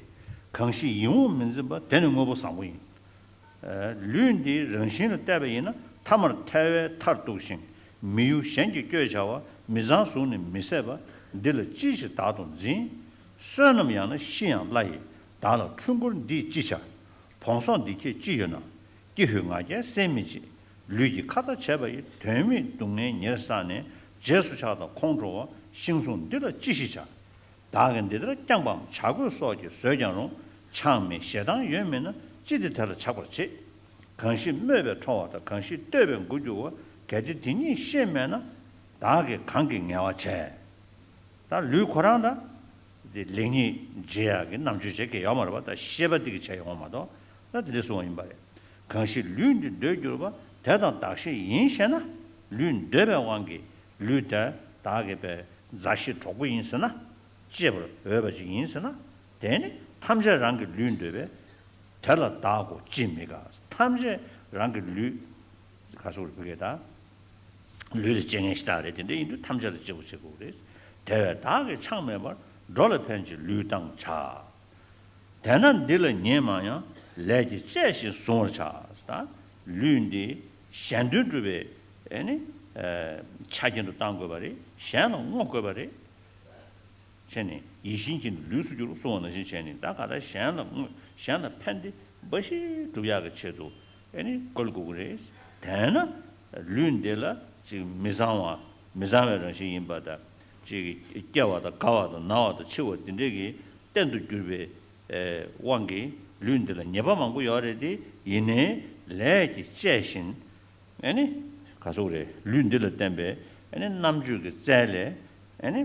གང་ཞིག་ཡིད་འོང་མི་འཛིན་པ། དེ་ནི་དངོས་པོ་བཟང་པོ་ཡིན། ལུས་འདིའི་རང་བཞིན་ལ་བལྟས་པ་ཡིན་ན། ཐ་མར་ཐལ་བའི་མཐར་གཏུགས་ཤིང་། མི་ཡུལ་གཞན་གྱིས་བསྐྱོད་བྱ་བ། མི་ཚང་གཟུགས་ནི་མི་ཟད་པ། འདི་ལ་ཅི་ཞིག་བདག་ཏུ་འཛིན། བསོད་ནམས་ཡང་ན་ཤི་ཡང་བླ་ཡི། བདག་ལ་འཁྲུལ་འཁོར་འདིས་ཅི་བྱ། བོང་སོགས་འདི་ཁྱེད་ཅི་ཡོད་ན། ཀྱེ་ཧུད་ང་རྒྱལ་སེམས་མི་བྱེད། ལུས་ཀྱི་ཁ་ཏ་བྱས་པ་ཡི། དོན་མེད་སྡུག་བསྔལ་ཉེར་བསགས་ནས། རྗེས་སུ་ཆགས་དང་ཁོང་ཁྲོ་བ། ཤིང་བཟུང་འདི་ལ་ཅི་ཞིག་བྱ། བདག་གིས་འདི་ལྟར་བསྐྱངས་པའམ་བྱ་རྒོད་སོགས་ཀྱིས་ཟོས་ཀྱང་རུང་། ཆགས་མེད་ཞེ་སྡང་ཡོད་མིན་ན། ཅི་སྟེ་དེ་ལ་ཆགས་པར་བྱེད། གང་ཞིག་སྨོད་པས་ཁྲོ་བ་དང་། གང་ཞིག་བསྟོད་པས་མགུ་འགྱུར་བ། གལ་ཏེ་དེ་གཉིས་ཤེས་མེད་ན། བདག་གིས་གང་གིས་ངལ་བ་བྱས། ད་ལུས་ཁོ་རང་ད་དེ་ལེགས་ཉེས་འབྱེད་ཡག་གི་རྣམ་དཔྱོད་བྱེད་མཁན་ཡོད་མ་རེད་པ། ད་ཤེས་པ་དེ་གིས་བྱས་ཡོང་བ་མ་གཏོགས། ད་དེ་འདྲ་གསུངས་པ་ཡིན་པ་རེད། གང་ཞིག་ལུས་འདི་འདོད་གྱུར་པ། དེ་དང་བདག་བཤེས་ཡིན་ཞེ་ན། ལུས་འདོད་པའི་དབང་གིས་ལུས་དེ་བདག་གི་པའི་མཛའ་བཤེས་གྲོགས་པོ་ཡིན་ཟེར་ན། གཅེས་པར་འོས་པ་ཅིག་ཡིན་ཟེར་ན། དེ་ནི་ཐམས་ཅད་རང་གི་ལུས་འདོད་པས། དེ་ལ་བདག་གོ་ཅིས་མི་དགའ། ཐམས་ཅད་རང་གི་ལུས། ག་སོགས་རེད་བུ་གས་ད། ལུས་ལ་གཅེས་མཁན་ཞིག་རེད། དེ་འདྲ་ཡིན་དུས་ཐམས་ཅད་ལ་གཅེས་པོ་བྱེད་དགོས་རེད། དེ་བས་བདག་གིས་ཆགས་མེད་པར། འགྲོ་ལ་ཕན་ཕྱིར་ལུས་བཏང་བྱ། དེས་ན་འདི་ལ་ཉེས་མང་ཡང་། ལས་ཀྱིས་བཅད་ཞིང་གཟུང་བར་བྱ། ད་ལུས་འདི་གཞན་དོན་སྒྲུབ་པའི་ཨེ་ནི་ཆ་རྐྱེན་དུ་བཏང་དགོས་པ་རེད། གཞན་ལ་བསྔོ་དགོས་པ་རེད། བྱས་ནས་ཡིད་བཞིན་གྱི་ལུས་སུ་འགྱུར་གསུངས་པ་ནང་བཞིན་བྱས་ནས། ད་ག་ད་གཞན་ལ་བསྔོ། གཞན་ལ་ཕན་བདེ་འབའ་ཞིག་སྒྲུབ་ཡག་གི་ཆེད་དུ་ཨེ་ནི་བཀོལ་དགོས་ཀྱི་རེད། དེས་ན་ལུས་འདི་ལ་ཅིག་མི་གཙང་བ། མི་གཙང་བའི་རང་བཞིན་ཡིན་པ་དང་། ཅིག་སྐྱེ་བ་དང་རྒ་བ་དང་ན་བ་དང་འཆི་བ་འདི་འདྲས་ཀྱི་རྟེན་དུ་གྱུར་པའི་དབང་གིས་ལུས་འདི་ལ་ཉེས་པ་མང་པོ་ཡོད་རེད་དེ། ཡིན་ནའི་ལས་ཀྱིས་བཅད་བཞིན། ཨེ་ནི་ག་སོགས་རེད། ལུས་འདི་ལ་བརྟེན་པའི་ཨེ་ནི་རྣམ་དཔྱོད་ཀྱི་རྩལ་ལས། ཨེ་ནི་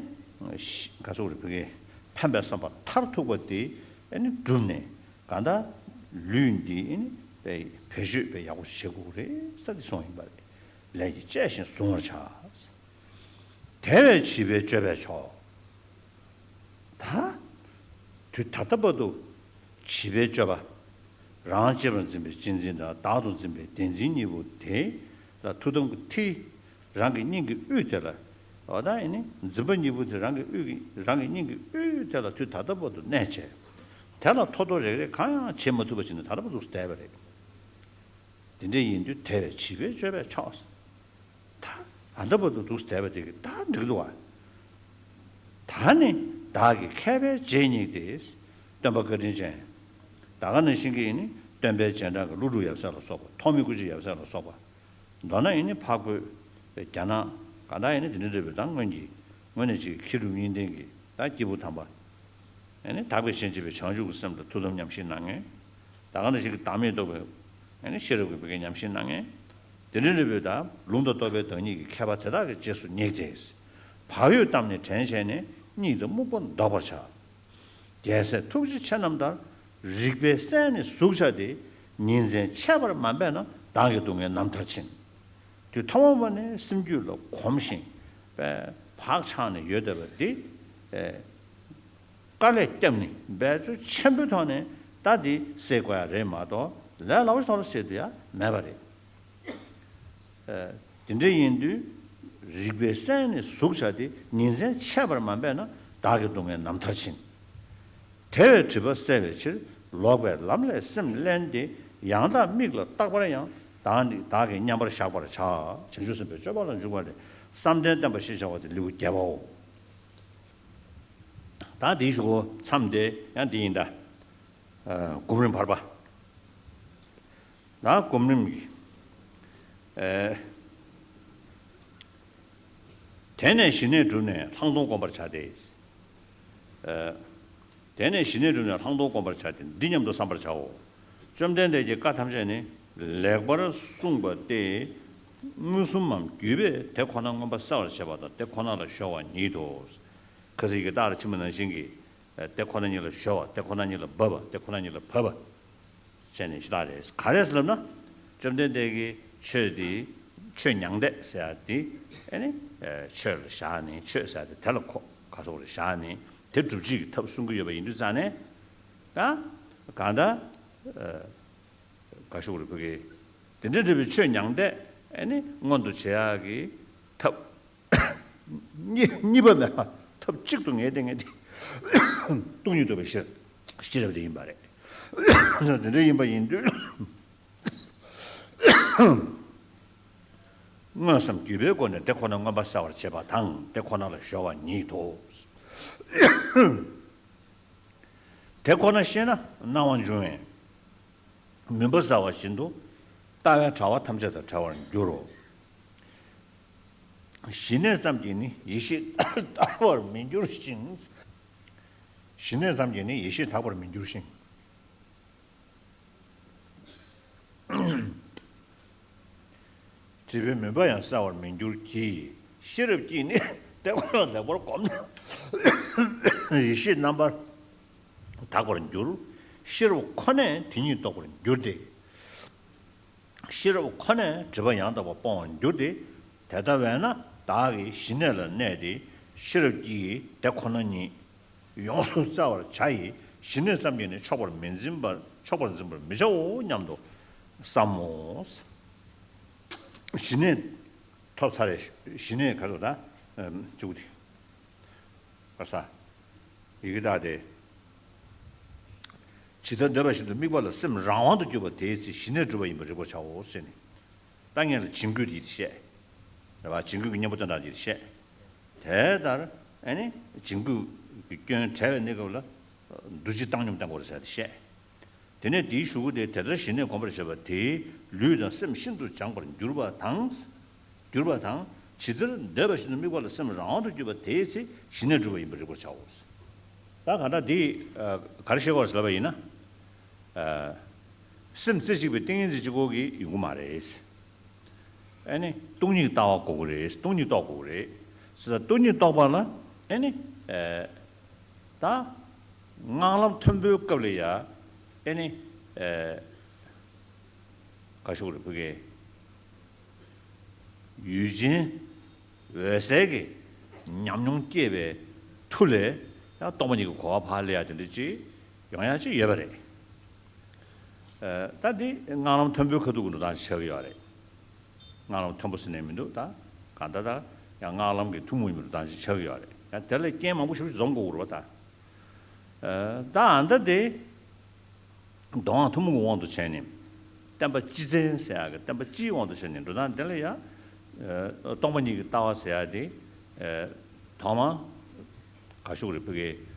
ག་སོགས་རེད། བུ་གའི་ཕན་པའི་བསམ་པ་མཐར་ཐུག་པ་དེ་ཨེ་ནི་བསྒྲུབས་ནས། གང་ལྟར་ལུས་འདི་ཨེ་ནི་བེད་སྤྱོད་པའི་ཡག་པོ་བྱེད་དགོས་རེད་ས་དེ་གསུངས་ཡིན་པ་རེད། ལས་ཀྱིས་བཅད་ཞིང་གཟུང་བར་བྱ། དེ་བས་བྱིས་པའི་སྤྱོད་པས་ཆོག། ད་དུས་ད་ལྟ་བར་དུ་བྱིས་པའི་སྤྱོད་པ། རང་གཅེས་པར་འཛིན་པའི་གཅེས་འཛིན་དང་། བདག་ཏུ་འཛིན་པའི་བདེན་འཛིན་གཉིས་པོ་དེ་ལ་ཐུགས་དམ་གྱི་མཐིལ། རང་གི་སྙིང་གི་དབུས་དེ་ལ། འོ་ད་ཨེ་ནི་འཛིན་པ་གཉིས་པོ་དེ་རང་གི་དབུས་ཀྱི། རང་གི་སྙིང་གི་དབུས་དེ་ལ་དུས་ད་ལྟ་བར་དུ་གནས་བྱས། དེ་ལ་ཐོ་ཐོ་རེག་རེག་གང་ཡང་བྱེད་མ་ཐུབ་པ་བྱས་ནས་ད་ལྟ་བར་དུ་བསྡད་པ་རེད། དེ་འདྲ་ཡིན་དུས་དེ་བས་བྱིས་པའི་སྤྱོད་པས་ཆོག། ད་ཨ་ད་བར་དུ་འདུག་བསྡད་པ་དེ་གིས་ད་འགྲིག་འདུག་བ། ད་ནི་བདག་གི་མཁས་པའི་རྗེས་བསྙེགས་ཏེ། སྟོན་པ་བཀའ་དྲིན་ཅན། ད་ག་ནང་བཞིན་གྱི་ཡིན་ནི་སྟོན་པའི་རྗེས་འབྲང་གི་ཀླུ་སྒྲུབ་ཡབ་སྲས་ལ་སོགས་པ། ཐོགས་མེད་སྐུ་མཆེད་ཡབ་སྲས་ལ་སོགས་པ། མདོར་ན་ཡིན་ནི་འཕགས་བོད་རྒྱ་ནག་གང་ལྟར་ཡིན་ནི་དེ་འདྲ་འདྲ་བའི་ད་སྔོན་གྱི་སྔོན་ནས་ཅིག་མཁས་གྲུབ་གཉིས་ལྡན་གྱི་ད་སྐྱེས་བུ་དམ་པ། ཨེ་ནི་དག་པའི་ཞིང་གཅེས་པའི་བྱང་ཆུབ་ཀྱི་སེམས་དང་ཐུགས་དམ་ཉམས་བཞེས་གནང་མཁན། ད་ག་ནང་བཞིན་གྱི་བདག་མེད་རྟོགས་པའི་ཨེ་ནི་ཤེས་རབ་ཀྱི་བུ་གའི་ཉམས་བཞེས་གནང་མཁན། དེ་འདྲ་འདྲ་བའི་ད་ལུང་དང་རྟོགས་པའི་བདག་ཉིད་ཀྱི་མཁས་པ་དེ་དག་གི་རྗེས་སུ་བསྙེགས་ཏེ། བག་ཡོད་བལྟམས་ནས་དྲན་བྱས་ནས། གཉིད་དང་རྨུགས་པ་བཟློག་པར་བྱ། རྒྱལ་སྲས་ཐུགས་རྗེ་ཆེ་རྣམས་ལྟར། རིག་པའི་སྲན་ནི་ཟུག་བྱ་སྟེ། ཉིན་མཚན་ཆད་པར་མ་འབད་ན། བདག་གི་སྡུག་བསྔལ་ནམ་མཐར་ཕྱིན། དུས་ཐ་མ་བ་ནས་སེམས་རྒྱུད་ལ་གོམས་ཤིང་བག་ཆགས་ནས་ཡོད་བསྡད་པ་འདི། དཀའ་ལས་བརྒྱབ་ནས་འབད་རྩོལ་ཆེན་པོའི་ཐོག་ནས་ད་འདི་སེལ་དགོས་ཡ་རེད་མ་གཏོགས། ལས་སླ་པོ་ཞིག་ཐོག་ལ་སེལ་ཐུབ་ཡ་མེད་པ་རེད། དེ་འདྲ་ཡིན་དུས། རིག་པའི་སྲན་ནི་ཟུག་བྱ་སྟེ། ཉིན་མཚན་ཆད་པར་མ་འབད་ན། བདག་གི་སྡུག་བསྔལ་ནམ་མཐར་ཕྱིན། དེ་བས་སྒྲིབ་པ་བསལ་བའི་ཕྱིར། ལོག་པའི་ལམ་ལས་སེམས་བསླན་ཏེ། ཡང་དག་མིག་ལ་རྟག་པར་ཡང་ བདག་ནི་བདག་གིས་མཉམ་པར་བཞག་པར་བྱ། བྱང་ཆུབ་སེམས་དཔའི་སྤྱོད་པ་ལ་འཇུག་པ་ལས་བསམ་གཏན་བསྟན་པ་ཞེས་བྱ་བ་སྟེ་ལེའུ་བརྒྱད་པའོ། ད་འདིའི་གཞུག་གུ་མཚམས་དེ་ཡང་འདི་ཡིན་ད། ཨ། སྒོམ་རིམ་བར་པ། ད་སྒོམ་རིམ་གྱི། ཨ། དེ་ནས་ཞི་གནས་བསྒྲུབས་ནས་ལྷག་མཐོང་བསྒོམ་པར་བྱ་སྟེ། ཨ། དེ་ནས་ཞི་གནས་བསྒྲུབས་ནས་ལྷག་མཐོང་བསྒོམ་པར་བྱ་སྟེ། འདི་སྙམ་དུ་བསམ་པར་བྱའོ། བཅོམ་ལྡན་འདས་ཀྱི་བཀའ་ཐམས་ཅད་ནི་ལེགས་པར་གསུངས་པ་སྟེ། མངོན་སུམ་མམ་བརྒྱུད་པས་དེ་ཁོ་ན་མངོན་པར་གསལ་བར་བྱེད་པ་དང་། དེ་ཁོ་ན་ལ་གཞོལ་བ་ཉིད་དོ། ཁ་སང་གི་རྟགས་ལ་ཕྱིན་པ་ནང་བཞིན་གྱི། དེ་ཁོ་ན་ཉིད་ལ་གཞོལ་བ། དེ་ཁོ་ན་ཉིད་ལ་འབབ་པ། དེ་ཁོ་ན་ཉིད་ལ་བབ་པ་བྱས་ནས་ཞེ་དྲག་རེད། ག་རེ་ཟེར་ལབ་ན། བཅོམ་ལྡན་འདས་ཀྱིས་ཆོས་འདི། ཆོས་མྱང་འདས་ཟེར་ཡ་འདི། ཨེ་ནི། ཨ། ཆོས་ལ་བཞག་ནས། ཆོས་ཟེར་ཡ་དེ་དེ་ལ་ཁོ་ག་སོགས་རེ་བཞག་ནས་དེ་སྒྲུབ་བྱེད་ཀྱི་ཐབས་གསུང་གི་ཡོད་པ་ཡིན་དུས་ཙང་ནས། ད་གང་ལྟར། ཨ། ག་ཞུ་དགོས་རེད། བོད་སྐད་དེ་འདྲ་འདྲ་བའི་ཆོས་མྱང་འདས། ཨེ་ནི་མངོན་དུ་བྱེད་ཡག་གི་ཐབས་གཉིས། གཉིས་པ་མེད་པ། ཐབས་གཅིག་ཏུ་ངེས་ཏེ་ངེས་ཏེ་སྟོང་ཉིད་རྟོགས་པའི་ཤེས་ཤེས་རབ་དེ་ཡིན་པ་རེད། དེ་འདྲ་ཡིན་པ་ཡིན་དུས། མངོན་སུམ་བརྒྱུད་པའི་སྒོ་ནས་དེ་ཁོ་ན་མངོན་པར་གསལ་བར་བྱེད་པ་དང་། དེ་ཁོ་ན་ལ་གཞོལ་བ་ཉིད་དོ། དེ་ཁོ་ན་ཤེས་ན་སྣང་བ་འབྱུང་བས། མུན་པ་བསལ་བ་བཞིན་དུ་ལྟ་བའི་དྲ་བ་ཐམས་ཅད་དང་བྲལ་བར་འགྱུར་རོ། ཞི་གནས་ཙམ་གྱིས་ནི་ཡེ་ཤེས་དག་པར་མི་འགྱུར་ཞིང་། ཞི་གནས་ཙམ་གྱིས་ནི་ཡེ་ཤེས་དག་པར་མི་འགྱུར་ཞིང་། སྒྲིབ་པའི་མུན་པ་ཡང་བསལ་བར་མི་འགྱུར་གྱི། ཤེས་རབ་ཀྱིས་ནི་དེ་ཁོ་ན་ལེགས་པར་བསྒོམས་ན། ཡེ་ཤེས་རྣམ་པར་དག་པར་འགྱུར། ཤེས་རབ་ཁོ་ནས་དེ་ཉིད་རྟོགས་པར་འགྱུར་ཏེ། ཤེས་རབ་ཁོ་ནས་སྒྲིབ་པ་ཡང་དག་པར་སྤོང་བར་འགྱུར་ཏེ། དེ་ལྟ་བས་ན་བདག་གིས་ཞི་གནས་ལ་གནས་ཏེ། ཤེས་རབ་ཀྱིས་དེ་ཁོ་ན་ཉིད་ཡོངས་སུ་བཙལ་བར་བྱ་ཡི། ཞི་གནས་ཙམ་གྱིས་ནི་ཆོག་པར་མི་འཛིན་པར། ཆོག་པར་འཛིན་པར་མི་བྱའོ་སྙམ་དུ་བསམ་མོ། ཞི་གནས་ཐོབ་ཚར་རེད། ཞི་གནས་ག་རེ་ཟེར་ད། ཨམ། གཅིག་པུ་དེ། ག་ས། ཡི་གེ་དག་སྟེ། ཇི་ལྟར་འདོད་པ་བཞིན་དུ་དམིགས་པ་ལ་སེམས་རང་དབང་དུ་གྱུར་པ་དེའི་ཚེ་ཞི་གནས་གྲུབ་པ་ཡིན་པར་རིག་པར་བྱའོ་ཞེས་ནས། ད་སྔོན་ལ་བྱིང་རྒོད་ཀྱི་བཤད། རེད་བ། བྱིང་རྒོད་ཀྱི་གཉེན་པོ་སྟོན་སྟངས་ཀྱི་བཤད། དེ་ལྟར་ཨེ་ནི་བྱིང་རྒོད་ཀྱི་སྐྱོན་བྲལ་བའི་གནས་སྐབས་ལ། འདུ་བྱེད་བཏང་སྙོམས་བཏང་དགོས་རེད་ཟེར་ཏེ་བཤད། དེ་ནས་དེའི་གཞུག་གུ་དེ་དེ་ལྟར་ཞི་གནས་བསྒོམ་པར་བྱེད་པ་དེས་ལུས་དང་སེམས་ཤིན་ཏུ་སྦྱངས་པར་འགྱུར་བ་དང་། འགྱུར་བ་དང་། ཇི་ལྟར་འདོད་པ་བཞིན་དུ་དམིགས་པ་ལ་སེམས་རང་དབང་དུ་གྱུར་པ་དེའི་ཚེ་ཞི་གནས་གྲུབ་པ་ཡིན་པར་རིག་པར་བྱའོ། ད་གང་ལྟར་འདི། ཨ། ག་རེ་བཤད་དགོས་ཟེར་ལབ་པ་ཡིན་ན། ཨ། སེམས་རྩེ་གཅིག་པའི་ཏིང་ངེ་འཛིན་གཅིག་པོ་གིས་ཡོང་གི་མ་རེད། ཨེ་ནི་སྟོང་ཉིད་ལྟ་བ་དགོས་ཀྱི་རེད། སྟོང་ཉིད་རྟོགས་དགོས་ཀྱི་རེད། ཟེར་ད་སྟོང་ཉིད་རྟོགས་པ་ལ་ཨེ་ནི། ཨ། ད་སྔགས་ལམ་མཐོན་པོའི་སྐབས་ལ་ཡ། ཨེ་ནི། ཨ། ག་ཞུ་དགོས་རེད། བོད་སྐད། ཡུལ་ཅན་འོད་གསལ་གྱི་ཉམས་མྱོང་སྐྱེས་པའི་མཐུ་ལས་ཡང་སྟོང་པ་ཉིད་ཀྱི་གོ་བ་ཕར་སླེབས་ཡ་དེ་འདྲ་ཅིག་ཡོང་ཡ་ཅིག་ཡོད་པ་རེད། ཨ། ད་འདི་སྔགས་ལམ་མཐོན་པོའི་ཁ་ཐུག་གི་འགྲོ་སྟངས་ཅིག་ཆགས་ཀྱི་ཡོད་རེད། སྔགས་ལམ་མཐོན་པོ་ཟེར་ནས་མི་འདུག་ད་གང་ལྟར་ད་ཡང་སྔགས་ལམ་གྱི་ཐུན་མོང་མ་ཡིན་པའི་འགྲོ་སྟངས་ཅིག་ཆགས་ཀྱི་ཡོད་རེད། ཡང་དེ་ལ་རྐྱེན་མང་པོ་ཞེ་པོ་ཅིག་འཛོམས་དགོས་ཀྱི་རེད་པ། ད། ཨ། ད་ཨ་ད་དེ། མདོ་སྔགས་ཐུན་མོང་གི་དབང་དུ་བྱས་ནས། བསྟན་པ་སྤྱི་བཙན་ཟེར་ཡག་གི་བསྟན་པ་སྤྱིའི་དབང་དུ་བྱས་ནས་འགྲོ་སྟངས་དེ་ལ་ཡང་། ཨ། སྟོང་པ་ཉིད་ཀྱི་ལྟ་བ་ཟེར་ཡག་དེ། ཨ། ཐོག་མར། ག་ཞུ་དགོས་རེད། བོད་སྐད།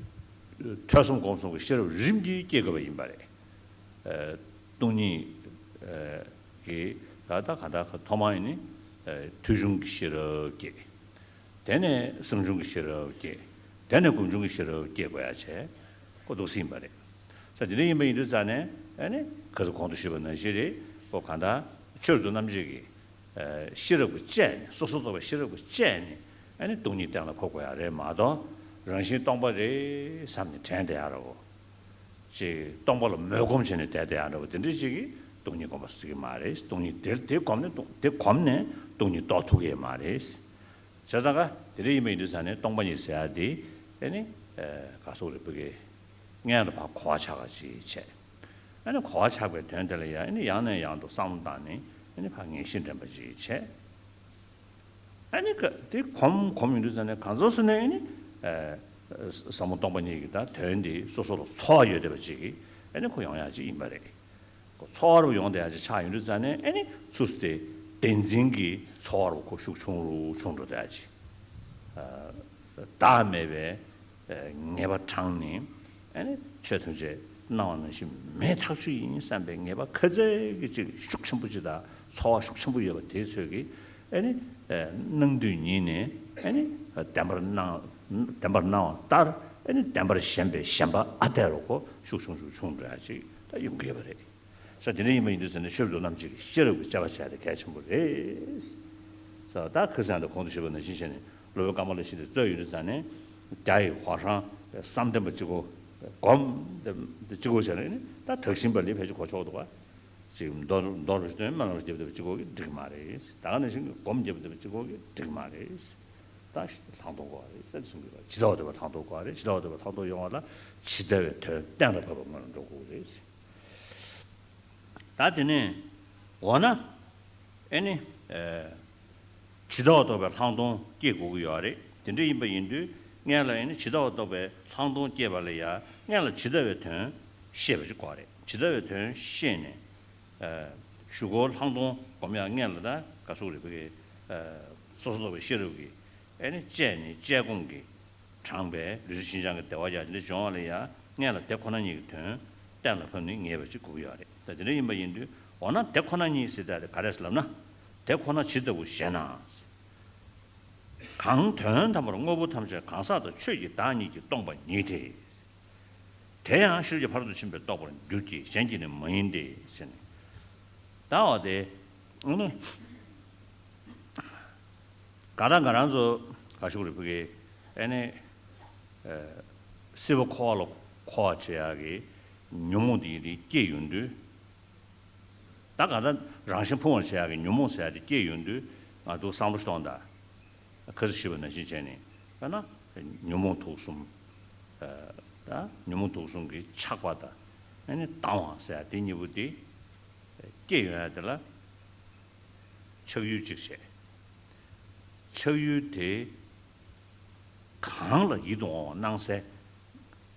ཐོས་བསམ་སྒོམ་གསུམ་གྱི་ཤེས་རབ་རིམ་གྱིས་སྐྱེ་དགོས་པ་ཡིན་པ་རེད། ཨ། སྟོང་ཉིད། ཨ། ཀྱི་ད་ལྟ་ག་ད་ཐོག་མར་ཡིན་ནི། ཨ། ཐོས་བྱུང་གི་ཤེས་རབ་སྐྱེ། དེ་ནས་བསམ་བྱུང་གི་ཤེས་རབ་སྐྱེ། དེ་ནས་སྒོམ་བྱུང་གི་ཤེས་རབ་སྐྱེ་དགོས་ཡ་བྱས། ཁོ་འདུག་སེ་ཡིན་པ་རེད། ས་དེ་འདྲ་ཡིན་པ་ཡིན་དུས་ཙང་ནས་ཨ་ནི་ཁ་སང་གོང་དུ་ཞུས་པ་ནང་བཞིན་རེད། ཁོ་གང་ལྟར་ཆོས་རྡོ་རྣམ་འབྱེད་ཀྱི། ཨ། ཤེས་རབ་ཀྱིས་དཔྱད་ནས། སོ་སོར་རྟོག་པའི་ཤེས་རབ་ཀྱིས་དཔྱད་ནས་ཨ་ནི་སྟོང་ཉིད་གཏན་ལ་ཕབ་དགོས་ཡ་རེད་མ་གཏོགས། རང་བཞིན་སྟོང་པ་རེད་བསམ་ནས་དྲན་བསྡད་ཡ་རེད་བོ། ཅིག་སྟོང་པ་ལ་མོས་སྒོམ་བྱས་ནས་བསྡད་བསྡད་ཡ་འདྲ་བོ་དེ་འདྲ་ཅིག་གིས་སྟོང་ཉིད་སྒོམ་པ་ཟེར་གྱི་མ་རེད། སྟོང་ཉིད་དེ་དེ་སྒོམ་ནས་སྟོང་། དེ་སྒོམ་ནས་སྟོང་ཉིད་རྟོགས་ཐུབ་ཀྱི་མ་རེད། བྱས་ཙང་ཀ་དེ་འདྲ་ཡིན་པ་ཡིན་དུས་ཙང་ནས་སྟོང་པ་ཉིད་ཟེར་ཡ་དེ་ཨེ་ནི། ཨ། ག་སོགས་རེད། བོད་སྐད་སྔོན་ལ་ཕར་གོ་བ་ཆགས་པ་ཅིག་བྱས། ཨེ་ནི་གོ་བ་ཆགས་པའི་དོན་དེ་ལ་ཡ་ཨེ་ནི་ཡང་ནས་ཡང་དུ་བསམ་བློ་བཏང་ནས་ཨེ་ནི་ཕར་ངེས་ཤེས་འདྲེན་པ་ཅིག་བྱས། ཨ་ནི་ཀ་དེ་གོམས་གོམས་ཡོང་དུས་ཙང་ནས་གང་ཚོད་སོང་ནས་ཨ་ནི། ཨ། ཟབ་མོ་སྟོང་པ་ཉིད་ཀྱི་ད་དོན་འདི་སོ་སོ་ལ་ཚོར་བ་ཡོད་བསྡད་པ་ཅིག་གིས་ཨ་ནི་ཁོ་ཡོང་ཡག་ཅིག་ཡིན་པ་རེད། ཚོར་བ་ཡོང་བསྡད་ཡ་ཅིག་ཆགས་ཡོང་དུས་ཙང་ནས་ཨ་ནི་ཚུར་དེ་བདེན་འཛིན་གྱི་ཚོར་བ་ཁོ་ཤུགས་ཆུང་རུ་ཆུང་འགྲོ་བསྡད་ཡ་ཅིག་བདག་མེད་པའི་ངེས་པ་དྲངས་ནས་ཨ་ནི་ཆོས་ཐམས་ཅད་སྣང་བ་ནང་བཞིན་མེད་ཐག་ཆོད་ཡིན་བསམ་པའི་ངེས་པ་ཁ་ཚ་གི་ཅིག་ཤུགས་ཆེན་པོ་ཅིག་དང་ཚོར་བ་ཤུགས་ཆེན་པོ་ཡོད་པ་དེའི་ཚོད་ཀྱིས་ཨ་ནི་སྣང་དུས་ཉིད་ནས་ཨ་ནི་བདེན་པར་སྣང་བདེན་པར་སྣང་བ་ལྟར་ཨ་ནི་བདེན་པར་ཞེན་པའི་ཞེན་པ་ཨ་འཐས་རུ་ཁོ་ཤུགས་ཆུང་ཆུང་ཆུང་འགྲོ་ཡ་ཅིག་ད་ཡོང་གི་ཡོད་པ་རེད། ས་དེ་འདྲ་ཡིན་པ་ཡིན་དུས་ཟེར་ནས་ཤེས་རབ་རྣམ་འབྱེད་ཀྱི་ཤེས་རབ་ཀྱི་དཔྱད་པ་བྱས་ཏེ་གལ་ཆེན་པོ་རེད། ས་ད་ཁ་སང་དང་གོང་དུ་ཞུས་པ་ནང་བཞིན་བྱས་ནས་སློབ་དཔོན་ཀ་མ་ལ་ཤཱི་ལའི་རྩོད་ཡོད་དུས་ཙང་ནས་རྒྱ་ཡི་ཧྭ་ཧྲང་བསམ་གཏན་པ་གཅིག་པོ་སྒོམ་དེ་གཅིག་པོ་བྱས་ནས་ད་དག་ཞིང་པ་ལས་ཕལ་ཆེར་གོ་ཆོག་འདུག་བ། ཅིག་མདོ་མདོ་རུ་སྟོན་སྨོན་ལམ་རྒྱབ་བསྡད་པ་གཅིག་པོ་གིས་འགྲིག་མ་རེད། ད་ག་ནང་བཞིན་སྒོམ་རྒྱབ་བསྡད་པ་གཅིག་པོ་གིས་འགྲིག་མ་རེད། ད་ལྷག་མཐོང་དགོས་པ་རེད་ཟེར་གསུང་གི་ཡོད་པ། ཇི་ལྟ་བ་རྟོགས་པའི་ལྷག་མཐོང་དགོས་པ་རེད། ཇི་ལྟ་བ་རྟོགས་པའི་ལྷག་མཐོང་ཡོང་བ་ལ་ཇི་ལྟ་བའི་དོན་གཏན་ལ་ཕབ་པའི་སྔོན་ལ་འགྲོ་དགོས་རེད། ད་དེ་ནས་འོ་ན་ཨེ་ནི་ཇི་ལྟ་བ་རྟོགས་པའི་ལྷག་མཐོང་སྐྱེ་དགོས་ཀྱི་ཡོད་རེད། དེ་འདྲ་ཡིན་པ་ཡིན་དུས་སྔོན་ལ་ཨེ་ནི་ཇི་ལྟ་བ་རྟོགས་པའི་ལྷག་མཐོང་སྐྱེས་པ་ལ་ཡང་སྔོན་ལ་ཇི་ལྟ་བའི་དོན་ཤེས་པ་ཅིག་དགོས་རེད། ཇི་ལྟ་བའི་དོན་ཤེས་ནས་ཞུ་སྒོ་ལྷག་མཐོང་སྒོམ་ཡག་སྔོན་ལ་ད་ག་སོག་རེད་བུ་གི་སོ་སོ་རྟོགས་པའི་ཤེས་རབ་ཀྱིས་ཨེ་ནི་དཔྱད་ནས་དཔྱད་སྒོམ་གྱིས་དྲངས་པའི་ལུས་སེམས་ཤིན་སྦྱངས་ཀྱི་བདེ་བ་ཡང་དེ་འདྲ་བྱུང་བ་ལ་ཡང་སྔོན་ལ་དེ་ཁོ་ན་ཉིད་ཀྱི་དོན་གཏན་ལ་ཕབ་ནས་ངེས་པ་ཅིག་དགོས་ཀྱི་ཡོད་རེད། ད་དེ་འདྲ་ཡིན་པ་ཡིན་དུས་འོ་ན་དེ་ཁོ་ན་ཉིད་ཟེར་ཡག་དེ་ག་རེ་ཟེར་ལབ་ན། དེ་ཁོ་ན་ཇི་ལྟ་བུ་ཞེ་ན། གང་དོན་དམ་པར་དངོས་པོ་ཐམས་ཅད་གང་ཟག་དང་ཆོས་ཀྱི་བདག་ཉིད་ཀྱིས་སྟོང་པ་ཉིད་དེ། དེ་ཡང་ཤེས་རབ་ཀྱི་ཕ་རོལ་ཏུ་ཕྱིན་པས་རྟོགས་པར་འགྱུར་གྱི། གཞན་གྱིས་ནི་མ་ཡིན་ཏེ་ཟེར་ནས། ད་འོ་དེ། ཨ་ནི། ག་ད་ང་རང་ཚོ་ག་ཞུ་རེད་བུ་གི་ཨ་ནི། སྲིད་པ་འཁོར་བ་ལ་འཁོར་བ་བྱེད་ཡག་གི་ཉོན་མོངས་དེ་ཡིན་དེ་སྐྱེས་ཡོང་དུས། ད་ག་ད་རང་བཞིན་ཕུང་བར་བྱེད་ཡག་གི་ཉོན་མོངས་ཟེར་ཡག་དེ་སྐྱེས་ཡོང་དུས་ང་ཚོ་བསམ་བློ་གཏོང་དང་། ཁ་སང་ཞུས་པ་ནང་བཞིན་བྱས་ནས་དཔེར་ན་ཉོན་མོངས་དུག་གསུམ། ད་ཉོན་མོངས་དུག་གསུམ་གྱི་ཆགས་པ་དང་ཨ་ནི་སྡང་བ་ཟེར་ཡག་དེ་གཉིས་པོ་དེ་སྐྱེས་ཡོང་ཡག་དེ་ལ་ཆགས་ཡུལ་གཅིག་བྱས། ཆགས་ཡུལ་དེ་གང་ལ་ཡིད་དུ་འོང་བ་སྣང་སའི་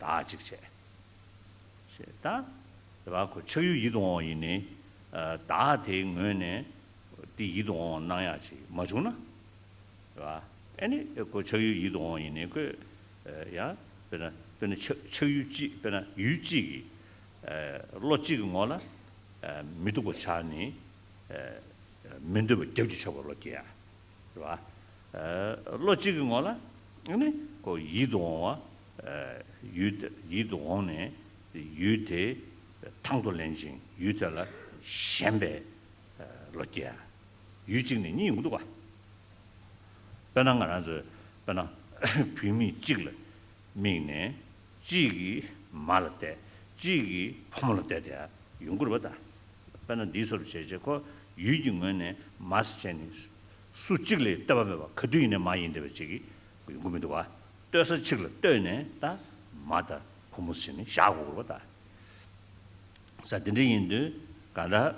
བདག་གཅིག་བྱས། ཞེས་ད། དེ་བ་ཁོ་ཆགས་ཡུལ་ཡིད་དུ་འོང་བ་ཡིན་ནའི། བདག་དེའི་ངོས་ནས་དེ་ཡིད་དུ་འོང་བ་སྣང་ཡག་ཅིག་མ་བྱུང་ན། དེ་བ། ཨེ་ནི་ཁོ་ཆགས་ཡུལ་ཡིད་དུ་འོང་བ་ཡིན་ནའི་ཁོས། ཡང་དཔེར་ན་དཔེར་ན་ཆགས་ཆགས་ཡུལ་གཅིག་དཔེར་ན་ཡུལ་གཅིག་གི། བློ་གཅིག་གི་ངོ་ལ། མི་སྡུག་པ་ཆགས་ནས། མི་འདོད་པ་རྒྱབ་ཀྱིས་ཕྱོགས་པའི་བློ་སྐྱེ་ཡག་རེད་བ། བློ་གཅིག་གི་ངོ་ལ་ནི་ཁོ་ཡིད་དུ་འོང་བ། ཡུལ་དེ་ཡིད་དུ་འོང་ནས་ཡུལ་དེ་དང་དུ་ལེན་ཅིང་ཡུལ་དེ་ལ་ཞེན་པའི་བློ་སྐྱེ་ཡག་ཡུལ་གཅིག་ནས་གཉིས་ཡོང་གི་འདུག་བ། དཔེར་ན་ང་རང་ཚོས་དཔེར་ན་བུད་མེད་གཅིག་ལ་དམིགས་ནས་གཅིག་གིས་མ་ལ་བལྟས་གཅིག་གིས་ཕོ་མོ་ལ་བལྟས་ཏེ་ཡོང་གི་རེད་པ། ད་དཔེར་ན་འདིའི་བཟོ་འདྲ་བྱས་བྱས་ཁོ་ཡུལ་གྱི་ངོས་ནས་མ་ཟེར་བྱས་ནས་སུ་གཅིག་ལས་ལྟོས་པ་མེད་པ་ག་དུས་ཡིན་ནའི་མ་ཡིན་བསྡད་པ་ཅིག་གི་ཡོང་གི་མི་འདུག་བ། ལྟོས་ས་གཅིག་ལ་ལྟོས་ནས་ད་མ་དང་ཕོ་མོ་ཟེར་ནས་བཞག་དགོས་རེད་པ། ད། ས་དེ་འདྲ་ཡིན་དུས་གང་ལྟར།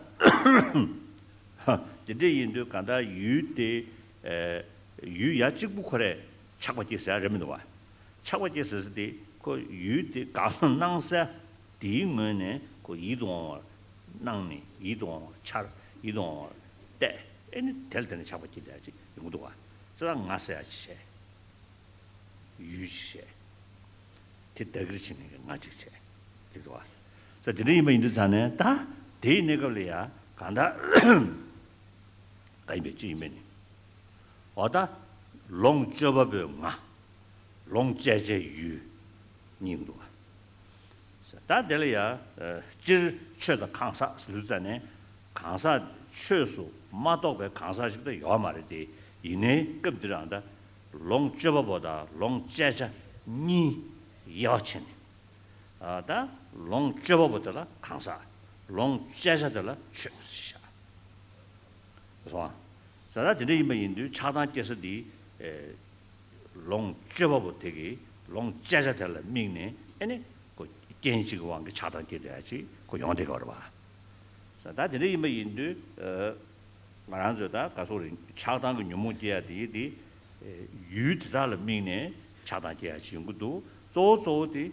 དེ་འདྲ་ཡིན་དུས་གང་ལྟར་ཡུལ་དེ། ཡུལ་ཡ་གཅིག་པུ་ཁོ་རས་ཆགས་པ་སྐྱེ་ཟེར་རེད་མི་འདུག་བ། ཆགས་པ་སྐྱེ་ཟེར་ས་དེ་ཁོ་ཡུལ་དེ་གང་སྣང་ས་དེའི་ངོས་ནས་ཁོ་ཡིད་དུ་འོང་བར་སྣང་ནས་ཡིད་དུ་འོང་བར་འཆར་ཡིད་དུ་འོང་བར་བལྟས་ཨེ་ནི་དེ་ལ་དེ་ནས་ཆགས་པ་སྐྱེ་ལས་ཅིག་ཡོང་གི་འདུག་བ། ཙི་ད་ང་ཟེར་ཡ་ཅིག་བྱས། ཡུལ་ཅིག་བྱས། དེ་བདག་གིར་བྱས་ནས་ང་གཅིག་བྱས། འགྲིག་འདུག་བ། ས་དེ་འདྲ་ཡིན་པ་ཡིན་དུས་ཙང་ནས་ད་དེའི་གནས་སྐབས་ལ་ཡ་གང་ལྟར་ག་ཡིན་པའི་ཅི་ཡིན་པས་ནི། འོ་ད་ལོངས་སྤྱོད་པ་པོའི་ང་། ལོངས་སྤྱད་བྱའི་ཡུལ་གཉིས་འདུག་བ། ད་དེ་ལ་ཡ། སྤྱིར་ཆོས་དང་གང་ཟག་ཟེར་ཙ་ནས་གང་ཟག་ཆོས་སུ་མ་གཏོགས་པའི་གང་ཟག་ཞིག་ད་ཡོད་མ་རེད་དེ། ཡིན་ནའི་སྐབས་འདི་རང་ད་ལོངས་སྤྱོད་པ་པོ་དང་ལོངས་སྤྱད་བྱ་གཉིས་དབྱེ་བ་ཕྱེ་ནས། ད་ལོངས་སྤྱོད་པ་པོ་དེ་ལ་གང་ཟག་ལོངས་སྤྱད་བྱ་དེ་ལ་ཆོས་ཞེས་བྱ། སོང་ཨ། ས་ད་དེ་འདྲ་ཡིན་པ་ཡིན་དུས་ཆགས་སྡང་སྐྱེ་ས་འདི། ལོངས་སྤྱོད་པ་པོ་དེ་གིས་ལོངས་སྤྱད་བྱ་དེ་ལ་དམིགས་ནས་ཨེ་ནི་ཁོ་རྐྱེན་གཅིག་གི་དབང་གིས་ཆགས་སྡང་སྐྱེ་བསྡད་ཡ་ཅིག་ཁོ་ཡོང་བསྡད་ཀྱི་ཡོད་རེད་བ། ས་ད་དེ་འདྲ་ཡིན་པ་ཡིན་དུས་ང་རང་ཚོས་ད་ག་སོག་རེད་ཆགས་སྡང་གི་ཉོན་མོངས་སྐྱེ་ཡ་དེ་དེ་ཡུལ་དེ་དག་ལ་དམིགས་ནས་ཆགས་སྡང་སྐྱེ་ཡ་ཅིག་ཡོང་གི་འདུག་གཙོ་བོ་གཙོ་བོ་དེ་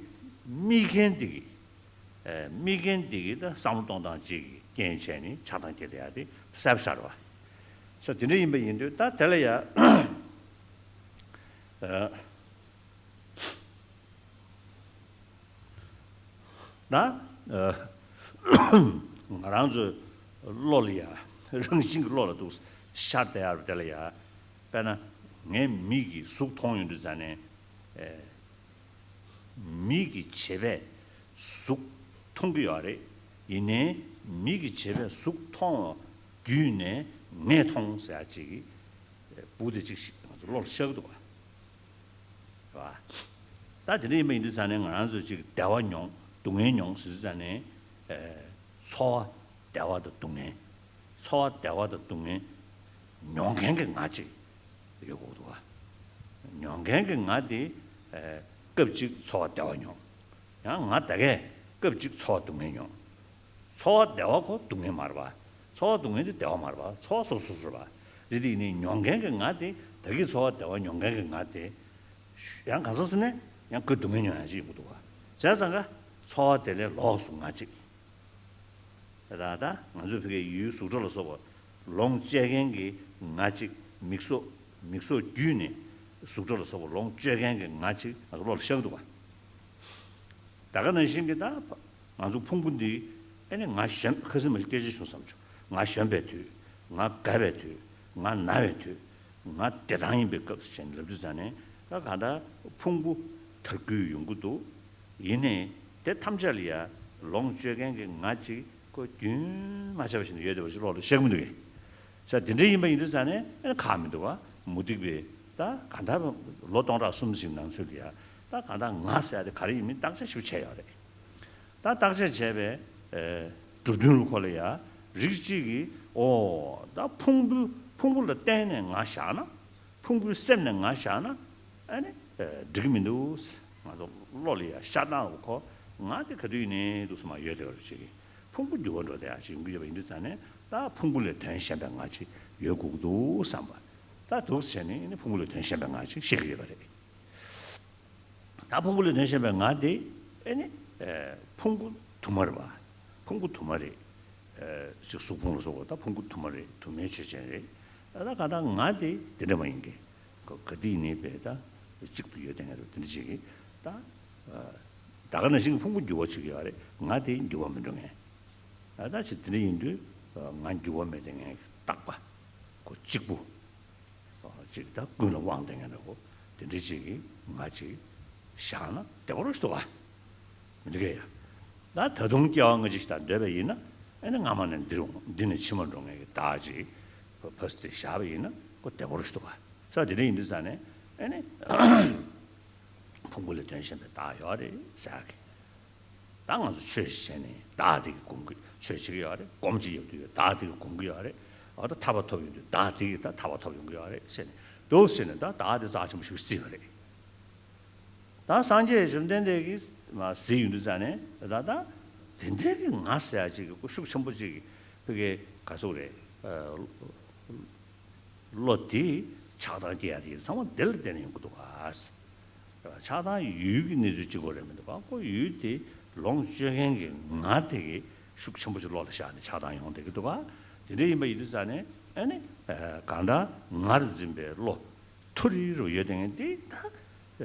དམིགས་མཁན་དེ་གིས་ དམིགས་རྐྱེན་འདི་གི་ད་བསམ་བློ་གཏོང་སྟངས་གཅིག་གི་རྐྱེན་བྱས་ནས་ཆགས་སྡང་སྐྱེ་བསྡད་ཡ་དེ་གསལ་པོ་ཤར་བ། ས་དེ་འདྲ་ཡིན་པ་ཡིན་དུས་ད་དེ་ལ་ཡ། ད། ང་རང་ཚོའི་བློ་ལ་ཡ་རང་བཞིན་གྱི་བློ་ལ་འདུག་ཤར་བསྡད་ཡ་རེད། དེ་ལ་ཡ། དཔེར་ན་ངས་མིག་གིས་གཟུགས་མཐོང་ཡོང་དུས་ཙ་ནས། མིག་གི་བྱེད་པས་གཟུགས་མཐོང་གི་ཡོད་རེད། ཡིན་ནའི་མིག་གི་བྱེད་པས་གཟུགས་མཐོང་བ་བརྒྱུད་ནས་ངས་མཐོང་ཟེར་ཡ་ཅིག་གི་སྦུག་དེ་ཅིག་ང་ཚོ་བློ་ལ་ཤར་གི་འདུག་བ། ད་དེ་འདྲ་ཡིན་པ་ཡིན་དུས་ཙ་ནས་ང་རང་ཚོ་ཅིག་བདེ་བ་མྱོང་སྡུག་བསྔལ་མྱོང་ཟེར་དུས་ཙ་ནས། ཚོར་བ་བདེ་བ་དང་སྡུག་བསྔལ། ཚོར་བ་བདེ་བ་དང་སྡུག་བསྔལ་མྱོང་མཁན་གྱི་ང་ཅིག་ཡོད་དགོས་འདུག་བ། མྱོང་མཁན་གྱི་ང་དེ། སྐབས་གཅིག་ཚོར་བ་བདེ་བ་མྱོང་། ཡང་ང་ད་གས་སྐབས་གཅིག་ཚོར་བ་སྡུག་བསྔལ་མྱོང་། ཚོར་བ་བདེ་བ་ཁོ་སྡུག་བསྔལ་མ་རེད་པ། ཚོར་བ་སྡུག་བསྔལ་དེ་བདེ་བ་མ་རེད་པ། ཚོར་བ་སོ་སོ་སོ་སོ་རེད་པ། རེད་དེ་ཡིན་ནའི་མྱོང་མཁན་གྱི་ང་དེ་ད་གི་ཚོར་བ་བདེ་བ་མྱོང་མཁན་གྱི་ང་དེ། ཡང་གང་ཟག་སུ་ནས་ཡང་ཁོས་སྡུག་བསྔལ་མྱོང་ཡང་ཅིག་ཡོང་གི་འདུག་བ། བྱས་ཙང་ཀ་ཚོར་བ་དེ་ལས་ལོགས་སུ་ང་ཅིག་ད་ད་ང་ཚོས་ཕ་གིའི་ཡུལ་གཟུགས་སྒྲ་ལ་སོགས་པ་ལོངས་སྤྱོད་མཁན་གྱི་ང་གཅིག་མིག་སོགས་མིག་སོགས་བརྒྱུད་ནས་གཟུགས་སྒྲ་ལ་སོགས་པ་ལོངས་སྤྱོད་མཁན་གྱི་ང་གཅིག་ང་ཚོ་བློ་ལ་ཤར་གི་འདུག་བ། ད་ག་ནང་བཞིན་གྱི་ད་ང་ཚོ་ཕུང་པོ་འདི་ཨེ་ནི་ང་གཞོན་ཁ་སིམ་མ་ཞིག་སྐད་ཆ་བྱུང་བསམ་བྱུང་། ང་གཞོན་པའི་དུས། ང་རྒས་པའི་དུས། ང་ན་བའི་དུས། ང་བདེ་ཐང་ཡིན་པའི་སྐབས་སུ་བྱས་ནས་ལབ་དུས་ཙ་ནས་ད་གང་ལྟར་ཕུང་པོ་དར་རྒུད་ཡོང་གི་འདུག་ཡིན་ནའི་དེ་ཐམས་ཅད་ལ་ཡ་ལོངས་སྤྱོད་མཁན་གྱི་ང་གཅིག་ཁོ་རྒྱུན་མ་ཆད་པ་བཞིན་དུ་ཡོད་བསྡད་པ་ཞིག་བློ་ལ་ཤར་གྱི་མི་འདུག་གས། ས་དེ་འདྲ་ཡིན་པ་ཡིན་དུས་ཙ་ནས་ཨེ་ཁག་མི་འདུག་བ། མུ་སྟེགས་པས་ད་གང་ལྟར་ལོ་སྟོང་ཕྲག་གསུམ་ཞིག་ནང་ཚུད་དུ་ཡ་ད་གང་ལྟར་ང་ཟེར་ཡ་དེ་ག་རེ་ཡིན་མིན་བརྟག་དཔྱད་ཞིབ་བྱས་ཡོད་རེད། ད་བརྟག་དཔྱད་བྱས་པའི་གྲུབ་དོན་ལ་ཁོ་ལ་ཡ་རིགས་གཅིག་གིས་ཨོ་ད་ཕུང་པོ་ཕུང་པོ་ལ་བརྟེན་ནས་ང་བཞག་ན། ཕུང་པོའི་སེམས་ནས་ང་བཞག་ན། ཨ་ནི། འགྲིག་གི་མི་འདུག་ང་ཚོ་བློ་ལ་ཡ་ཤར་སྟངས་ལ་ཁོ་ང་དེ་ག་དུས་ནས་འདུག་སེ་མར་ཡོད་བསྡད་པ་ཞིག་གིས་ཕུང་པོ་འགྱུར་བ་འགྲོ་བསྡད་ཡ་ཅིག་ཡོང་གི་ཡོད་པ་ཡིན་དུས་ཙང་ནས་ད་ཕུང་པོ་ལས་དོན་གཞན་པའི་ང་ཅིག་ཡོད་དགོས་ཀྱི་འདུག་བསམ་པ། ད་འདུག་སེ་བྱས་ནས་ཨ་ནི་ཕུང་པོ་ལས་དོན་གཞན་པའི་ང་ཅིག་ཤེས་ཀྱི་ཡོད་པ་རེད། ད་ཕུང་པོ་ལས་དོན་གཞན་པའི་ང་དེ་ཨེ་ནི། ཕུང་པོ་དུ་མ་རེད་པ། ཕུང་པོ་དུ་མ་རེད། ཅིག་གཟུགས་ཕུང་ལ་སོགས་པ་ད་ཕུང་པོ་དུ་མ་རེད། དུ་མའི་ཆོས་ཅན་རེད། ད་གང་ལྟར་ང་དེ་དེ་འདྲ་མ་ཡིན་གྱི། ག་དེ་ཡིན་ནའི་བས་ད་གཅིག་ཏུ་ཡོད་དེ་ངས་རེད་དེ་འདྲ་ཅིག་གི་ད། ད་ག་ནང་བཞིན་གྱི་ཕུང་པོ་འགྱུར་བ་བྱེད་ཀྱི་ཡོད་རེད། ང་དེ་འགྱུར་བ་མི་འགྲོ་ངས། ད་ཅིག་དེ་འདྲ་ཡིན་དུས་ང་འགྱུར་བ་མེད་དེ་ངས་རྟག་པ་ཁོ་གཅིག་པུ། ཅིག་ད་ཀུན་ལ་དབང་བསྟན་མཁན་འདྲ་བོ་དེ་འདྲ་ཅིག་གིས་ང་ཅིག་བཞག་ན་བདེ་བ་རུ་ཞིག་འདུག་ག་མི་འདུག་གས་ཡ། ད་ད་དུང་སྐྱེ་བ་སྔ་ཕྱི་ཞིག་དང་འདོད་པ་ཡིན་ན་ཨེ་ནི་སྔ་མ་ནས་འདིར་འོང་འདི་ནས་ཕྱི་མར་འགྲོ་མཁན་གྱི་བདག་ཅིག་ཕ་སི་དེ་བཞག་པ་ཡིན་ན་ཁོ་བདེ་བ་རུ་ཞིག་འདུག་ག་ས་དེ་འདྲ་ཡིན་དུས་ཙང་ནས་ཨེ་ནི་ཕུང་པོ་ལས་དོན་གཞན་པའི་བདག་ཡོད་རེད་ཟེར་གི། ད་ང་ཚོ་ཆོས་ཤིག་བྱས་ནས་བདག་དེ་གིས་སྒོམ་གི་ཆོས་བྱེད་ཀྱི་ཡོད་རེད། སྒོམ་བྱེད་ཡོད་དུས་བདག་དེ་གིས་སྒོམ་གི་ཡོད་རེད། འོ་ད་ཐར་པ་ཐོབ་ཡོང་དུས་བདག་དེ་གིས་ད་ཐར་པ་ཐོབ་ཡོང་གི་ཡོད་རེད་ཟེར་ནས་འདུག་ཟེར་ནས་ད་བདག་དེ་རྩ་ཆེན་པོ་ཞིག་བརྩིས་པ་རེད། ད་སངས་རྒྱས་བཅོམ་ལྡན་འདས་ཀྱིས་མ་གཟིགས་ཡོང་དུས་ཙང་ནས་ད་ད་དེ་འདྲའི་གི་ང་ཟེར་ཡ་ཅིག་གི་ཤུགས་ཆེན་པོ་ཅིག་གི་ཕ་གི་ག་ཟེར་རེད། བློ་དེ་ཆགས་སྡང་སྐྱེ་ཡ་དེ་ཚང་མ་དེ་ལ་བརྟེན་ནས་ཡོང་གི་འདུག་ག་ཆགས་སྡང་ཡུལ་གྱི་གནས་ཚུལ་གཅིག་པོ་རེད་མི་འདུག་ག་ཁོ་ཡུལ་དེ་ལོངས་སྤྱོད་མཁན་གྱི་ང་དེ་གི་ཤུགས་ཆེན་པོ་ཞིག་བློ་ལ་ཤར་ནས་ཆགས་སྡང་ཡོང་བསྡད་ཀྱི་འདུག་ག་དེ་འདྲ་ཡིན་པ་ཡིན་དུས་ཙང་ནས་ཨ་ནི་གང་ལྟར་ངར་འཛིན་པའི་བློ་ཐུར་རི་རུ་ཡོད་བསྡད་མཁན་དེ་ད་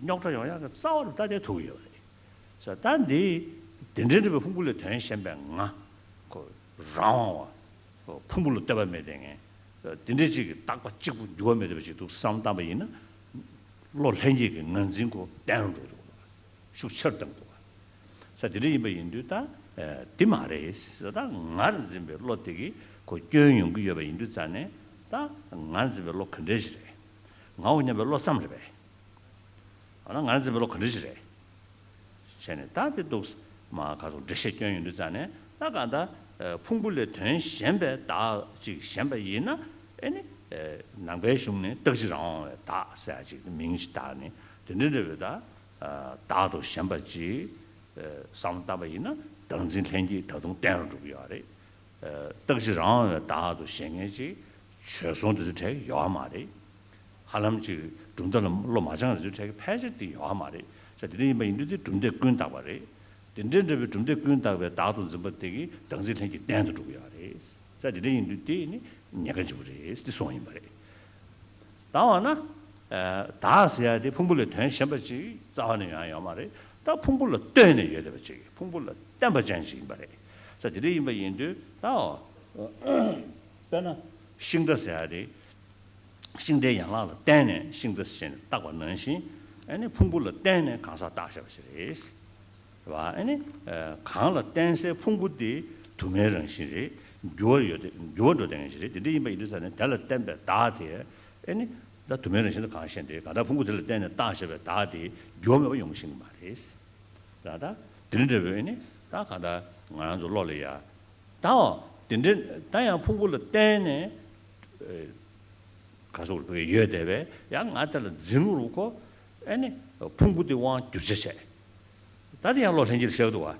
རྙོག་དྲ་ཡོང་ཡག་གི་རྩ་བ་རུ་ད་དེ་ཐུག་ཡོད་རེད། ས་ད་འདི་དེ་འདྲའི་འདྲ་བའི་ཕུང་པོ་ལས་དོན་གཞན་པའི་ང་ཁོ་རང་དབང་བ། ཕུང་པོ་ལ་ལྟོས་པ་མེད་དེ་ངས། དེ་འདྲའི་ཅིག་གི་རྟག་པ་གཅིག་པུ་འགྱུར་བ་མེད་པ་ཅིག་འདུག་བསམ་བཏང་པ་ཡིན་ན། བློ་ལྷན་སྐྱེས་ཀྱི་ངར་འཛིན་ཁོ་བརྟན་རུ་འགྲོ་འདུག་ཤུགས་ཆེར་བཏང་འདུག་ས་དེ་འདྲ་ཡིན་པ་ཡིན་དུས་ད། དེ་མ་རེད་ས་ད་ངར་འཛིན་པའི་བློ་དེ་གིས་ཁོ་སྐྱོན་ཡོང་གི་ཡོད་པ་ཡིན་དུས་ཙང་ནས་ད་ངར་འཛིན་པའི་བློ་ག་འདྲ་ཞིག་རེད། ངའོ་སྙམ་པའི་བློ་ཙམ་རེད་པས། འོ་ན་ང་འཛིན་པའི་བློ་ག་འདྲ་ཞིག་རེད། བྱས་ནས་ད་དེ་འདུག་མ་ག་སོགས་འགྲེལ་བཤད་སྐྱོན་ཡོང་དུས་ཙང་ནས་ད་གང་ལྟར་ཕུང་པོ་ལས་དོན་གཞན་པའི་བདག་ཅིག་གཞན་པ་ཡིན་ན་ཨེ་ནི་ནང་པའི་གཞུང་ནས་རྟག་གཅིག་རང་དབང་བའི་བདག་ཟེར་ཡ་ཅིག་མིང་ཞིག་བཏགས་ནས་དེ་འདྲ་འདྲ་བའི་བདག་བདག་ཏུ་ཞེན་པ་ཅིག་བསམ་བློ་བཏང་པ་ཡིན་ན་བདག་འཛིན་ལྷན་སྐྱེས་ད་དུང་བརྟན་རུ་འགྲོ་གི་ཡོད་རེད། རྟག་གཅིག་རང་དབང་བའི་བདག་ཏུ་ཞེན་མཁན་ཅིག་བྱོལ་སོང་དེ་ཚོའི་གྲས་ཡོད་མ་རེད། ཧ་ལམ་ཅིག་གྲུབ་མཐའ་ལ་བློ་མ་སྦྱངས་དེ་ཚོའི་གྲས་ཀྱི་ཕལ་ཆེར་དེ་ཡོད་མ་རེད། ས་དེ་འདྲ་ཡིན་པ་ཡིན་དུས་དེ་གྲུབ་མཐས་ཀུན་བཏགས་པ་རེད། དེ་འདྲའི་འདྲ་བའི་གྲུབ་མཐས་ཀུན་བཏགས་པའི་བདག་ཏུ་འཛིན་པ་དེ་གིས་བདག་འཛིན་ལྷན་སྐྱེས་བརྟན་དུ་འགྲོ་གི་ཡོད་རེད། ས་དེ་འདྲ་ཡིན་དུས་དེ་ནི་ཉེན་ཁ་ཆེན་པོ་རེད་དེ་གསུངས་ཡིན་པ་རེད། ད་འོ་ན། ཨ། བདག་ཟེར་ཡ་དེ་ཕུང་པོ་ལས་དོན་གཞན་པ་ཅིག་རྩ་བ་ནས་ཡང་ཡོད་མ་རེད། ད་ཕུང་པོ་ལ་ལྟོས་ནས་ཡོད་བསྡད་པ་ཅིག་ཕུང་པོ་ལ་བརྟེན་པ་ཅན་ཅིག་ཡིན་པ་རེད། ས་དེ་འདྲ་ཡིན་པ་ཡིན་དུས་ད་འོ། དཔེར་ན་ཤིང་རྟ་ཟེར་ཡ་དེ། ཤིང་རྟའི་ཡན་ལག་ལ་བརྟེན་ནས་ཤིང་རྟ་ཟེར་ནས་བཏགས་པ་ནང་བཞིན། ཨ་ནི་ཕུང་པོ་ལ་བརྟེན་ནས་གང་ཟག་བཏགས་བཞག་པ་ཞིག་རེད། རེད་བ། ཨ་ནི། ཨ། གང་ལ་བརྟེན་སའི་ཕུང་པོ་དེ་དུ་མའི་རང་བཞིན་རེད། འགྱུར་བ་ཡོད་དེ་འགྱུར་བ་འགྲོ་བསྡད་མཁན་ཞིག་རེད། དེ་འདྲ་ཡིན་པ་ཡིན་དུས་ཙང་ནས་དེ་ལ་བརྟེན་པའི་བདག་དེ། ཨ་ནི། ད་དུ་མའི་རང་བཞིན་དེ་གང་ཤེས་འདྲ། གང་ལྟར་ཕུང་པོ་དེ་ལ་བརྟེན་ནས་བཏགས་བཞག་པའི་བདག་དེ་འགྱུར་བ་མེད་པ་ཡོང་ཤེས་ཀྱི་མ་རེད། ད་ད་དེ་འདྲ་འདྲ་བོས་ཨ་ནི་ད་གང་ལྟར་ང་རང་ཚོ་བློ་ལ་ཡ། ད་འོ། དེ་འདྲ་ད་ཡང་ཕུང་པོ་ལ་བརྟེན་ནས། ཨེ། ག་སོགས་རུ་ཡོད་བསྡད་པས་ཡང་ང་དེ་ལ་འཛིན་རུ་ཁོ། ཨེ་ནི། ཕུང་པོ་དེ་དབང་བསྒྱུར་བྱ་བྱས། ད་དེ་ཡང་བློ་ལྷན་སྐྱེས་ལ་བཞག་འདུག་བ།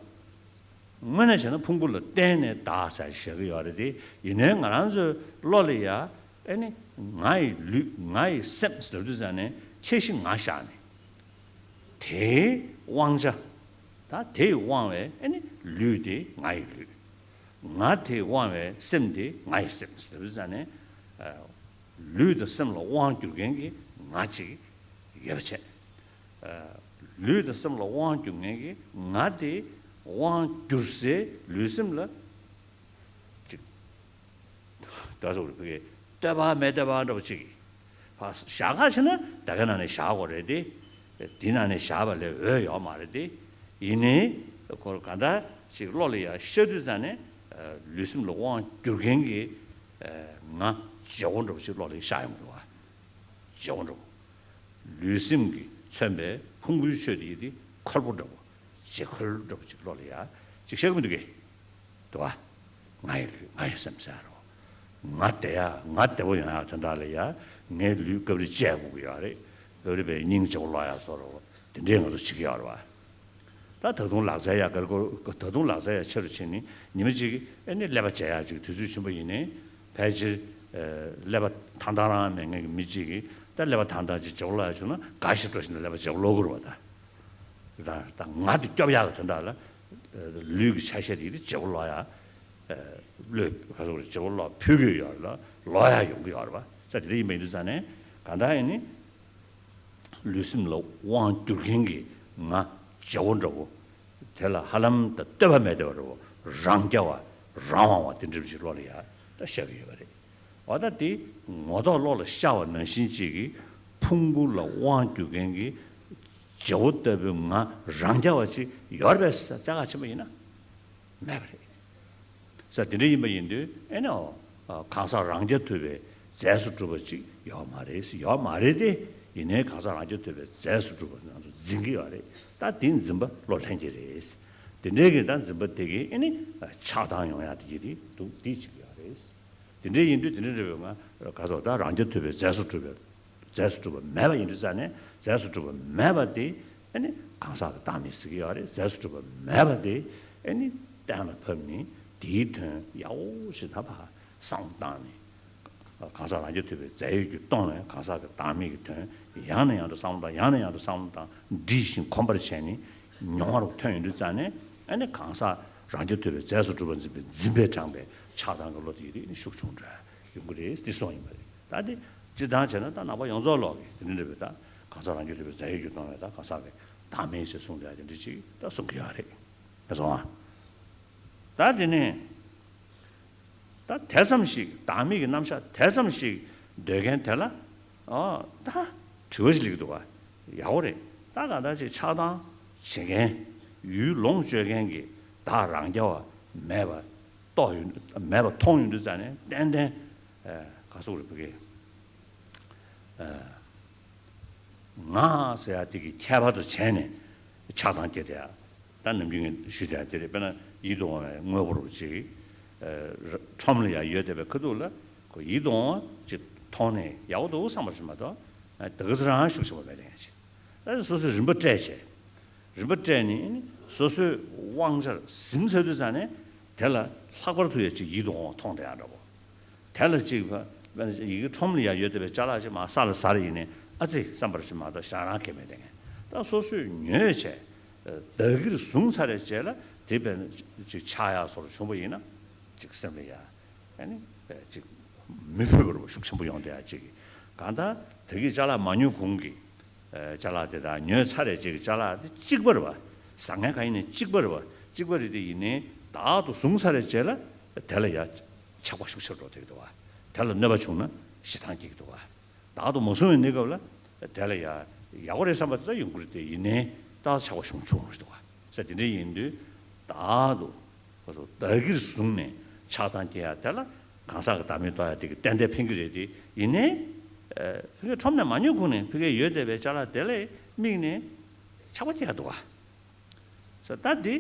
དངོས་གནས་བྱས་ན་ཕུང་པོ་ལ་བརྟེན་ནས་བདག་ཟེར་བཞག་གི་ཡོད་རེད་དེ། ཡིན་ནའི་ང་རང་ཚོའི་བློ་ལ་ཡ། ཨེ་ནི། ང་ཡི་ལུས་ང་ཡི་སེམས་ལབ་དུས་ཙང་ནས་ཁྱད་གཞི་ང་བཞག་ནས། དེའི་དབང་བྱ། ད་དེ་ཡི་དབང་བའི་ཨེ་ནི་ལུས་དེ་ང་ཡི་ལུས། ང་དེ་ཡི་དབང་བའི་སེམས་དེ་ང་ཡི་སེམས་ཟེར་བའི་ཙང་ནས། ཨ། ལུས་དང་སེམས་ལ་དབང་བསྒྱུར་མཁན་གྱི་ང་གཅིག་ཡོད་པ་བྱས། ཨ། ལུས་དང་སེམས་ལ་དབང་བསྒྱུར་མཁན་གྱི་ང་དེ་དབང་བསྒྱུར་སའི་ལུས་སེམས་ལ་གཅིག་ད་སོགས་རེད་བོད་སྐད་ལྟོས་པ་མེད་ལྟོས་པ་འདྲ་པོ་གཅིག་གིས། ཕར་བཞག་ག་ཕྱིན་ན་ད་ག་ནང་ནས་བཞག་དགོས་རེད་དེ། འདི་ནང་ནས་བཞག་པ་ལས་འོས་ཡོད་མ་རེད་དེ། ཡིན་ནའི་ཁོ་གང་ལྟར་ཅིག་བློ་ལ་ཡ་ཤར་དུས་ཙང་ནས། ལུས་སེམས་ལ་དབང་བསྒྱུར་མཁན་གྱི་ང་བརྗེ་བོ་འདྲ་པོ་ཅིག་བློ་ལ་ཤར་ཡོང་གི་འདུག་བ། བརྗེ་བོ་འདྲ་པོ། ལུས་སེམས་ཀྱིས་མཚོན་པའི་ཕུང་པོའི་ཆོས་དེ་ཡི་དེ་ཁོལ་པོ་འདྲ་པོ། བརྗེ་ཁོལ་འདྲ་པོ་ཅིག་བློ་ལ་ཡ་ཅིག་ཤར་གི་མི་འདུག་གས། འདུག་བ། ང་ཡི་ལུས་ང་ཡི་སེམས་ཟེར་རོ། ང་བདེ་ཡ་ང་བདེ་པོ་ཡོང་ཡ་དོན་དག་ལ་ཡ། ངའི་ལུས་སྐབས་རེ་བཅད་དགོས་ཀྱི་ཡོད་རེད། སྐབས་རེ་བའི་སྙིང་རྗེ་པོ་ལོག་ཡ་བཟོ་རོ། དེ་འདྲའི་ང་ཚོ་བྱེད་ཀྱི་ཡོད་རེད་བ། ད་ད་དུང་ལག་རྩལ་ཡ་ཀར་ཀོར་ད་དུང་ལག་རྩལ་ཡ་ཆེ་རུ་ཕྱིན་ནས་ཉི་མ་གཅིག་ཨེ་ནི་ཀླད་པ་བྱེད་ཡ་ཅིག་དུས་ཚོད་ཕྱིན་པ་ཡིན་ནའི་ཕལ་ཆེར་ཀླད་པ་ཐང་ཐང་རང་མེད་མཁན་གྱི་མི་གཅིག་གིས་ད་ཀླད་པ་ཐང་ཐང་ཅིག་བྱེད་པོ་ལོག་ཡ་བྱུང་ན་དགའ་ཞིག་སྤྲོ་ཞིག་ནས་ཀླད་པ་བྱེད་པོ་ལོག་དགོས་རེད་བ། ད་ད་ད་ང་དེ་སྐྱོབ་ཡག་གི་དོན་དག་ལ་ལུས་ཀྱི་ཆ་ཤས་དེ་བྱེད་པོ་ལོག་ཡ། བློས་ག་ཚོད་རེད་བྱེད་པོ་ལོག་ཕུལ་གྱི་ཡོད་ལ་ལོག་ཡ་ཡོང་གི་ཡོད་རེད་བ། ས་དེ་འདྲ་ཡིན་པ་ཡིན་དུས་ཙང་ནས་གང་ལྟར་ཡིན་ནི། ལུས་སེམས་ལ་དབང་བསྒྱུར་མཁན་གྱི་ང་བརྗེ་བོ་འདྲ་བོ། དེ་ལ་ཧ་ལམ་ད་ལྟོས་པ་མེད་བསྡད་པ་འདྲ་བོ་རང་རྐྱ་བ་རང་དབང་བ་དེ་འདྲ་བ་ཞིག་བློ་ལ་ཡ་ད་ཤར་གྱི་ཡོད་པ་རེད། འོ་ད་དེ་ངོ་ཐོག་བློ་ལ་ཤར་བ་ནང་བཞིན་གཅིག་གིས་ཕུང་པོ་ལ་དབང་བསྒྱུར་མཁན་གྱི་བརྗེ་བོ་ལྟ་བུའི་ང་རང་རྐྱ་བ་ཅིག་ཡོད་རེད་པས་ཟེར་བཙལ་ག་ཕྱིན་པ་ཡིན་ན་མེད་པ་རེད། ས་དེ་འདྲ་ཡིན་པ་ཡིན་དུས་ཨེ་ནའོ། གང་ཟག་རང་རྐྱ་ཐུབ་པའི་རྫས་སུ་གྲུབ་པ་ཅིག་ཡོད་མ་རེད་ཟེར་ཡོད་མ་རེད་དེ། ཡིན་ནའི་གང་ཟག་རང་རྐྱ་ཐུབ་པའི་རྫས་སུ་གྲུབ་པ་ང་ཚོ་འཛིན་གྱི་ཡོད་རེད། ད་དེ་འཛིན་པ་བློ་ལྷན་སྐྱེས་རེད། དེ་འདྲའི་གི་ད་འཛིན་པ་དེ་གི་ཨེ་ནི་ཆགས་སྡང་ཡོང་ཡ་དེ་གི་དེ་འདུག་དེ་ཅིག་ཡོད་རེད། དེ་འདྲའི་ཡིན་དུས་དེ་འདྲའི་རེད་པས་ང་ག་ཚོད་ད་རང་རྐྱ་ཐུབ་པའི་རྫས་སུ་གྲུབ་པའི་རྫས་སུ་གྲུབ་པ་མེད་པ་ཡིན་དུས་ཙང་ནས་རྫས་སུ་གྲུབ་པ་མེད་པ་དེ་ཨེ་ནི་གང་ཟག་གི་བདག་མེད་ཟེར་གྱི་ཡོད་རེད། རྫས་སུ་གྲུབ་པ་མེད་པ་དེ་ཨེ་ནི་གཏན་ལ་ཕབ་ནས་དེའི་དོན་ཡག་པོ་ཞིག་ད་ཕར་བསམ་བློ་བཏང་ནས། གང་ཟག་རང་རྐྱ་ཐུབ་པའི་རྫས་ཡོད་རྒྱུ་སྟོང་བའི་གང་ཟག་གི་བདག་མེད་ཀྱི་དོན་ཡང་ནས་ཡང་དུ་བསམ་བློ་བཏང་ཡང་ནས་ཡང་དུ་བསམ་བློ་བཏང་འདྲིས་ཤིང་གོམས་པར་བྱས་ནས་མྱོང་བར་ཐོན་ཡོང་དུས་ཙང་ནས་ཨ་ནི་གང་ཟག་རང་རྐྱ་ཐུབ་པའི་རྫས་སུ་གྲུབ་པར་འཛིན་པའི་འཛིན་པས་དྲངས་པའི་ཆགས་སྡང་གི་བློ་དེ་ཡིད་ནི་ཤུགས་ཆུང་འདྲ་ཡོང་གི་རེད་འདི་གསུངས་ཡིན་པ་རེད། ད་དེ་སྤྱིར་བཏང་བྱས་ན་ད་ནང་པ་ཡོངས་རྫོགས་ལོག་གི་དེ་འདྲ་འདྲ་བའི་ད་གང་ཟག་རང་རྐྱ་ཐུབ་པའི་རྫས་ཡོད་རྒྱུ་སྟོང་བའི་ད་གང་ཟག་གི་བདག་མེད་ཅེས་གསུངས་ཡ་དེ་འདྲ་ཅིག་ད་གསུང་གི་ཡོད་རེད། ངས་སོང་ཨ། ད་དེ་ནས་ད་དེ་ཙམ་ཞིག་བདག་མེད་ཀྱི་རྣམ་གཞག་དེ་ཙམ་ཞིག་འདོད་མཁན་དེ་ལ་ཨ་ད་དྲི་བ་ཞིག་སླེབས་ཀྱི་འདུག་བ། ཡག་པོ་རེད། ད་གང་ལྟར་ཅིག་ཆགས་སྡང་བྱེད་མཁན་ཡུལ་ལོངས་སྤྱོད་མཁན་གྱི་བདག་རང་རྐྱ་བ་མེད་པ་རྟོགས་ཡོང་མེད་པ་མཐོང་ཡོང་དུས་ཙང་ནས་ཏན་ཏན་ག་སོག་རེད་བུ་གེ་ང་ཟེར་ཡ་དེ་གི་ཁྱད་པར་དུ་བྱས་ནས་ཆགས་སྡང་སྐྱེ་དེ་ཡ། ད་ནམ་རྒྱུན་ངས་ཞུས་དེ་ཡ་དེ་རེད། དཔེར་ན་ཡིད་དུ་འོང་བའི་དངོས་པོ་རུ་ཅིག་ཁྲོམ་ལ་ཡ་ཡོད་བསྡད་པའི་ཁ་ཐུག་ལ་ཁོ་ཡིད་དུ་འོང་བ་ཅིག་མཐོང་ནས་ཡག་པོ་འདུག་བསམ་པ་ཞིག་མ་གཏོགས་ད་ག་ཚོད་རང་ཤུགས་ཆེན་པོ་མེད་དེ་ཡ་ཅིག་ད་སོ་སོས་རིན་པ་སྤྲད་བྱས། རིན་པ་སྤྲད་ནས་སོ་སོའི་དབང་ཆར་ཟིན་ཚར་དུས་ཙང་ནས་དེ་ལ་ལྷག་པར་དུ་ཡ་ཅིག་ཡིད་དུ་འོང་བ་མཐོང་བསྡད་ཡ་འདྲ་པོ། དེ་ལ་ཅིག་ཡི་གེ་ཁྲོམ་ལ་ཡ་ཡོད་བསྡད་པའི་ཅ་ལག་ཅིག་མར་ས་ལ་ཟ་རེ་ཡིན་ནས་ཨ་ཙི་བསམ་པར་ཅིག་མ་གཏོགས་ཞེ་དྲག་གང་ཡང་མེད་དེ། ད་སོ་སོས་ཉོས་བྱས་ བདག་གིར་བཟུང་ཚར་བའི་རྗེས་ལ་དེ་དཔེར་ན་ཅིག་ཆགས་ཡག་བཟོ་འདྲ་བྱུང་བ་ཡིན་ན་ཅིག་སེམས་ལ་ཡ་ཨ་ནི་ཅིག་མི་ཕོད་པ་ཤུགས་ཆེན་པོ་ཡོང་བསྡད་ཡ་ཅིག་གང་ལྟར་དེ་གི་ཅ་ལག་མ་ཉོ་གོང་གི་ཅ་ལག་དེ་དང་ཉོས་ཚར་བའི་རྗེས་ཀྱི་ཅ་ལག་དེ་གཅིག་པ་རེད་བ། བཟང་ངན་གང་ཡིན་ནའི་གཅིག་པ་རེད་བ། གཅིག་པ་རེད་དེ་ཡིན་ནའི་བདག་ཏུ་བཟུང་ཚར་བའི་རྗེས་ལ་དེ་ལ་ཡ་ཆགས་པ་ཤུགས་ཆེར་འགྲོ་བསྡད་ཀྱི་འདུག་བ། དེ་ལ་གནོད་པ་བྱུང་ན་ཞེ་སྡང་སྐྱེ་གི་འདུག་བ། བདག་ཏུ་མ་བཟུང་བའི་གནས་སྐབས་ལ་དེ་ལ་ཡ་ཡག་པོ་རེད་བསམ་པ་དེ་ལ་ཡོང་གི་རེད་དེ་ཡིན་ནའི་ད་ཆགས་པ་ཤུགས་ཆུང་རེད་འདུག་བ། ས་དེ་འདྲ་ཡིན་དུས་བདག་ཏུ་ཁོ་ཚོ་བདག་གིར་བཟུང་ནས་ཆགས་སྡང་སྐྱེ་ཡ་དེ་ལ་གང་ཟག་གི་བདག་མེད་རྟོགས་ཡ་དེ་གི་ཏན་ཏན་ཕན་གི་རེད་དེ་ཡིན་ནའི་ཕ་གིར་ཁྲོམ་ནས་མ་ཉོས་གོང་ནས་ཕ་གིར་ཡོད་བསྡད་པའི་ཅ་ལག་དེ་ལ་དམིགས་ནས་ཆགས་པ་སྐྱེ་ཡ་འདུག་བ། ས་ད་འདི་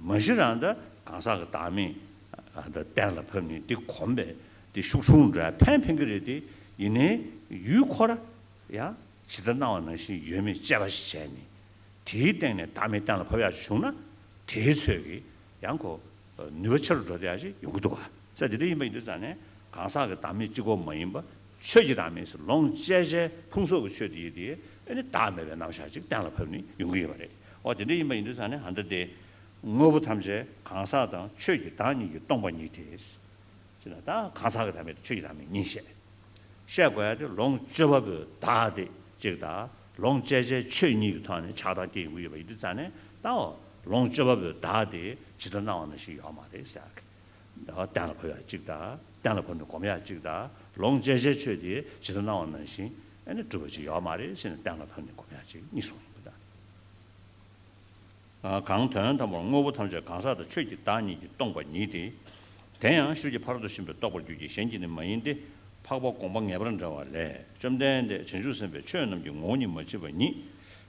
མ་གཞི་རང་ད་གང་ཟག་གི་བདག་མེད་ད་གཏན་ལ་ཕབ་ནས་འདི་གོམས་པས་འདི་ཤུགས་ཆུང་འགྲོ་ཡ་ཕན་ཕན་གི་རེད་དེ་ཡིན་ནའི་ཡུལ་ཁོ་ར་ཡང་ཇི་ལྟར་སྣང་བ་ནང་བཞིན་ཡོད་མེད་དཔྱད་པ་ཞིག་བྱས་ནས། དེའི་སྟེང་ནས་བདག་མེད་གཏན་ལ་ཕབ་ཡག་བྱུང་ན་དེའི་ཚོད་ཀྱིས་ཡང་ཁོ་ནུས་པ་ཆེ་རུ་འགྲོ་བསྡད་ཡག་ཞིག་ཡོང་གི་འདུག་བ། ས་དེ་འདྲ་ཡིན་པ་ཡིན་དུས་ཙང་ནས་གང་ཟག་གི་བདག་མེད་གཅིག་པོ་མ་ཡིན་པ་ཆོས་ཀྱི་བདག་མེད་ཟེར་ལོངས་སྤྱད་བྱའི་ཕུང་སོགས་ཀྱི་ཆོས་དེ་ཡིན་དེ་ཨ་ནི་བདག་མེད་པའི་རྣམ་གཞག་ཅིག་གཏན་ལ་ཕབ་ནས་ཡོང་གི་ཡོད་པ་རེད། འོ་དེ་འདྲ་ཡིན་པ་ཡིན་དུས་ཙང་ནས་ཨ་ནི་དེ་དངོས་པོ་ཐམས་ཅད་གང་ཟག་དང་ཆོས་ཀྱི་བདག་གཉིས་ཀྱིས་སྟོང་པ་ཉིད་དེ། ཅེ་ན་ད་གང་ཟག་གི་བདག་མེད་དང་ཆོས་ཀྱི་བདག་མེད་གཉིས་བཤད། བཤད་དགོས་ཡ་དེ་ལོངས་སྤྱོད་པ་པོའི་བདག་དེ་གཅིག་དང་ལོངས་སྤྱད་བྱའི་ཆོས་གཉིས་ཀྱི་ཐོག་ནས་ཆགས་སྡང་སྐྱེ་ཡོང་གི་ཡོད་པ་ཡིན་དུས་ཙང་ནས་ད་འོ་ལོངས་སྤྱོད་པ་པོའི་བདག་དེ་ཇི་ལྟར་སྣང་བ་ནང་བཞིན་ཡོད་མ་རེད་ཟེར་གི། གཏན་ལ་ཕབ་ཡ་གཅིག་དང་གཏན་ལ་ཕབ་ནས་སྒོམ་ཡ་གཅིག་དང་ལོངས་སྤྱད་བྱའི་ཆོས་དེ་ཇི་ལྟར་སྣང་བ་ནང་བཞིན་ཨ་ནི་གྲུབ་པ་ཅིག་ཡོད་མ་རེད་ཟེར་ནས་གཏན་ལ་ཕབ་ནས་སྒོམ་ཡ་གཅིག་གཉིས་གསུངས་ཡོད་པ་དང་། གང་དོན་དམ་པར་དངོས་པོ་ཐམས་ཅད་གང་ཟག་དང་ཆོས་ཀྱི་བདག་ཉིད་ཀྱིས་སྟོང་པ་ཉིད་དེ། དེ་ཡང་ཤེས་རབ་ཀྱི་ཕ་རོལ་ཏུ་ཕྱིན་པས་རྟོགས་པར་འགྱུར་གྱི་གཞན་གྱིས་ནི་མ་ཡིན་ཏེ། འཕགས་པ་དགོངས་པ་ངེས་པར་འདྲ་བ་ལས། བཅོམ་ལྡན་འདས་བྱང་ཆུབ་སེམས་དཔས་ཆོས་རྣམས་ཀྱི་ངོ་བོ་ཉིད་མ་མཆིས་པ་ཉིད་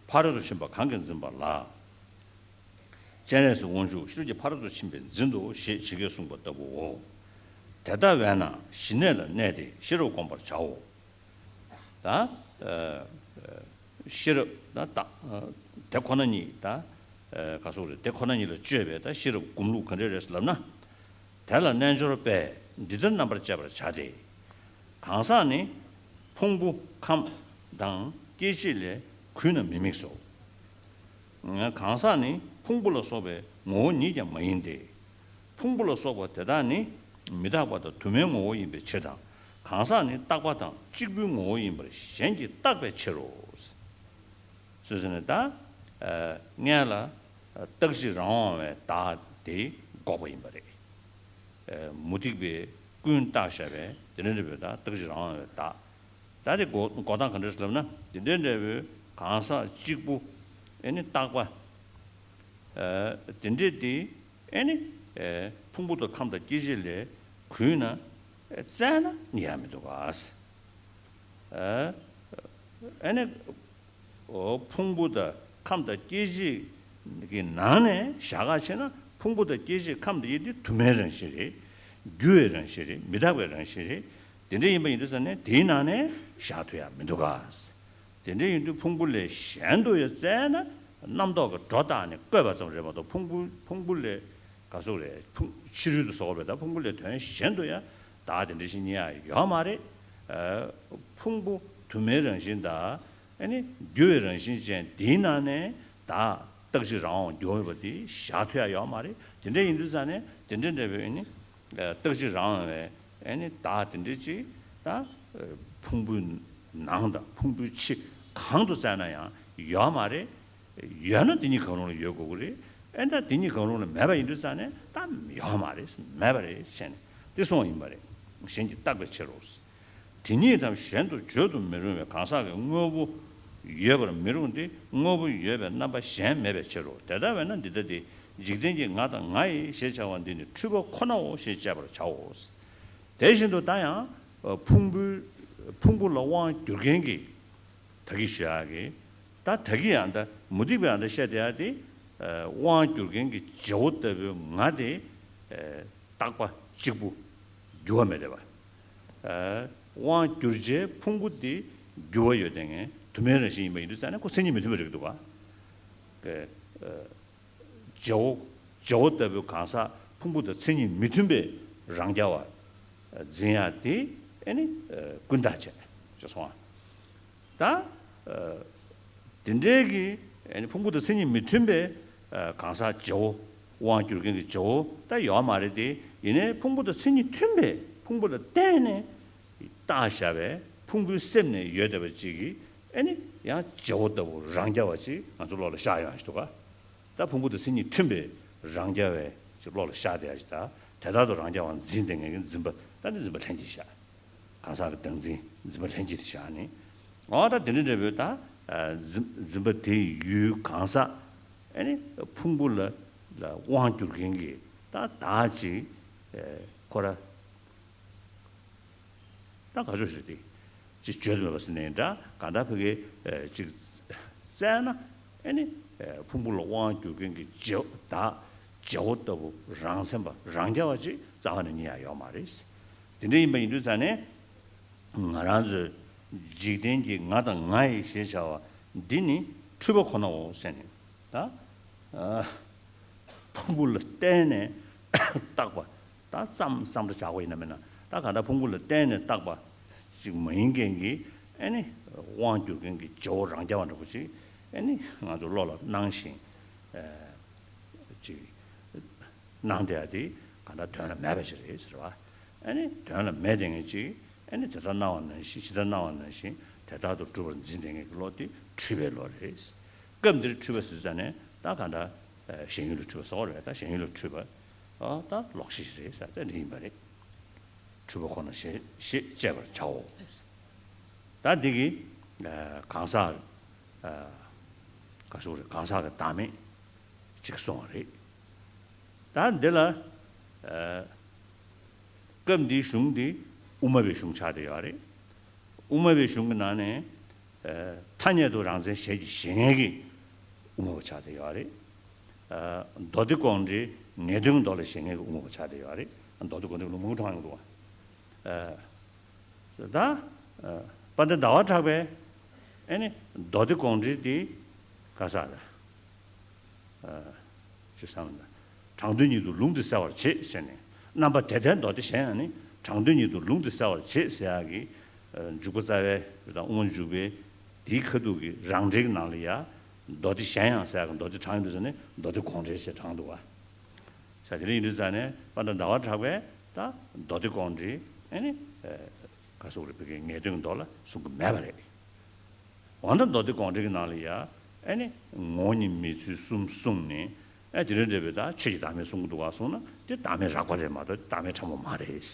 ཕ་རོལ་ཏུ་ཕྱིན་པ་གང་གིས་འཛིན་པ་ལགས། སྤྱན་རས་གཟིགས་དབང་ཕྱུག་ཤེས་རབ་ཀྱི་ཕ་རོལ་ཏུ་ཕྱིན་པས་འཛིན་ཏོ་ཞེས་ཇི་སྐད་གསུངས་པ་ལྟ་བུའོ། དེ་ལྟ་བས་ན་ཞི་གནས་ལ་གནས་ཏེ་ཤེས་རབ་བསྒོམ་པར་བྱའོ། ད། ཤེས་རབ་ད་ད། དེ་ཁོ་ན་ཉིད་ད། ག་སོགས་རེད་དེ་ཁོ་ན་ཉིད་ལ་དཔྱོད་པའི་ད་ཤེས་རབ་སྒོམ་ལུགས་ག་འདྲ་རེད་ལབ་ན། དེ་ལ་རྣལ་འབྱོར་པས་འདི་ལྟར་རྣམ་པར་དཔྱད་པར་བྱ་སྟེ། གང་ཟག་ནི་ཕུང་པོ་ཁམས་དང་སྐྱེ་མཆེད་ལས་གུད་ན་མི་དམིགས་སོ། གང་ཟག་ནི་ཕུང་པོ་ལ་སོགས་པའི་ངོ་བོ་ཉིད་ཀྱང་མ་ཡིན་ཏེ། ཕུང་པོ་ལ་སོགས་པ་དེ་དག་ནི་མི་རྟག་པ་དང་དུ་མའི་ངོ་བོ་ཡིན་པའི་ཕྱིར་དང་། གང་ཟག་ནི་རྟག་པ་དང་གཅིག་པུའི་ངོ་བོ་ཡིན་པར་གཞན་གྱིས་བརྟགས་པའི་ཕྱིར་རོ། སོ་སོ་ནི་ད། སྔོན་ལ་རྟག་གཅིག་རང་དབང་བའི་བདག་དེ་འགོག་པ་ཡིན་པ་རེད། མུ་སྟེགས་པས་ཀུན་བརྟགས་བཞག་པའི་དེ་འདྲ་འདྲ་བོའི་བདག་རྟག་གཅིག་རང་དབང་བའི་བདག་ད་དེ་འགོག་འགོག་སྟངས་ག་འདྲ་ཞིག་ལབ་ན་དེ་འདྲ་འདྲ་བོའི་གང་ཟག་གཅིག་པུ་ཨེ་ནི་རྟག་པ། དེ་འདྲས་དེ་ཨེ་ནི་ཕུང་པོ་དང་ཁམས་དང་སྐྱེ་མཆེད་ལས་གུད་ན་བཙལ་ན་རྙེད་ཡ་མི་འདུག་ག་ཨེ་ནི། ཕུང་པོ་དང་ཁམས་དང་སྐྱེ་མཆེད་ཀྱི་ནང་ནས་བཞག་ག་ཕྱིན་ན་ཕུང་པོ་དང་སྐྱེ་མཆེད་ཁམས་དང་སྐྱེ་མཆེད་དེ་དུ་མའི་རང་བཞིན་རེད། འགྱུར་བའི་རང་བཞིན་རེད། མི་རྟག་པའི་རང་བཞིན་རེད། དེ་འདྲ་ཡིན་པ་ཡིན་དུས་ཙང་ནས་དེའི་ནང་ནས་བཞག་ཐུབ་ཡ་མི་འདུག་ག་དེ་འདྲ་ཡིན་དུས་ཕུང་པོ་ལས་གཞན་དུ་ཡང་བཙལ་ན་རྣམ་རྟོག་གི་སྒྲོ་བཏགས་ནས་བཀོད་པ་ཙམ་རེད་མ་གཏོགས་ཕུང་པོ་ཕུང་པོ་ལས་ག་ཟུག་རེད་ཕུང་ཕྱི་རོལ་དུ་བཟོ་བ་རེད་ད་ཕུང་པོ་ལས་དོན་གཞན་དུ་ཡང་བདག་དེ་འདྲ་ཞིག་རྙེད་ཡ་ཡོད་མ་རེད། ཕུང་པོ་དུ་མའི་རང་བཞིན་དང་། ཨ་ནི་འགྱུར་བའི་རང་བཞིན་ཅན་དེའི་ནང་ནས་བདག་རྟག་གཅིག་རང་དབང་འགྱུར་བ་དེ་བཞག་ཐུབ་ཡ་ཡོད་མ་རེད། དེ་འདྲ་ཡིན་དུས་ཙང་ནས་དེ་འདྲ་འདྲ་བའི་ཨ་ནི་རྟག་གཅིག་རང་དབང་བའི་ཨ་ནི་བདག་དེ་འདྲ་ཅིག་ད་ཕུང་པོའི་ནང་དང་ཕུང་པོའི་ཕྱི་གང་དུ་བཙལ་ན་ཡང་ཡོད་མ་རེད། ཡོད་ན་དེ་གཉིས་གང་རུང་ལ་ཡོད་དགོས་ཀྱི་རེད། ཨེ་ད་དེ་གཉིས་གང་རུང་ལ་མེད་པ་ཡིན་དུས་ཙང་ནས་ད་ཡོད་མ་རེད་མེད་པ་རེད་ཟེར་ནས་དེ་གསུངས་པ་ཡིན་པ་རེད། གཞན་གྱིས་བརྟགས་པའི་ཕྱིར་རོ། དེ་ཉིད་དམ་གཞན་དུ་བརྗོད་དུ་མི་རུང་བས་གང་ཟག་གི་དངོས་པོ་ཡོད་པར་མི་རུང་སྟེ་དངོས་པོ་ཡོད་པའི་རྣམ་པ་གཞན་མེད་པའི་ཕྱིར་རོ། དེ་ལྟ་བས་ན་འདི་ལྟ་སྟེ་འཇིག་རྟེན་གྱི་ང་དང་ང་ཡི་ཞེས་བྱ་བ་འདི་ནི་འཁྲུལ་པ་ཁོ་ནའོ་ཞེས་དཔྱད་པར་བྱའོ། དེ་བཞིན་དུ་ད་ཡང་ཕུང་པོའི་ཕུང་པོ་ལ་དབང་བསྒྱུར་མཁན་གྱི་ད་གིན་ཞུ་ཡག་གི་ད་ད་གིན་ཡང་ད་མུ་སྟེགས་པས་ཡང་ད་བཤད་བསྡད་ཡག་དེ་དབང་བསྒྱུར་མཁན་གྱི་བྱེད་པོ་ལྟ་བུའི་ང་དེ་རྟག་པ་གཅིག་པུ་འགྱུར་བ་མེད་བསྡད་པ། དབང་བསྒྱུར་བྱའི་ཕུང་པོ་དེ་འགྱུར་བ་ཡོད་བསྡད་མཁན་དུ་མའི་རང་བཞིན་ཡིན་པ་ཡིན་དུས་ཙང་ནས་ཁོ་མཚན་ཉིད་མི་མཐུན་པ་རེད་འདུག་ག་བྱེད་པོ་བྱེད་པོ་ལྟ་བུའི་གང་ཟག་ཕུང་པོ་དང་མཚན་ཉིད་མི་མཐུན་པའི་རང་རྐྱ་བ་འཛིན་ཡག་དེ་ཨེ་ནི་ཀུན་བརྟགས་བྱས་ཅེས་སོང་ཨ། ད། དེ་འདྲའི་གི་ ཨ་ནི་ཕུང་པོ་དང་མཚན་ཉིད་མི་མཐུན་པའི་གང་ཟག་བྱེད་པོ། དབང་སྒྱུར་མཁན་གྱི་བྱེད་པོ་ད་ཡོད་མ་རེད་དེ། ཡིན་ནའི་ཕུང་པོ་དང་མཚན་ཉིད་མཐུན་པའི་ཕུང་པོ་ལ་བརྟེན་ནས་བཏགས་བཞག་པའི་ཕུང་པོའི་སེམས་ནས་ཡོད་བསྡད་པ་ཅིག་གིས་ཨ་ནི་ཡང་བྱེད་པོ་ལྟ་བུ་རང་རྐྱ་བ་ཅིག་ང་ཚོ་བློ་ལ་ཤར་ཡོང་ཞིག་འདུག་ག་ད་ཕུང་པོ་དང་མཚན་ཉིད་མཐུན་པའི་རང་རྐྱ་བའི་ཅིག་བློ་ལ་ཤར་བསྡད་ཡ་ཞིག་དང་། དེ་ལྟར་དུ་རང་རྐྱ་བ་འཛིན་བསྡད་མཁན་གྱི་འཛིན་པ་ད་ནི་འཛིན་པ་ལྷན་སྐྱེས་བཞག་གང་ཟག་གི་བདག་འཛིན་འཛིན་པ་ལྷན་སྐྱེས་དེ་བཞག་ནས། འོ་ད་དེ་འདྲ་འདྲ་པོའི་ད་འཛིན་འཛིན་པ་དེའི་ཡུལ་གང་ཟག་ཨ་ནི་ཕུང་པོ་ལ་ལ་དབང་སྒྱུར་མཁན་གྱི་ད་བདག་ཅིག་ཁོ་ར་ད་ག་ཅོག་ཞིག་དེ་ཅིག་བརྗོད་མེད་པ་ཟེར་ནའི་འདྲ། གང་ལྟར་ཕ་གི་ཅིག་བཙལ་ན་ཨ་ནི་ཕུང་པོ་ལ་དབང་སྒྱུར་མཁན་གྱི་བྱེད་པོ་བདག་བྱེད་པོ་ལྟ་བུ་རང་མཚན་པ་རང་རྐྱ་བ་ཅིག་རྩ་བ་ནས་རྙེད་ཡ་ཡོད་མ་རེད། དེ་འདྲ་ཡིན་པ་ཡིན་དུས་ཙང་ནས། ང་རང་ཚོའི་འཇིག་རྟེན་གྱི་ང་དང་ང་ཡི་ཞེས་བྱ་བ་འདི་ནི་འཁྲུལ་པ་ཁོ་ནའོ་ཟེར་ནས་ད། ཕུང་པོ་ལ་བརྟེན་ནས་བཏགས་པ་ད་ཙམ་བསམ་བློ་བྱ་དགོས་ཡིན་ན་མིན་ན། ད་གང་ལྟར་ཕུང་པོ་ལ་བརྟེན་ནས་བཏགས་པ་ཅིག་མ་ཡིན་མཁན་གྱི་ཨ་ནི་དབང་སྒྱུར་མཁན་གྱི་བྱེད་པོ་རང་རྐྱ་བ་འདྲ་པོ་ཅིག་ཨ་ནི་ང་ཚོ་བློ་ལ་སྣང་ཞིང་ཅིག་སྣང་བསྡད་ཡ་དེ་གང་ལྟར་དོན་ལ་མེད་པ་ཞིག་རེད་ཟེར་བ། ཨ་ནི་དོན་ལ་མེད་བསྡད་མཁན་ཅིག་ཨ་ནི་དེ་ལྟར་སྣང་བ་ནང་བཞིན་ཇི་ལྟར་སྣང་བ་ནང་བཞིན་དེ་ལྟར་དུ་གྲུབ་པར་འཛིན་བསྡད་མཁན་གྱི་བློ་དེ་འཁྲུལ་པའི་བློ་རེད། སྐབས་འདིར་འཁྲུལ་པ་ཟེར་ཙ་ནས་ད་གང་ལྟར་ཞེན་ཡུལ་ལ་འཁྲུལ་པ་ཟེར་བ་རེད། ད་ཞེན་ཡུལ་ལ་འཁྲུལ་པ་ཨ་ད་ལོག་ཤེས་ཤིག་རེད་ཟེར་ད་འདི་ཡིན་པ་རེད། འཁྲུལ་པ་ཁོ་ན་ཞེས་ཞེས་དཔྱད་པར་བྱའོ། ད་འདི་གི་གང་ཟག་ག་ཟེར་རེད། གང་ཟག་གི་བདག་མེད་ཅིག་གསུངས་པ་རེད། ད་འདི་ལ་སྐབས་འདིའི་གཞུང་འདི་དབུ་མ་པའི་གཞུང་ཆགས་བསྡད་ཡོད་རེད། དབུ་མ་པའི་གཞུང་གི་ནང་ནས་ཐ་སྙད་དུ་རང་མཚན་ཞལ་གྱིས་བཞེས་མཁན་གྱི་དབུ་མ་པ་ཆགས་བསྡད་ཡོད་རེད། མདོ་སྡེ་དགོངས་འགྲེལ་ངེས་དོན་མདོ་ལ་བཞེས་མཁན་གྱི་དབུ་མ་པ་ཆགས་བསྡད་ཡོད་རེད། མདོ་སྡེ་དགོངས་འགྲེལ་ལུང་མང་པོ་དྲངས་ཡོང་འདུག་བ། ད་དཔལ་ལྡན་ཟླ་བ་གྲགས་པས་ཨེ་ནི་མདོ་སྡེ་དགོངས་འགྲེལ་དེ་ག་ས་རེད། ཅི་བསམ་ན། དྲང་དོན་ཉིད་དུ་ལུང་འདི་གསལ་བར་བྱེད་ཟེར་ནས། རྣམ་པ་དེ་ལྟའི་མདོ་སྡེ་གཞན་ཡང་ནི་དྲང་དོན་ཉིད་དུ་ལུང་འདི་གསལ་བར་བྱེད་ཟེར་ཡག་གི་འཇུག་པ་རྩ་བའི་དང་དབུ་མ་འཇུག་པའི་དེའི་ཁ་ཐུག་གི་རང་འགྲེལ་གྱི་ནང་ལ་ཡ། མདོ་སྡེ་གཞན་ཡང་ཟེར་ཡག་གི་མདོ་སྡེ་དྲངས་ཡོང་དུས་ཙ་ནས་མདོ་སྡེ་དགོངས་འགྲེལ་ཞེས་དྲངས་འདུག་བ། ས་དེ་རིང་ཡིན་དུས་ཙ་ནས་དཔལ་ལྡན་ཟླ་བ་གྲགས་པས་ད་མདོ་སྡེ་དགོངས་འགྲེལ་ཨེ་ནི་ག་སོགས་རིག་པའི་ངེས་དོན་མདོ་ལ་གསུང་གི་མེད་པ་རེད། འོ་ན་མདོ་སྡེ་དགོངས་འགྲེལ་གྱི་ནང་ལ་ཡ་ཨེ་ནི་ངོ་བོ་ཉིད་མེད་ཚུལ་གསུམ་གསུངས་ནས་ཨེ་དེ་རིང་འདྲ་བའི་ད་ཆོས་ཀྱི་བདག་མེད་གསུང་གི་འདུག་ག་གསུངས་ན་དེ་བདག་མེད་རགས་པ་རེད་མ་གཏོགས་བདག་མེད་ཕྲ་མོ་མ་རེད།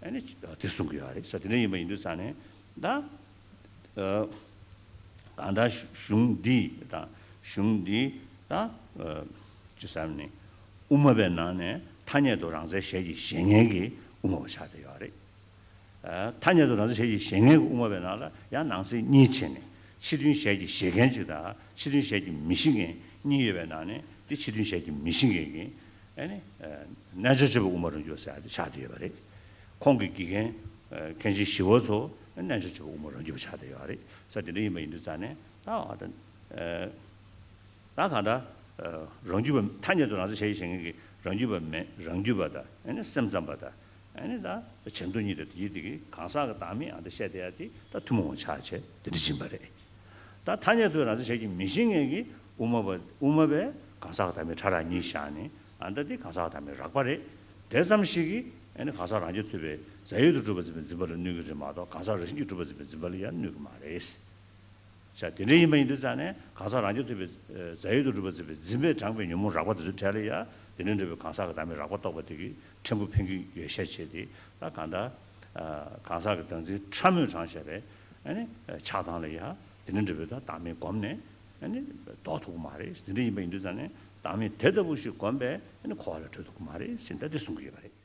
ཨེ་ནི་དེ་གསུང་གི་ཡོད་རེད་ས། དེ་འདྲ་ཡིན་པ་ཡིན་དུས་ཙ་ནས་ད་གང་ལྟར་གཞུང་འདི་དང་གཞུང་འདི་ད་ཅི་བསམ་ནས་དབུ་མ་པའི་ནང་ནས་ཐ་སྙད་དུ་རང་མཚན་ཞལ་གྱིས་བཞེས་མཁན་གྱི་དབུ་མ་པ་ཆགས་བསྡད་ཡོད་རེད། ཐ་སྙད་དུ་རང་མཚན་ཞལ་གྱིས་བཞེས་མཁན་གྱི་དབུ་མ་པའི་ནང་ལ་ཡང་ནང་གསེས་གཉིས་ཕྱེ་ནས་ཕྱི་དོན་ཞལ་གྱིས་བཞེས་མཁན་གཅིག་དང་ཕྱི་དོན་ཞལ་གྱིས་མི་བཞེས་མཁན་གཉིས་ཡོད་པའི་ནང་ནས་དེ་ཕྱི་དོན་ཞལ་གྱིས་མི་བཞེས་མཁན་གྱི་ཨ་ནི་རྣལ་འབྱོར་སྤྱོད་པའི་དབུ་མ་རང་རྒྱུད་པ་ཟེར་ཡ་དེ་ཆགས་བསྡད་ཡོད་པ་རེད། ཁོང་གི་དགེ་རྒན་མཁན་ཆེན་ཞི་བ་འཚོ་རྣལ་འབྱོར་སྤྱོད་པའི་དབུ་མ་རང་རྒྱུད་པ་ཆགས་བསྡད་ཡོད་རེད་ས། དེ་འདྲ་ཡིན་པ་ཡིན་དུས་ཙང་ནས་ད་འོ་ད། ད་གང་ལྟར། རང་རྒྱུད་པ་ཐ་སྙད་དུ་རང་མཚན་ཞལ་གྱིས་བཞེས་མཁན་གྱི་རང་རྒྱུད་པ་མེད་རང་རྒྱུད་པ་དང་ཨ་ནི་སེམས་ཙམ་པ་དང་ཨ་ནི་ད་བྱེ་མདོ་གཉིས་དང་དེ་དེ་གི་གང་ཟག་གི་བདག་མེད་ཨ་ད་བཤད་བསྡད་ཡ་དེ་ད་ཐུན་མོང་བ་ཆགས་བྱས་དེ་འདྲ་ཕྱིན་པ་རེད། ད་ཐ་སྙད་དུ་རང་མཚན་ཞལ་གྱིས་མི་བཞེས་མཁན་གྱི་དབུ་མ་པ་དབུ་མ་པས་གང་ཟག་གི་བདག་མེད་ཕྲ་རགས་གཉིས་བཞག་ནས་ཨ་ད་དེ་གང་ཟག་གི་བདག་མེད་རགས་པ་རེད། དེ་ཙམ་ཞིག་གིས་ཨ་ནི་གང་ཟག་རང་རྐྱ་ཐུབ་པའི་རྫས་ཡོད་དུ་གྲུབ་པར་འཛིན་པའི་འཛིན་པ་ལ་གནོད་ཀྱི་རེད་མ་གཏོགས་གང་ཟག་རང་བཞིན་གྱིས་གྲུབ་པར་འཛིན་པའི་འཛིན་པ་ལ་ཡང་གནོད་ཀྱི་མ་རེད། ཤ་དེ་འདྲ་ཡིན་པ་ཡིན་དུས་ཙང་ནས་གང་ཟག་རང་རྐྱ་ཐུབ་པའི་རྫས་ཡོད་དུ་གྲུབ་པར་འཛིན་པའི་འཛིན་པས་དྲངས་པའི་ཉོན་མོངས་རགས་པ་དེ་ཚོའི་གྲས་ལ་ཡང་དེ་འདྲ་འདྲ་བའི་གང་ཟག་གི་བདག་མེད་རགས་པ་རྟོགས་པ་དེ་གིས་ཕྲན་བུ་ཕན་གྱི་ཡོད་ཤས་ཆེ་སྟེ་ད་གང་ལྟར་གང་ཟག་གི་བདག་འཛིན་ཕྲ་མོས་དྲངས་བཞག་པའི་ཨ་ནི་ཆགས་སྡང་ལ་ཡང་དེ་འདྲ་འདྲ་བའི་ད་བདག་མེད་བསྒོམས་ནས་ཨ་ནི་ལྡོག་ཐུབ་ཀྱི་མ་རེད། དེ་འདྲ་ཡིན་པ་ཡིན་དུས་ཙང་ནས་བདག་མེད་དེ་ལྟ་བུ་ཞིག་བསྒོམས་པས་ཨ་ནི་འཁོར་བ་ལས་གྲོལ་ཐུབ་ཀྱི་མ་རེད་ཟེར་ད་དེ་གསུང་གི་ཡོད་པ་རེད།